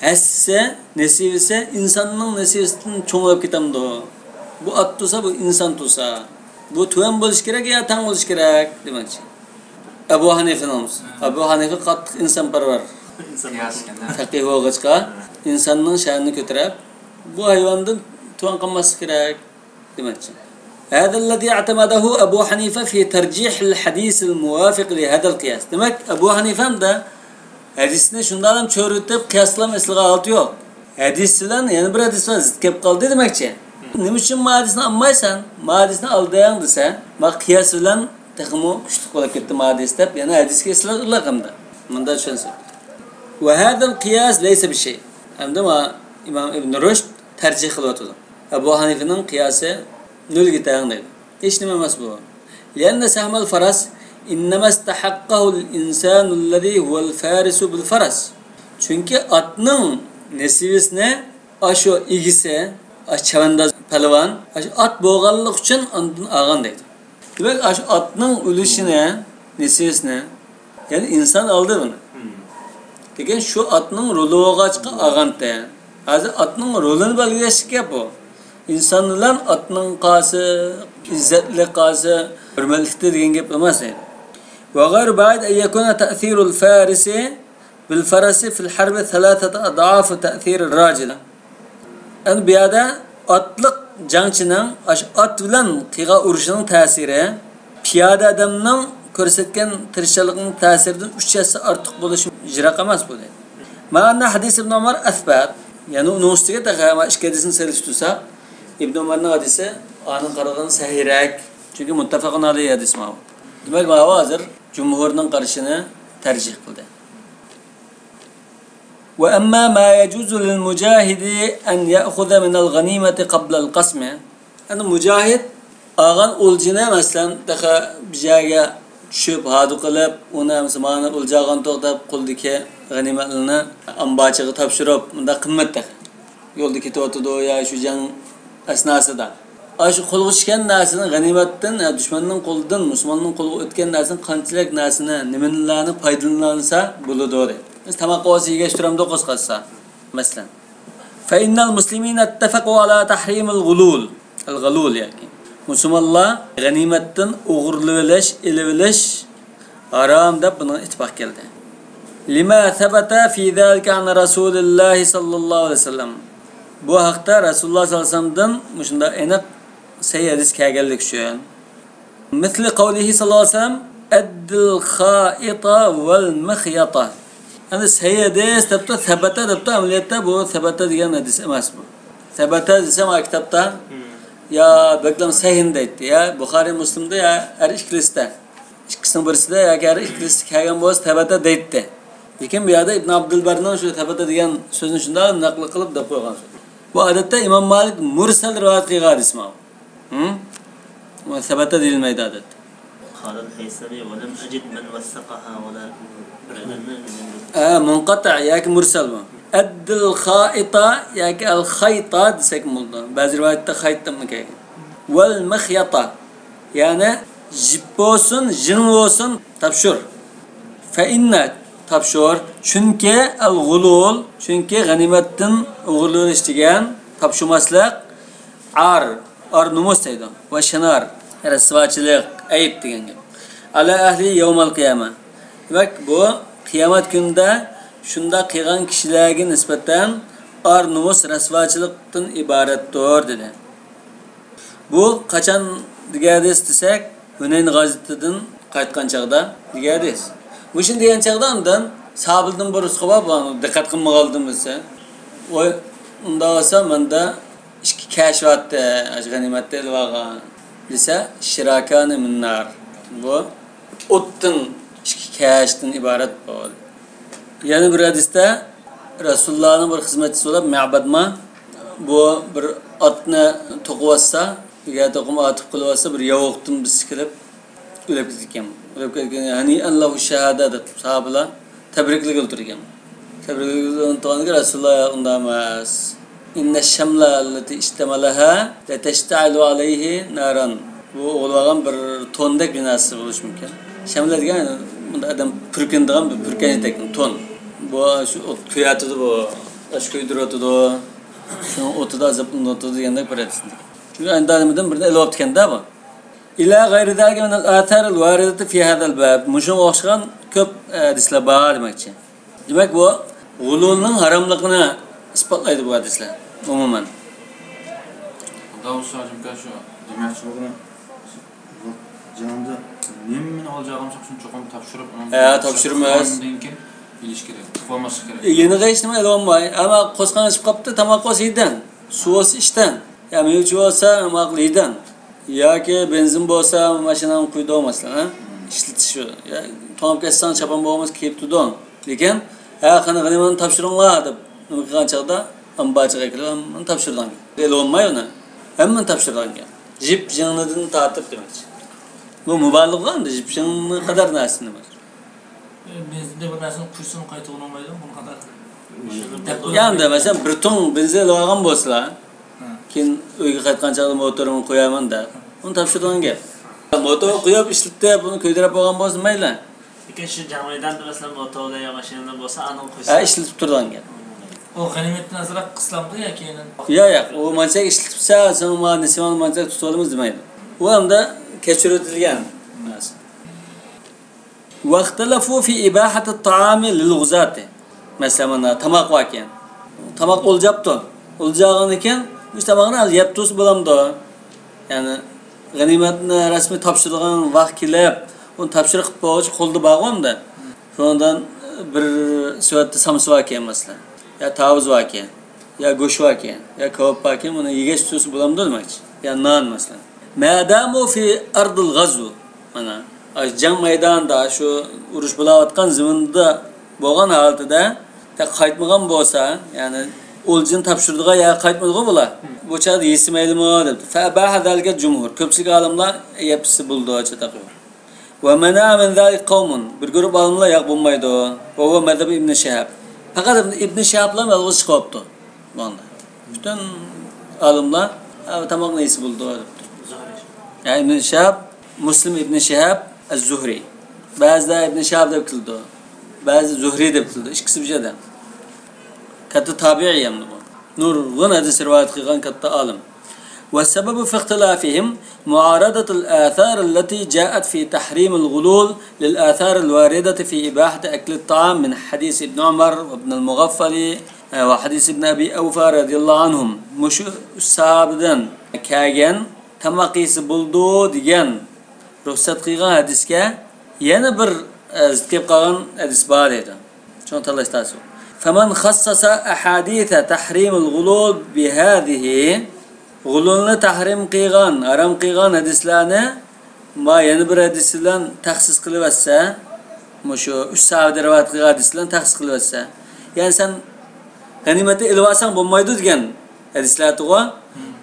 ھەسسىسى، نېسىۋىسى ئىنساننىڭ نېسىۋىسىدىن چوڭ بولۇپ كېتەمدۇ؟ بۇ ئات تۇرسا، بۇ ئىنسان تۇرسا، بۇ تۆۋەن بولۇشى كېرەك يا تەڭ بولۇشى كېرەك دېمەكچى. ئەبۇ ھەنىفىنىڭ، ئەبۇ ھەنىفە قاتتىق ئىنسانپەرۋەر. ئىنسان. قىياس ئىكەن-دە. فەقىھ بولغاچقا، ئىنساننىڭ شەنىنى كۆتۈرۈپ، بۇ ھايۋاندىن تۆۋەن قالماسلىق كېرەك دېمەكچى. هذا الذي اعتمده أبو حنيفة في ترجيح الحديث الموافق لهذا القياس. دېمەك، ئەبۇ ھەنىفەمدە ھەدىسنى شۇنداقلام چۆرۈتۈپ، قىياسلام ئېسىلغان ھالىتى يوق. ھەدىس بىلەن يەنە بىر ھەدىس بار، زىت كەپ قالدى دېمەكچى. نېمە ئۈچۈن ما ھەدىسنى ئالمايسەن؟ ما ھەدىسنى ئال دەڭ دېسە، ما قىياس بىلەن تېخىمۇ كۈچلۈك بولۇپ كەتتى ما ھەدىس دەپ، يەنە ھەدىسكە ئېسىلىرلىق ئەمدى. مۇنداق چۈشەنسەك. وهذا القياس ليس بشيء. ئەمدى ما ئىمام ئىبن رۇشد تەرجىھ قىلىۋاتىدۇ. ئەبۇ ھەنىفىنىڭ قىياسى نۆلگە تەڭ دەيدۇ. ھېچ نېمە ئەمەس بۇ. لأن سهم الفرس إنما استحقه الإنسان الذي هو الفارس بالفرس. چۈنكى ئاتنىڭ نېسىۋىسىنى ئاشۇ ئىگىسى، ئاشۇ چەۋەنداز پەلۋان، ئاشۇ ئات بولغانلىقى ئۈچۈن ئاندىن ئالغان دەيدۇ. دېمەك، ئاشۇ ئاتنىڭ ئۈلۈشىنى، نېسىۋىسىنى، يەنى ئىنسان ئالدى بۇنى. لېكىن شۇ ئاتنىڭ رولى بولغاچقا ئالغانتى. ھازىر ئاتنىڭ رولىنى بەلگىلەشلىك گەپ بۇ. ئىنسان بىلەن ئاتنىڭ قاسى، ئىززەتلىك قاسى، ھۆرمەتلىكتە دېگەن گەپ ئەمەس. وغير بعيد أن يكون تأثير الفارس بالفرس في الحرب ثلاثة أضعاف تأثير الراجل. ئەمدى بۇ يەردە ئاتلىق جەڭچىنىڭ ئاشۇ ئات بىلەن قىلغان ئۇرۇشىنىڭ تەسىرى پىيادە ئادەمنىڭ كۆرسەتكەن تىرىشچانلىقىنىڭ تەسىرىدىن ئۈچ ھەسسە ئارتۇق بولۇشى يىراق ئەمەس بۇ دەيدۇ. مع أن حديث ابن عمر أثبت. يەنى ئۇنىڭ ئۈستىگە تېخى ئىككى ھەدىسنى سېلىشتۇرساق، ئىبن ئۆمەرنىڭ ھەدىسى ئانىڭغا قارىغاندا سەھىھرەك. چۈنكى مۇتتەپەقۇن ئەلەيھى ھەدىس ماۋۇ. دېمەك، ماۋۇ ھازىر جۇمھۇرنىڭ قارىشىنى تەرجىھ قىلدى. وأما ما يجوز للمجاهد أن يأخذ من الغنيمة قبل القسم. ئەمدى مۇجاھىد ئالغان ئولجىنى، مەسىلەن، تېخى بىر جايغا چۈشۈپ، ھاردۇق قىلىپ، ئۇنى ئەمسە مانا ئولجا ئالغانتۇق دەپ، قولىدىكى غەنىيمەتلىرىنى ئامبارچىغا تاپشۇرۇپ، مۇنداق قىممەت تېخى. يولدا كېتىۋاتىدۇ يا شۇ جەڭ ئەسناسىدا. ئاشۇ قولغا چۈشكەن نەرسىنى غەنىيمەتتىن، يا دۈشمەننىڭ قولىدىن مۇسۇلماننىڭ قولىغا ئۆتكەن نەرسىنى قانچىلىك نەرسىنى، نېمىلەرنى پايدىلىنالىسا بولىدۇ دەيدۇ. بىز تاماق ئوۋسى يېگەچ تۇرامدۇ قورساق ئاچسا، مەسىلەن. فإن المسلمين اتفقوا على تحريم الغلول. الغلول ياكى. مۇسۇلمانلار غەنىيمەتتىن ئوغرىلىۋېلىش، ئېلىۋېلىش ھارام دەپ بۇنىڭغا ئىتتىپاق كەلدى. لما ثبت في ذلك عن رسول الله صلى الله عليه وسلم. بۇ ھەقتە رەسۇلۇللا سەللەللاھۇ ئەلەيھى ۋەسەللەمدىن مۇشۇنداق ئېنىق سەھىھ ھەدىس كەلگەنلىكى ئۈچۈن. مثل قوله صلى الله عليه وسلم، أد الخائط والمخيط. ئەمدى سەھىھ ھەدىس دەپتۇ، سەبەتە دەپتۇ، ئەمەلىيەتتە بۇ سەبەتە دېگەن ھەدىس ئەمەس بۇ. سەبەتە دېسەم، ھە، كىتابتا يا بەكلا سەھىھ دەيتتى، يا بۇخارىي مۇسلىمدا، يا ھەر ئىككىلىسىدە. ئىككىسىنىڭ بىرسىدە ياكى ھەر ئىككىلىسىدە كەلگەن بولسا، تەبەتە دەيتتى. لېكىن بۇ يەردە ئىبن ئابدۇلبەرنىڭ شۇ تەبەتە دېگەن سۆزىنى شۇنداق نەقىل قىلىپ دەپ قويغان سۆز. بۇ ئادەتتە ئىمام مالىك مۇرسەل رىۋايەت قىلغان ھەدىس ماۋۇ. ھىم؟ ۋە سەبەتە دېيىلمەيدۇ ئادەتتە. قال الهيثمي ولم أجد من وثقها ولا بىر ئادەمنى ئە، مۇنقەتە ياكى مۇرسەل بۇ. ئەددىل خائىتا ياكى ئەل خايتا دېسەك بولىدۇ. بەزى رىۋايەتتە خايت دەپمۇ كەلگەن. ۋەل مىخياتا، يەنى جىپ بولسۇن، جىڭ بولسۇن، تاپشۇر. فەئىننە، تاپشۇر. چۈنكى ئەل غۇلۇل، چۈنكى غەنىيمەتتىن ئوغرىلىۋېلىش دېگەن تاپشۇرماسلىق، ئار، ئار نومۇس دەيدۇ. ۋە شەنار، رەسۋاچىلىق، ئەيىب دېگەن گەپ. ئەلە ئەھلى يەۋمەل قىيامە. دېمەك، بۇ قىيامەت كۈنىدە شۇنداق قىلغان كىشىلەرگە نىسبەتەن ئار نومۇس، رەسۋاچىلىقتىن ئىبارەتتۇر، دېدى. بۇ قاچان دېگەن ھەدىس دېسەك، ھۈنەين غازىتىدىن قايتقان چاغدا دېگەن ھەدىس. مۇشۇنى دېگەن چاغدا ئاندىن ساھابىلەردىن بىرسىغا بار، بۇ دىققەت قىلمىغانلىدىم دېسە، ۋاي، ئۇنداق بولسا مەندە ئىككى كەش بارتتى، ئاشۇ غەنىيمەتتە ئېلىۋالغان دېسە، شىراكانى مىننار. بۇ ئوتتىن ئىككى كەشتىن ئىبارەت بولدى. يەنە بىر ھەدىستە رەسۇلۇللانىڭ بىر خىزمەتچىسى بولۇپ، مەبەدما بۇ بىر ئاتنى توقۇۋاتسا، ئەگەر توقۇم ئارتۇق قىلىۋاتسا، بىر ياۋۇقتىن بىرسى كېلىپ ئۆلۈپ كېتىدىكەن. ئۆلۈپ كەتكەن، ھەنىئەن لەھۇ شەھادە دەپ ساھابىلار تەبرىكلىگىلى تۇرىدىكەن. تەبرىكلىگىلى تۇرغاندىكىن رەسۇلۇللا ئۇنداق ئەمەس. ئىننە شەملە ئەللەتى ئىشتەمەلەھا لەتەشتەئىلۇ ئەلەيھى ناران. بۇ ئوغرىلىۋالغان بىر تونىدەك بىر نەرسە بولۇشى مۇمكىن. شەملە دېگەن مۇنداق ئادەم پۈركۈنىدىغان بىر پۈركەنچتەك تون. بۇ شۇ ئوت كۆيۈۋاتىدۇ بۇ. ئاش كۆيدۈرۈۋاتىدۇ. شۇنىڭ ئوتىدا ئازابلىنىۋاتىدۇ دېگەندەك بىر ھەدىس. شۇ ئەندالىمىدىن بىرنى ئېلىۋاپتىكەن-دە بۇ. ئىلە غەيرى زالىكە مىنەل ئاسارىل ۋارىدەتى فى ھازال باب. مۇشۇنىڭغا ئوخشىغان كۆپ ھەدىسلەر بار دېمەكچى. دېمەك، بۇ غۇلۇلنىڭ ھاراملىقىنى ئىسپاتلايدۇ بۇ ھەدىسلەر، ئومۇمەن. خۇدا ئۇستازىمكەن شۇ دېمەكچى بولغىنىم، جېنىڭدا نېمىنى ئالجاغىمسەن شۇنى چوقۇم تاپشۇرۇپ، ئۇنىڭ ھە، تاپشۇرىمىز. ئاندىن كېيىن ئېلىش كېرەك. تۇتۇپ ئالماسلىق كېرەك. يېنىغا ھېچنېمە ئېلىۋالماي. ئەمما قورسىقىڭ ئېچىپ قاپتۇ، تاماق بولسا يېدىڭ، سۇ بولسا ئىچتىڭ. يا مېۋىچى بولسا ماقۇل يېدىڭ. ياكى بېنزىن بولسا ماشىناڭغا قۇيدۇڭ مەسىلەن، ھە؟ ئىشلىتىش شۇ. يا توڭۇپ كەتسەڭ چاپان بولمىسا كىيىپ تۇردۇڭ. لېكىن، ھە، قېنى غەنىيمەتنى تاپشۇرۇڭلار دەپ نېمە قىلغان چاغدا ئامبارچىغا كىرىپ ھەممىنى تاپشۇرىدىغان گەپ. ئېلىۋالماي ئۇنى. ھەممىنى تاپشۇرىدىغان گەپ. جىپ جىڭنىدىن تارتىپ دېمەكچى. بۇ مۇبالىغە ئەمدى جىپ جىڭنى قەدەر نەرسىنى دېمەكچى. بېنزىندە بىر نەرسىنى قۇيسىمۇ قايتا ئۇنىڭمايدۇ، بۇنى قانداق؟ يا ئەمدى مەسىلەن بىر تۇڭ بېنزىن ئېلىۋالغان بولسىلا، ھە. كېيىن ئۆيگە قايتقان چاغدا موتورۇمنى قويايمەن دەپ، ئۇنى تاپشۇرىدىغان گەپ. موتور قويۇپ ئىشلىتىپ، بۇنى كۆيدۈرۈپ بولغان بولسا مەيلى. لېكىن شۇ جەڭ مەيدانىدا مەسىلەن موتور بىلەن يا ماشىنا بىلەن بولسا ئانىڭ قويسا. ھە، ئىشلىتىپ تۇرىدىغان گەپ. ئۇ غەنىيمەتتىن ئازراق قىسىلامدۇ ياكى يەنە؟ ياق، ياق، ئۇ مانچە ئىشلىتىپسەن، سەن ما نېسىۋاڭنى مانچە تۇتۇۋالىمىز دېمەيدۇ. ئۇ ئەمدى كەچۈرۈۋېتىلگەن نەرسە. ۋەختەلەفۇ فى ئىباھەتىت تائامى لىل غۇزاتى. مەسىلەن، مانا تاماق باركەن. تاماق ئولجاپتۇ. ئولجاغاندىكىن، مۇشۇ تاماقنى ھازىر يەپ تۇرسا بولامدۇ؟ يەنى غەنىيمەتنى رەسمىي تاپشۇرىدىغان ۋاقىت كېلىپ، ئۇنى تاپشۇرۇق قىلىپ بولغۇچە قولدا بارغۇ ئەمدى. شۇنىڭدىن بىر سېۋەتتە سامسا باركەن مەسىلەن. يا تاۋۇز باركەن. يا گۆش باركەن، يا كاۋاپ باركەن، بۇنى يېگەچ تۇرسا بولامدۇ دېمەكچى. يا نان مەسىلەن. مەدامۇ فى ئەردىل غەزۋ. مانا، ئاشۇ جەڭ مەيدانىدا، شۇ ئۇرۇش بولاۋاتقان زېمىندا بولغان ھالىتىدە، يا قايتمىغان بولسا، يەنى ئولجىنى تاپشۇرىدىغان يەرگە قايتمىدىغۇ بۇلار. بۇ چاغدا يېسە مەيلىمۇ دەپتۇ. فەئەباھە زالىكەل جۇمھۇر. كۆپچىلىك ئالىملار يەپ يېسە بولىدۇ، چاتاق يوق. ۋە مەنەئە مىن زالىكە قەۋمۇن، بىر گۇرۇپ ئالىملار ياق بولمايدۇ. ۋە ھۇۋە مەزھەبى ئىبنى شىھاب. پەقەت ئىبنى، ئىبنى شىھابلا يالغۇز چىقىۋاپتۇ. بۇندا پۈتۈن ئالىملار، ھە، تاماقنى يېسە بولىدۇ دەپتۇ. زۇھرى. يا ئىبنى شىھاب، مۇسلىم ئىبنى شىھاب ئەز-زۇھرى. بەزىدە ئىبنى شىھاب دەپ كېلىدۇ. بەزىدە زۇھرى دەپ كېلىدۇ. ئىككىسى بىر جايدا. كاتتا تابىئىي ئەمدى بۇ. نۇرغۇن ھەدىس رىۋايەت قىلغان كاتتا ئالىم. والسبب في اختلافهم معارضة الآثار التي جاءت في تحريم الغلول للآثار الواردة في إباحة أكل الطعام من حديث ابن عمر وابن المغفل، ۋە ھەدىس ئىبن ئەبى ئەۋفا رەزىياللاھۇ ئەنھۇم. مۇشۇ ئۈچ ساھابىدىن كەلگەن تاماق يېسە بولىدۇ دېگەن رۇخسەت قىلغان ھەدىسكە يەنە بىر، ئە، زىت كېلىپ قالغان ھەدىس بار دەيدۇ. شۇڭا تاللاش تەس. فمن خصص أحاديث تحريم الغلول بهذه، غۇلۇلنى تەھرىم قىلغان، ھارام قىلغان ھەدىسلەرنى ما يەنە بىر ھەدىس بىلەن تەخسىس قىلىۋەتسە، مۇشۇ ئۈچ ساھابىدىن رىۋايەت قىلغان ھەدىس بىلەن تەخسىس قىلىۋەتسە، يەنى سەن غەنىيمەتنى ئېلىۋالساڭ بولمايدۇ دېگەن ھەدىسلەردىغۇ،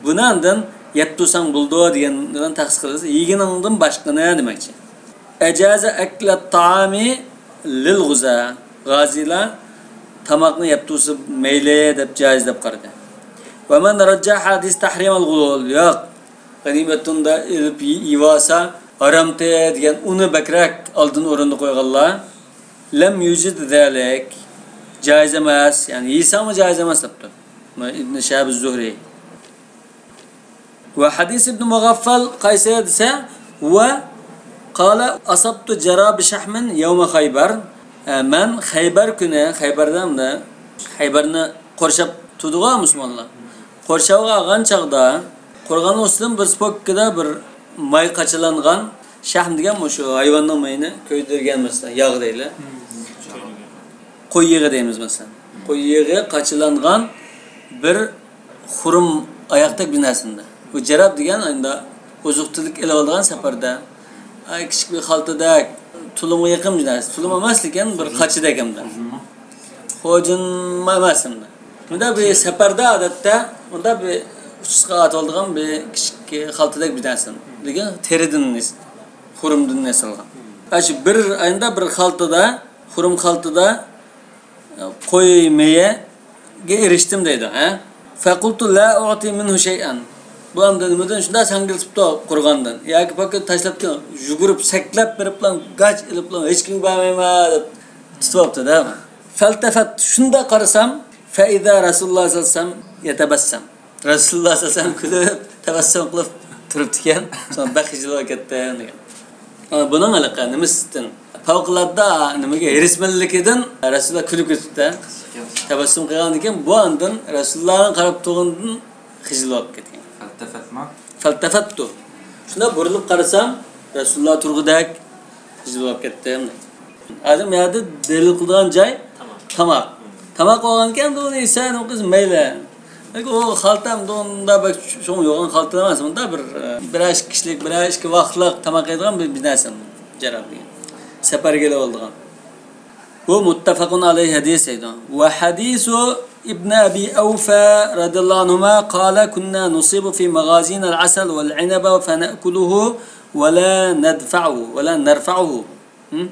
بۇنى ئاندىن يەپ تۇرساڭ بولىدۇ دېگەن بىلەن تەخسىس قىلىۋەتسە، يېگىنىڭدىن باشقىنى دېمەكچى. ئەجازە ئەكلەت تائامى لىل غۇزا. غازىلار تاماقنى يەپ تۇرسا مەيلى دەپ، جايىز دەپ قارىدى. ۋە مەن رەججەھە ھەدىس تەھرىمەل غۇلۇل. ياق. غەنىيمەتتىن ئېلىپ يېيىۋالسا ھارامتى دېگەن ئۇنى بەكرەك ئالدىن ئورۇندا قويغانلار. لەم يۇجىد زەلىك. جايىز ئەمەس. يەنى يېسەڭمۇ جايىز ئەمەس دەپتۇ. مانا ئىبن شىھاب زۇھرى. ۋە ھەدىس ئىبن مۇغەففەل قايسى دېسە، ۋە قالە ئاسابتۇ جارابە شەھمىن يەۋمە خەيبەر. ئە، مەن خەيبەر كۈنى، خەيبەردە مۇندا، خەيبەرنى قورشاپ تۇردىغۇ مۇسۇلمانلار. قورشاۋغا ئالغان چاغدا قورغاننىڭ ئۈستىدىن بىر سپوككىدا بىر ماي قاچىلانغان، شەھم دېگەن مۇشۇ ھايۋاننىڭ مېيىنى كۆيدۈرگەن مەسىلەن، ياغ دەيلى. قوي يېغى دەيمىز مەسىلەن. قوي يېغى قاچىلانغان بىر خۇرۇم ئاياقتەك بىر نەرسىدە. بۇ جاراب دېگەن ئەمدى ئوزۇق-تۈلۈك ئېلىۋالىدىغان سەپەردە. ئاي، كىچىك بىر خالتىدەك، تۇلۇمغا يېقىن بىر نەرسە. تۇلۇم ئەمەس، لېكىن بىر قاچىدەك ئەمدى. خوجۇنمۇ ئەمەس ئەمدى. بۇندا بىر سەپەردە ئادەتتە، بۇندا بىر ئۇچىسىغا ئاتىۋالىدىغان بىر كىچىك خالتىدەك بىر نەرسە. لېكىن تېرىدىن ياس-، خۇرۇمدىن ياسالغان. ئاشۇ بىر ئايدا بىر خالتىدا، خۇرۇم خالتىدا قوي مېيىگە ئېرىشتىم دەيدۇ، ھە؟ فەقۇلتۇ لا ئۇئتى مىنھۇ شەيئەن. بۇ ئەمدى نېمىدىن شۇنداق سەڭگىلىتىپتۇ قورغاندىن. ياكى پاكىت تاشلاپتۇ، يۈگۈرۈپ، سەكلەپ بېرىپلا، گاچ ئېلىپلا، ھېچكىمگە بەرمەيمەن دەپ تۇتۇۋاپتۇ-دە. فەلتەفەت، شۇنداق قارىسام، فەئىزا رەسۇلۇللاھ سەللەللاھۇ ئەلەيھى ۋەسەللەم يەتەبەسسەم. رەسۇلۇللاھ سەللەللاھۇ ئەلەيھى ۋەسەللەم كۈلۈپ، تەبەسسۇم قىلىپ تۇرۇپتىكەن. شۇڭا بەك خىجىل بولۇپ كەتتىم دېگەن. ئانا، بۇنىڭ ھېلىقى نېمىسىدىن، پەۋقۇلئاددە نېمىگە، ھېرىسمەنلىكىدىن رەسۇلۇللاھ كۈلۈپ كېتىپتۇ. تەبەسسۇم قىلغاندىن كېيىن بۇ ئاندىن رەسۇلۇللاھقا قاراپ تۇرغىنىدىن خىجىل بولۇپ كەتكەن. فەلتەفەتما؟ فەلتەفەتتۇ. شۇنداق بۇرۇلۇپ قارىسام، رەسۇلۇللاھ تۇرغۇدەك خىجىل بولۇپ كەتتىم. ھازىر بۇ يەردە دەلىل قىلىدىغان جاي تاماق. تاماق. تاماق بولغاندىكىن ئۇنى يېسە نېمە قىلسا مەيلى. لېكىن ئۇ خالتا ئەمدى ئۇندا بەك چوڭ يوغان خالتا ئەمەس. ئۇندا بىر، بىرەر ئىككى كىشىلىك، بىرەر ئىككى ۋاقىتلىق تاماق يەيدىغان بىر، بىر نەرسە. جاراب دېگەن. سەپەرگە ئېلىۋالىدىغان. بۇ مۇتتەفەقۇن ئەلەيھى ھەدىس دەيدۇ. ۋە ھەدىسۇ ئىبنى ئەبى ئەۋفا رەزىيەللاھۇ ئەنھۇما قالە كۇننا نۇسىبۇ فى ماغازىنەل ئەسەل ۋەل ئىنەبە فەنەئكۇلۇھۇ ۋەلا نەدفەئۇھۇ ۋەلا نەرفەئۇھۇ. ھىم؟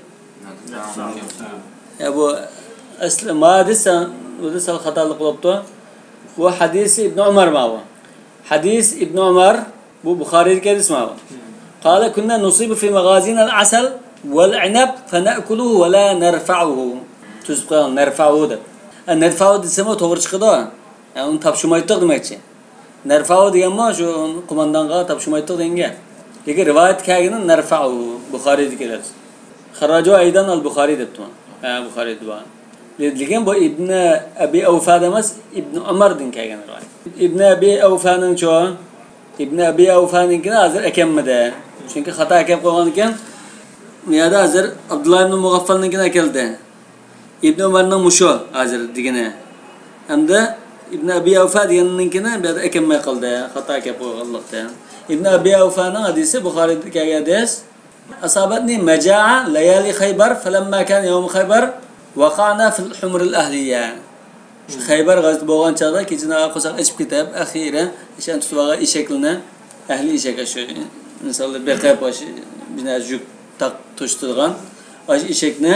يا بۇ ئەسلى ما ھەدىس، بۇ سەل خاتالىق بولۇپتۇ. بۇ ھەدىسى ئىبنى ئۆمەر ماۋۇ. ھەدىس ئىبنى ئۆمەر، بۇ بۇخارىدىكى ھەدىس ماۋۇ. قالە كۇننا نۇسىبۇ فى ماغازىنەل ئەسەل ۋەل ئىنەب فەنەئكۇلۇھۇ ۋەلا نەرفەئۇھۇ. تۈزۈپ قويغان، نەرفەئۇھۇ دەپ. ئە، نەرفەئۇھۇ دېسەممۇ توغرا چىقىدۇ. ئە، ئۇنى تاپشۇرمايتتۇق دېمەكچى. نەرفەئۇھۇ دېگەنمۇ شۇ قوماندانغا تاپشۇرمايتتۇق دېگەن گەپ. لېكىن رىۋايەتتە كەلگىنى نەرفەئۇھۇ، بۇخارىدىكى لەپز. خەررەجەھۇ ئەيزەن ئەل بۇخارى دەپتۇ. ھە، بۇخارىدا بار. لېكىن بۇ ئىبنى ئەبى ئەۋفادىن ئەمەس، ئىبنى ئۆمەردىن كەلگەن رىۋايەت. ئىبنى ئەبى ئەۋفانىڭچۇ؟ ئىبنى ئەبى ئەۋفانىڭكىنى ھازىر ئەكەلمىدى. چۈنكى خاتا ئەكەپ قويغاندىكىن، بۇ يەردە ھازىر ئابدۇللا ئىبنى مۇغەففەلنىڭكىنى ئەكەلدى. ئىبنى ئۆمەرنىڭ مۇشۇ ھازىر دېگىنى. ئەمدى ئىبنى ئەبى ئەۋفا دېگەننىڭكىنى بۇ يەردە ئەكەلمەي قالدى. خاتا ئەكەپ قويغانلىقتىن. ئىبنى ئەبى ئەۋفانىڭ ھەدىسى بۇخارىدا كەلگەن ھەدىس. ئاسابەتنى مەجائە لەيالى خەيبەر فەلەمما كان يەۋمۇ خەيبەر ۋەقەئنا فىل ھۇمرىل ئەھلىيە. شۇ خەيبەر غەزۋىتى بولغان چاغدا كېچىنى قورساق ئېچىپ كېتىپ، ئەخىرى ئىشەن تۇتۇپ ئالغان ئېشەكلىرىنى، ئەھلى ئېشەك، شۇ ئىنسانلار بېقىپ، ئاشۇ بىنا يۈك تاق توشۇتىدىغان ئاشۇ ئېشەكنى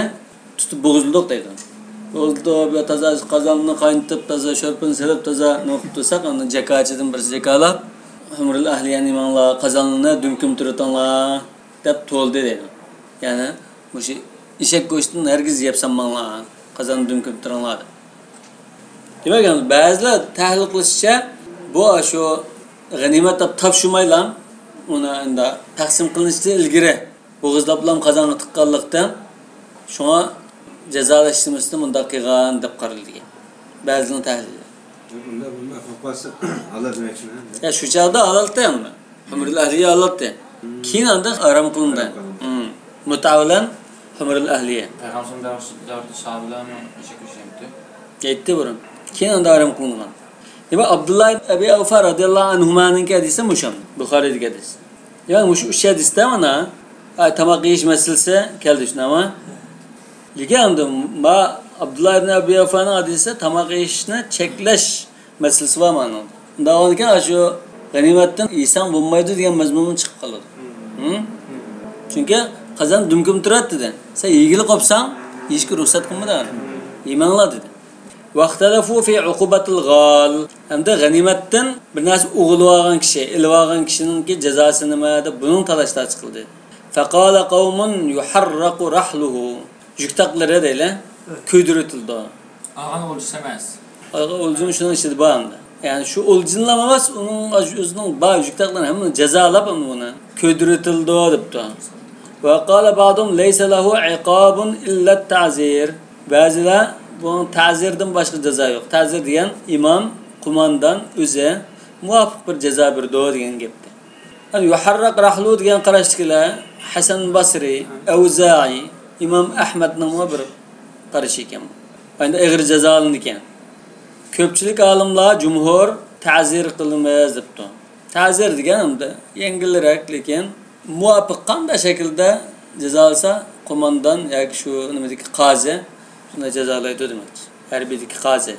تۇتۇپ بوغۇزلىدۇق دەيدۇ. بوغۇزلىدۇق، تازا قازاننى قاينىتىپ، تازا شورپىنى سېلىپ، تازا نېمە قىلىپ تۇرساق، ئاندىن جاكاچىدىن بىرسى جاكالاپ، ھۇمرىل ئەھلىيەنى ماڭلار، قازاننى دۈم كۆمتۈرۈۋېتىڭلار دەپ تولدى دەيدۇ. يەنى مۇشۇ ئېشەك گۆشىدىن ھەرگىز يەپ سالماڭلار، قازاننى دۈم كۆمتۈرۈڭلار دەپ. دېمەك، يەنى بەزىلەر تەھلىل قىلىشىچە، بۇ ئاشۇ غەنىيمەت دەپ تاپشۇرمايلا، ئۇنى ئەمدى تەقسىم قىلىنىشتىن ئىلگىرى بوغۇزلاپلا قازانغا تىققانلىقتىن، شۇڭا جازالاش نېمىسىنى مۇنداق قىلغان دەپ قارىلىدىكەن. بەزىلەرنىڭ تەھلىلى. ئۇنداق بولماي قالسا، ھالال دېمەكچىمەن. يا، شۇ چاغدا ھالالتى ئەمما. ھۇمرۇل ئەھلىيە ھالالتى. كېيىن ئاندىن ھارام قىلىندى. ھارام قىلىندى. مۇتئە بىلەن ھۇمرۇل ئەھلىيە. پەيغەمبەر دەۋرىدە ساھابىلەرمۇ ئېشەك گۆشى يەيتتى. يەيتتى بۇرۇن. كېيىن ئاندىن ھارام قىلىنغان. دېمەك، ئابدۇللا ئەبى ئەۋفا رەزىياللاھۇ ئەنھۇمانىڭكى ھەدىسى مۇشۇ. بۇخارىدىكى ھەدىس. يەنى مۇشۇ ئۈچ ھەدىستە مانا، ھە، تاماق يېيىش مەسىلىسى كەلدى، شۇنداقمۇ؟ لېكىن ئەمدى ما ئابدۇللا ئىبن ئەبى ئەۋفانىڭ ھەدىسى تاماق يېيىشنى چەكلەش مەسىلىسى بار مانا. ئۇنداق بولغاندىكىن، شۇ غەنىيمەتتىن يېسەڭ بولمايدۇ دېگەن مەزمۇنمۇ چىقىپ قالىدۇ. ھە؟ چۈنكى قازان دۈمكىم تۇراتتى دېدى. سەن يېگىلى قوپساڭ، يېيىشكە رۇخسەت قىلمىدى. يېمەڭلار دېدى. واختلفوا في عقوبة الغال. ھەمدە غەنىيمەتتىن بىر نەرسە ئوغرىلىۋالغان كىشى، ئېلىۋالغان كىشىنىڭكى جازاسى نېمە دەپ بۇنىڭ تالاش تارتىشى قىلدى. فقال قوم يحرق رحله. يۈكتاقلىرى دەيلى، كۆيدۈرۈۋېتىلىدۇ. ئالغان ئولجىسى ئەمەس. ئالغان ئولجىمۇ شۇنىڭ ئىچىدە بار ئەمدى. يەنى شۇ ئولجىنىلا ئەمەس، ئۇنىڭ ئۆزىنىڭ بار يۈكتاقلىرىنى ھەممىنى جازالاپ، ئەمدى بۇنى كۆيدۈرۈۋېتىلىدۇ دەپتۇ. وقال بعضهم ليس له عقاب إلا التعزير. بەزىلەر بۇنىڭ تەزىردىن باشقا جازا يوق. تەزىر دېگەن ئىمام، قوماندان ئۆزى مۇۋاپىق بىر جازا بېرىدۇ دېگەن گەپتە. يحرق رحله دېگەن قاراشتىكىلەر ھەسەن باسرى، ئەۋزائى، ئىمام ئەھمەدنىڭمۇ بىر قارىشى ئىكەن. ئەمدى ئېغىر جازالىنىدىكەن. كۆپچىلىك ئالىملار، جۇمھۇر، تەزىر قىلىمىز دەپتۇ. تەزىر دېگەن ئەمدى يەڭگىلرەك، لېكىن مۇۋاپىق قانداق شەكىلدە جازالىسا، قوماندان ياكى شۇ نېمىدىكى قازى شۇنداق جازالايدۇ دېمەكچى. ھەربىيدىكى قازى.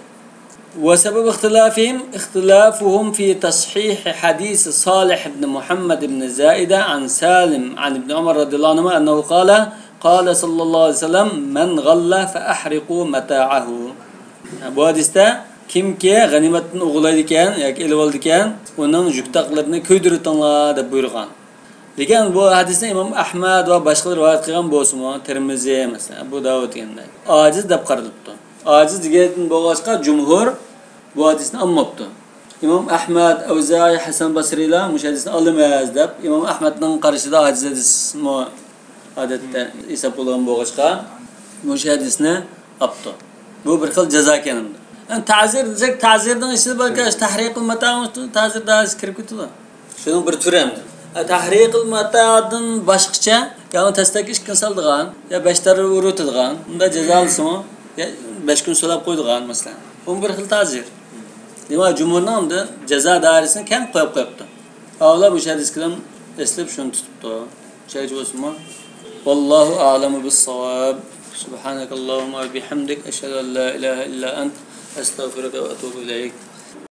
وسبب اختلافهم اختلافهم في تصحيح حديث صالح بن محمد بن زائدة عن سالم عن ابن عمر رضي الله عنهما أنه قال: قال صلى الله عليه وسلم: من غل فأحرقوا متاعه. بۇ ھەدىستە كىمكى غەنىيمەتتىن ئوغرىلايدىكەن ياكى ئېلىۋالىدىكەن، ئۇنىڭ يۈكتاقلىرىنى كۆيدۈرۈۋېتىڭلار دەپ بۇيرۇغان. لېكىن بۇ ھەدىسنى ئىمام ئەھمەد ۋە باشقىلار رىۋايەت قىلغان بولسىمۇ، تىرمىزى، مەسىلەن، ئەبۇ داۋۇد دېگەندەك، ئاجىز دەپ قارىلىپتۇ. ئاجىز دېگەندىن بولغاچقا، جۇمھۇر بۇ ھەدىسنى ئالماپتۇ. ئىمام ئەھمەد، ئەۋزائى، ھەسەن باسرىلار مۇشۇ ھەدىسنى ئالىمىز دەپ، ئىمام ئەھمەدنىڭ قارىشىدا ئاجىز ھەدىسمۇ ئادەتتە ھېساب بولغان بولغاچقا، مۇشۇ ھەدىسنى ئاپتۇ. بۇ بىر خىل جازا ئىكەن ئەمدى. يەنى تەزىر دېسەك، تەزىرنىڭ ئىچىدە باركەن، تەھرىقۇل مەتاڭ، تەزىر دەرسى كىرىپ كېتىدۇ. شۇنىڭ بىر تۈرى ئەمدى. تەھرىقۇل مەتادىن باشقىچە، يا ئۇنى تەستەك ئىككىنى سالىدىغان، يا بەش تەرەپ ئۇرۇۋېتىدىغان، ئۇنداق جازالىسىمۇ، يا بەش كۈن سولاپ قويىدىغان، مەسىلەن. بۇمۇ بىر خىل تەزىر. دېمەك، جۇمھۇرنىڭ ئەمدى جازا دائىرىسىنى كەڭ قويۇپ قويۇپتۇ. ئاۋۇلار مۇشۇ ھەدىسكىدىن ئېسىلىپ شۇنى تۇتۇپتۇ. چۈشەنچە بولسۇنمۇ؟ والله أعلم بالصواب. سبحانك اللهم وبحمدك، أشهد أن لا إله إلا أنت، أستغفرك وأتوب إليك.